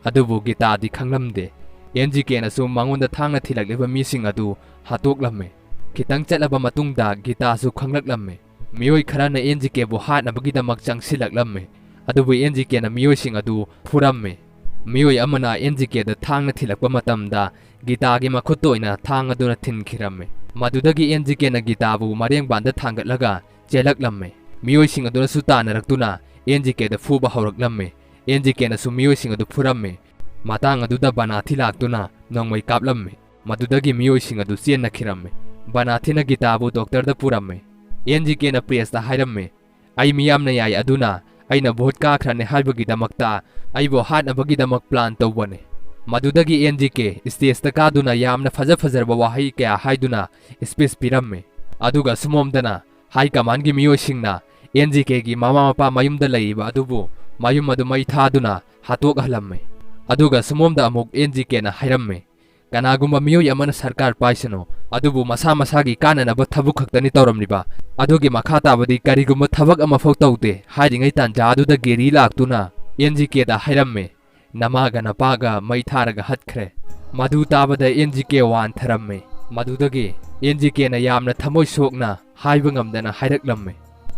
ꯑꯗꯨꯕꯨ ꯒꯤꯇꯥꯗꯤ ꯈꯪꯂꯝꯗꯦ꯫ ꯑꯦꯟ ꯖꯤ ꯀꯦꯅꯁꯨ ꯃꯉꯣꯟꯗ ꯊꯥꯡꯅ ꯊꯤꯜꯂꯛꯂꯤꯕ ꯃꯤꯁꯤꯡ ꯑꯗꯨ ꯍꯥꯠꯇꯣꯛꯂꯝꯃꯤ꯫ ꯈꯤꯇꯪ ꯆꯠꯂꯕ ꯃꯇꯨꯡꯗ ꯒꯤꯇꯥꯁꯨ ꯈꯪꯂꯛꯂꯝꯃꯤ꯫ ꯃꯤꯑꯣꯏ ꯈꯔꯅ ꯑꯦꯟ ꯖꯤ ꯀꯦꯕꯨ ꯍꯥꯠꯅꯕꯒꯤꯗꯃꯛ ꯆꯪꯁꯤꯜꯂꯛꯂꯝꯃꯤ꯫ ꯑꯗꯨꯕꯨ ꯑꯦꯟ ꯖꯤ ꯀꯦꯅ ꯃꯤꯑꯣꯏꯁꯤꯡ ꯑꯗꯨ ꯐꯨꯔꯝꯃꯤ꯫ ꯃꯤꯑꯣꯏ ꯑꯃꯅ ꯑꯦꯟ ꯖꯤ ꯀꯦꯗ ꯊꯥꯡꯅ ꯊꯤꯜꯂꯛꯄ ꯃꯇꯝꯗ ꯒꯤꯇꯥꯒꯤ ꯃꯈꯨꯠꯇ ꯑꯣꯏꯅ ꯊꯥꯡ ꯑꯗꯨꯅ ꯊꯤꯟꯈꯤꯔꯝꯃꯤ꯫ ꯃꯗꯨꯗꯒꯤ ꯑꯦꯟ ꯖꯤ ꯀꯦꯅ ꯒꯤꯇꯥꯕꯨ ꯃꯔꯦꯡꯕꯥꯟꯗ ꯊꯥꯡꯒꯠꯂꯒ ꯆꯦꯜꯂꯛꯂꯝꯃꯤ꯫ ꯃꯤꯑꯣꯏꯁꯤꯡ ꯑꯗꯨꯅꯁꯨ ꯇꯥꯟꯅꯔꯛꯇꯨꯅ ꯑꯦꯟ ꯖꯤ ꯀꯦꯗ ꯐꯨꯕ ꯍꯧꯔꯛꯂꯝꯃꯤ꯫ ꯑꯦꯟ ꯖꯤ ꯀꯦꯅꯁꯨ ꯃꯤꯑꯣꯏꯁꯤꯡ ꯑꯗꯨ ꯐꯨꯔꯝꯃꯤ꯫ ꯃꯇꯥꯡ ꯑꯗꯨꯗ ꯕꯅꯥꯊꯤ ꯂꯥꯛꯇꯨꯅ ꯅꯣꯡꯃꯩ ꯀꯥꯞꯂꯝꯃꯤ꯫ ꯃꯗꯨꯗꯒꯤ ꯃꯤꯑꯣꯏꯁꯤꯡ ꯑꯗꯨ ꯆꯦꯟꯅꯈꯤꯔꯝꯃꯤ꯫ ꯕꯅꯥꯊꯤꯅ ꯒꯤꯇꯥꯕꯨ ꯗꯣꯛꯇꯔꯗ ꯄꯨꯔꯝꯃꯤ꯫ ꯑꯦꯟ ꯖꯤ ꯀꯦꯅ ꯄ꯭ꯔꯦꯁꯇ ꯍꯥꯏꯔꯝꯃꯤ, "ꯑꯩ ꯃꯤꯌꯥꯝꯅ ꯌꯥꯏ ꯑꯗꯨꯅ ꯑꯩꯅ ꯚꯣꯠ ꯀꯥꯈ꯭ꯔꯅꯤ ꯍꯥꯏꯕꯒꯤꯗꯃꯛꯇ ꯑꯩꯕꯨ ꯍꯥꯠꯅꯕꯒꯤꯗꯃꯛ ꯄ꯭ꯂꯥꯟ ꯇꯧꯕꯅꯤ"꯫ ꯃꯗꯨꯗꯒꯤ ꯑꯦꯟ ꯖꯤ ꯀꯦ ꯁ꯭ꯇꯦꯖꯇ ꯀꯥꯗꯨꯅ ꯌꯥꯝꯅ ꯐꯖ ꯐꯖꯔꯕ ꯋꯥꯍꯩ ꯀꯌꯥ ꯍꯥꯏꯗꯨꯅ ꯁ꯭ꯄꯤꯆ ꯄꯤꯔꯝꯃꯤ꯫ ꯑꯗꯨꯒ ꯁꯨꯃꯣꯝꯗꯅ ꯍꯥꯏ ꯀꯃꯥꯟꯒꯤ ꯃꯤꯑꯣꯏꯁꯤꯡꯅ ꯑꯦꯟ ꯖꯤ ꯀꯦꯒꯤ ꯃꯃꯥ ꯃꯄꯥ ꯃꯌꯨꯝꯗ ꯂꯩꯔꯤꯕ ꯑꯗꯨꯕꯨ ꯃꯌꯨꯝ ꯑꯗꯨ ꯃꯩ ꯊꯥꯗꯨꯅ ꯍꯥꯠꯇꯣꯛꯍꯜꯂꯝꯃꯤ꯫ ꯑꯗꯨꯒ ꯁꯨꯃꯣꯝꯗ ꯑꯃꯨꯛ ꯑꯦꯟ ꯖꯤ ꯀꯦꯅ ꯍꯥꯏꯔꯝꯃꯤ, "ꯀꯅꯥꯒꯨꯝꯕ ꯃꯤꯑꯣꯏ ꯑꯃꯅ ꯁꯔꯀꯥꯔ ꯄꯥꯏꯁꯅꯨ, ꯑꯗꯨꯕꯨ ꯃꯁꯥ ꯃꯁꯥꯒꯤ ꯀꯥꯟꯅꯅꯕ ꯊꯕꯛ ꯈꯛꯇꯅꯤ ꯇꯧꯔꯝꯂꯤꯕ꯫ ꯑꯗꯨꯒꯤ ꯃꯈꯥ ꯇꯥꯕꯗꯤ ꯀꯔꯤꯒꯨꯝꯕ ꯊꯕꯛ ꯑꯃꯐꯥꯎ ꯇꯧꯗꯦ" ꯍꯥꯏꯔꯤꯉꯩ ꯇꯥꯟꯖꯥ ꯑꯗꯨꯗ ꯒꯦꯔꯤ ꯂꯥꯛꯇꯨꯅ ꯑꯦꯟ ꯖꯤ ꯀꯦꯗ ꯍꯥꯏꯔꯝꯃꯤ, "ꯅꯃꯥꯒ ꯅꯄꯥꯒ ꯃꯩ ꯊꯥꯔꯒ ꯍꯠꯈ꯭ꯔꯦ"꯫ ꯃꯗꯨ ꯇꯥꯕꯗ ꯑꯦꯟ ꯖꯤ ꯀꯦ ꯋꯥꯟꯊꯔꯝꯃꯤ꯫ ꯃꯗꯨꯗꯒꯤ ꯑꯦꯟ ꯖꯤ ꯀꯦꯅ ꯌꯥꯝꯅ ꯊꯃꯣꯏ ꯁꯣꯛꯅ ꯍꯥꯏꯕ ꯉꯝꯗꯅ ꯍꯥꯏꯔꯛꯂꯝꯃꯤ,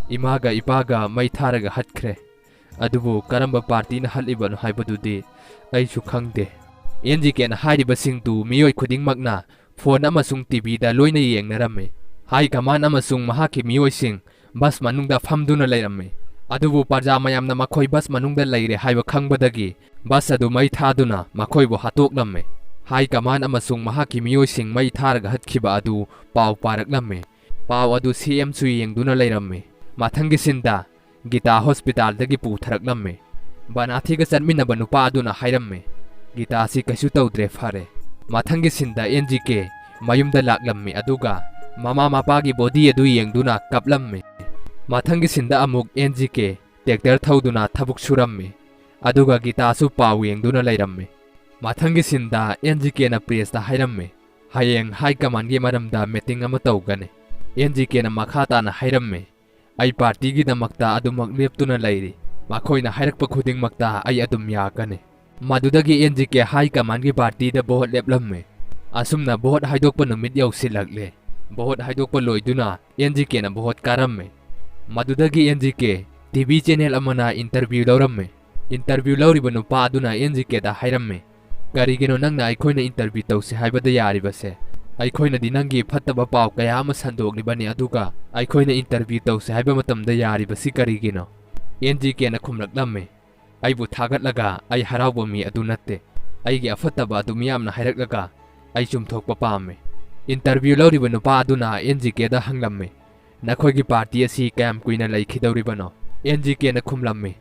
"ꯏꯃꯥꯒ ꯏꯄꯥꯒ ꯃꯩ ꯊꯥꯔꯒ ꯍꯠꯈ꯭ꯔꯦ꯫ ꯑꯗꯨꯕꯨ ꯀꯔꯝꯕ ꯄꯥꯔꯇꯤꯅ ꯍꯠꯂꯤꯕꯅꯣ ꯍꯥꯏꯕꯗꯨꯗꯤ ꯑꯩꯁꯨ ꯈꯪꯗꯦ"꯫ ꯑꯦꯟ ꯖꯤ ꯀꯦꯅ ꯍꯥꯏꯔꯤꯕꯁꯤꯡꯗꯨ ꯃꯤꯑꯣꯏ ꯈꯨꯗꯤꯡꯃꯛꯅ ꯐꯣꯟ ꯑꯃꯁꯨꯡ ꯇꯤ ꯚꯤꯗ ꯂꯣꯏꯅ ꯌꯦꯡꯅꯔꯝꯃꯤ꯫ ꯍꯥꯏ ꯀꯃꯥꯟ ꯑꯃꯁꯨꯡ ꯃꯍꯥꯛꯀꯤ ꯃꯤꯑꯣꯏꯁꯤꯡ ꯕꯁ ꯃꯅꯨꯡꯗ ꯐꯝꯗꯨꯅ ꯂꯩꯔꯝꯃꯤ꯫ ꯑꯗꯨꯕꯨ ꯄ꯭ꯔꯖꯥ ꯃꯌꯥꯝꯅ ꯃꯈꯣꯏ ꯕꯁ ꯃꯅꯨꯡꯗ ꯂꯩꯔꯦ ꯍꯥꯏꯕ ꯈꯪꯕꯗꯒꯤ ꯕꯁ ꯑꯗꯨ ꯃꯩ ꯊꯥꯗꯨꯅ ꯃꯈꯣꯏꯕꯨ ꯍꯥꯠꯇꯣꯛꯂꯝꯃꯤ꯫ ꯍꯥꯏ ꯀꯃꯥꯟ ꯑꯃꯁꯨꯡ ꯃꯍꯥꯛꯀꯤ ꯃꯤꯑꯣꯏꯁꯤꯡ ꯃꯩ ꯊꯥꯔꯒ ꯍꯠꯈꯤꯕ ꯑꯗꯨ ꯄꯥꯎ ꯄꯥꯔꯛꯂꯝꯃꯤ꯫ ꯄꯥꯎ ꯑꯗꯨ ꯁꯤ ꯑꯦꯝꯁꯨ ꯌꯦꯡꯗꯨꯅ ꯂꯩꯔꯝꯃꯤ꯫ ꯃꯊꯪꯒꯤ ꯁꯤꯟꯗ ꯒꯤꯇꯥ ꯍꯣꯁꯄꯤꯇꯥꯜꯗꯒꯤ ꯄꯨꯊꯔꯛꯂꯝꯃꯤ꯫ ꯕꯅꯥꯊꯤꯒ ꯆꯠꯃꯤꯟꯅꯕ ꯅꯨꯄꯥ ꯑꯗꯨꯅ ꯍꯥꯏꯔꯝꯃꯤ, "ꯒꯤꯇꯥꯁꯤ ꯀꯩꯁꯨ ꯇꯧꯗ꯭ꯔꯦ, ꯐꯔꯦ"꯫ ꯃꯊꯪꯒꯤ ꯁꯤꯟꯗ ꯑꯦꯟ ꯖꯤ ꯀꯦ ꯃꯌꯨꯝꯗ ꯂꯥꯛꯂꯝꯃꯤ, ꯑꯗꯨꯒ ꯃꯃꯥ ꯃꯄꯥꯒꯤ ꯕꯣꯗꯤ ꯑꯗꯨ ꯌꯦꯡꯗꯨꯅ ꯀꯞꯂꯝꯃꯤ꯫ ꯃꯊꯪꯒꯤ ꯁꯤꯟꯗ ꯑꯃꯨꯛ ꯑꯦꯟ ꯖꯤ ꯀꯦ ꯇ꯭ꯔꯦꯛꯇꯔ ꯊꯧꯗꯨꯅ ꯊꯕꯛ ꯁꯨꯔꯝꯃꯤ, ꯑꯗꯨꯒ ꯒꯤꯇꯥꯁꯨ ꯄꯥꯎ ꯌꯦꯡꯗꯨꯅ ꯂꯩꯔꯝꯃꯤ꯫ ꯃꯊꯪꯒꯤ ꯁꯤꯟꯗ ꯑꯦꯟ ꯖꯤ ꯀꯦꯅ ꯄ꯭ꯔꯦꯁꯇ ꯍꯥꯏꯔꯝꯃꯤ, ꯍꯌꯦꯡ ꯍꯥꯏ ꯀꯃꯥꯟꯒꯤ ꯃꯔꯝꯗ ꯃꯤꯇꯤꯡ ꯑꯃ ꯇꯧꯒꯅꯤ꯫ ꯑꯦꯟ ꯖꯤ ꯀꯦꯅ ꯃꯈꯥ ꯇꯥꯅ ꯍꯥꯏꯔꯝꯃꯤ, "ꯑꯩ ꯄꯥꯔꯇꯤꯒꯤꯗꯃꯛꯇ ꯑꯗꯨꯃꯛ ꯂꯦꯞꯇꯨꯅ ꯂꯩꯔꯤ꯫ ꯃꯈꯣꯏꯅ ꯍꯥꯏꯔꯛꯄ ꯈꯨꯗꯤꯡꯃꯛꯇ ꯑꯩ ꯑꯗꯨꯝ ꯌꯥꯒꯅꯤ"꯫ ꯃꯗꯨꯗꯒꯤ ꯑꯦꯟ ꯖꯤ ꯀꯦ ꯍꯥꯏ ꯀꯃꯥꯟꯒꯤ ꯄꯥꯔꯇꯤꯗ ꯚꯣꯠ ꯂꯦꯞꯂꯝꯃꯤ꯫ ꯑꯁꯨꯝꯅ ꯚꯣꯠ ꯍꯥꯏꯗꯣꯛꯄ ꯅꯨꯃꯤꯠ ꯌꯧꯁꯤꯜꯂꯛꯂꯦ꯫ ꯚꯣꯠ ꯍꯥꯏꯗꯣꯛꯄ ꯂꯣꯏꯗꯨꯅ ꯑꯦꯟ ꯖꯤ ꯀꯦꯅ ꯚꯣꯠ ꯀꯥꯔꯝꯃꯤ꯫ ꯃꯗꯨꯗꯒꯤ N G K T V channel ꯑꯃꯅ ꯏꯟꯇꯔꯚ꯭ꯌꯨ ꯂꯧꯔꯝꯃꯤ꯫ ꯏꯟꯇꯔꯚ꯭ꯌꯨ ꯂꯧꯔꯤꯕ ꯅꯨꯄꯥ ꯑꯗꯨꯅ ꯑꯦꯟ ꯖꯤ ꯀꯦꯗ ꯍꯥꯏꯔꯝꯃꯤ, "ꯀꯔꯤꯒꯤꯅꯣ ꯅꯪꯅ ꯑꯩꯈꯣꯏꯅ ꯏꯟꯇꯔꯚ꯭ꯌꯨ ꯇꯧꯁꯤ ꯍꯥꯏꯕꯗ ꯌꯥꯔꯤꯕꯁꯦ? ꯑꯩꯈꯣꯏꯅꯗꯤ ꯅꯪꯒꯤ ꯐꯠꯇꯕ ꯄꯥꯎ ꯀꯌꯥ ꯑꯃ ꯁꯟꯗꯣꯛꯂꯤꯕꯅꯤ, ꯑꯗꯨꯒ ꯑꯩꯈꯣꯏꯅ ꯏꯟꯇꯔꯚ꯭ꯌꯨ ꯇꯧꯁꯤ ꯍꯥꯏꯕ ꯃꯇꯝꯗ ꯌꯥꯔꯤꯕꯁꯤ ꯀꯔꯤꯒꯤꯅꯣ?" ꯑꯦꯟ ꯖꯤ ꯀꯦꯅ ꯈꯨꯝꯂꯛꯂꯝꯃꯤ, "ꯑꯩꯕꯨ ꯊꯥꯒꯠꯂꯒ ꯑꯩ ꯍꯔꯥꯎꯕ ꯃꯤ ꯑꯗꯨ ꯅꯠꯇꯦ꯫ ꯑꯩꯒꯤ ꯑꯐꯠꯇꯕ ꯑꯗꯨ ꯃꯤꯌꯥꯝꯅ ꯍꯥꯏꯔꯛꯂꯒ ꯑꯩ ꯆꯨꯝꯊꯣꯛꯄ ꯄꯥꯝꯃꯤ"꯫ ꯏꯟꯇꯔꯚ꯭ꯌꯨ ꯂꯧꯔꯤꯕ ꯅꯨꯄꯥ ꯑꯗꯨꯅ ꯑꯦꯟ ꯖꯤ ꯀꯦꯗ ꯍꯪꯂꯝꯃꯤ, "ꯅꯈꯣꯏꯒꯤ ꯄꯥꯔꯇꯤ ꯑꯁꯤ ꯀꯌꯥꯝ ꯀꯨꯏꯅ ꯂꯩꯈꯤꯗꯧꯔꯤꯕꯅꯣ?" ꯑꯦꯟ ꯖꯤ ꯀꯦꯅ ꯈꯨꯝꯂꯝꯃꯤ,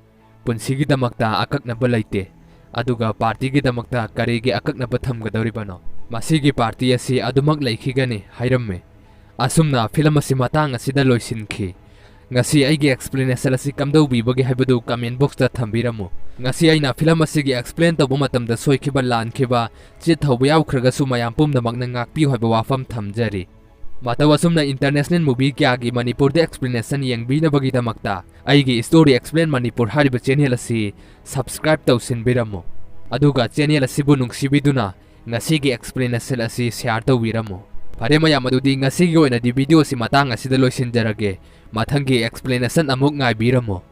"ꯄꯨꯟꯁꯤꯒꯤꯗꯃꯛꯇ ꯑꯀꯛꯅꯕ ꯂꯩꯇꯦ, ꯑꯗꯨꯒ ꯄꯥꯔꯇꯤꯒꯤꯗꯃꯛꯇ ꯀꯔꯤꯒꯤ ꯑꯀꯛꯅꯕ ꯊꯝꯒꯗꯧꯔꯤꯕꯅꯣ? ꯃꯁꯤꯒꯤ ꯄꯥꯔꯇꯤ ꯑꯁꯤ ꯑꯗꯨꯃꯛ ꯂꯩꯈꯤꯒꯅꯤ" ꯍꯥꯏꯔꯝꯃꯤ꯫ ꯑꯁꯨꯝꯅ ꯐꯤꯂꯝ ꯑꯁꯤ ꯃꯇꯥꯡ ꯑꯁꯤꯗ ꯂꯣꯏꯁꯤꯟꯈꯤ꯫ ꯉꯁꯤ ꯑꯩꯒꯤ ꯑꯦꯛꯁꯄ꯭ꯂꯦꯅꯦꯁꯟ ꯑꯁꯤ ꯀꯝꯗꯧꯕꯤꯕꯒꯦ ꯍꯥꯏꯕꯗꯨ ꯀꯃꯦꯟ ꯕꯣꯛꯁꯇ ꯊꯝꯕꯤꯔꯝꯃꯨ꯫ ꯉꯁꯤ ꯑꯩꯅ ꯐꯤꯂꯝ ꯑꯁꯤꯒꯤ ꯑꯦꯛꯁꯄ꯭ꯂꯦꯟ ꯇꯧꯕ ꯃꯇꯝꯗ ꯁꯣꯏꯈꯤꯕ, ꯂꯥꯟꯈꯤꯕ, ꯆꯤꯠ ꯊꯧꯕ ꯌꯥꯎꯈ꯭ꯔꯒꯁꯨ ꯃꯌꯥꯝ ꯄꯨꯝꯅꯃꯛꯅ ꯉꯥꯛꯄꯤꯌꯨ ꯍꯥꯏꯕ ꯋꯥꯐꯝ ꯊꯝꯖꯔꯤ꯫ ꯃꯇꯧ ꯑꯁꯨꯝꯅ ꯏꯟꯇꯔꯅꯦꯁꯅꯦꯜ ꯃꯨꯚꯤ ꯀꯌꯥꯒꯤ ꯃꯅꯤꯄꯨꯔꯗ ꯑꯦꯛꯁꯄ꯭ꯂꯦꯅꯦꯁꯟ ꯌꯦꯡꯕꯤꯅꯕꯒꯤꯗꯃꯛꯇ ꯑꯩꯒꯤ ꯁ꯭ꯇꯣꯔꯤ ꯑꯦꯛꯁꯄ꯭ꯂꯦꯟ ꯃꯅꯤꯄꯨꯔ ꯍꯥꯏꯔꯤꯕ ꯆꯦꯅꯦꯜ ꯑꯁꯤ ꯁꯕꯁꯀ꯭ꯔꯥꯏꯕ ꯇꯧꯁꯤꯟꯕꯤꯔꯝꯃꯨ꯫ ꯑꯗꯨꯒ ꯆꯦꯅꯦꯜ ꯑꯁꯤꯕꯨ ꯅꯨꯡꯁꯤꯕꯤꯗꯨꯅ ꯉꯁꯤꯒꯤ ꯑꯦꯛꯁꯄ꯭ꯂꯦꯅꯦꯁꯟ ꯑꯁꯤ ꯁꯤꯌꯥꯔ ꯇꯧꯕꯤꯔꯝꯃꯨ꯫ ꯐꯔꯦ ꯃꯌꯥꯝ, ꯑꯗꯨꯗꯤ ꯉꯁꯤꯒꯤ ꯑꯣꯏꯅꯗꯤ ꯚꯤꯗꯤꯑꯣ ꯑꯁꯤ ꯃꯇꯥꯡ ꯑꯁꯤꯗ ꯂꯣꯏꯁꯤꯟꯖꯔꯒꯦ꯫ ꯃꯊꯪꯒꯤ ꯑꯦꯛꯁꯄ꯭ꯂꯦꯅꯦꯁꯟ ꯑꯃꯨꯛ ꯉꯥꯏꯕꯤꯔꯝꯃꯨ꯫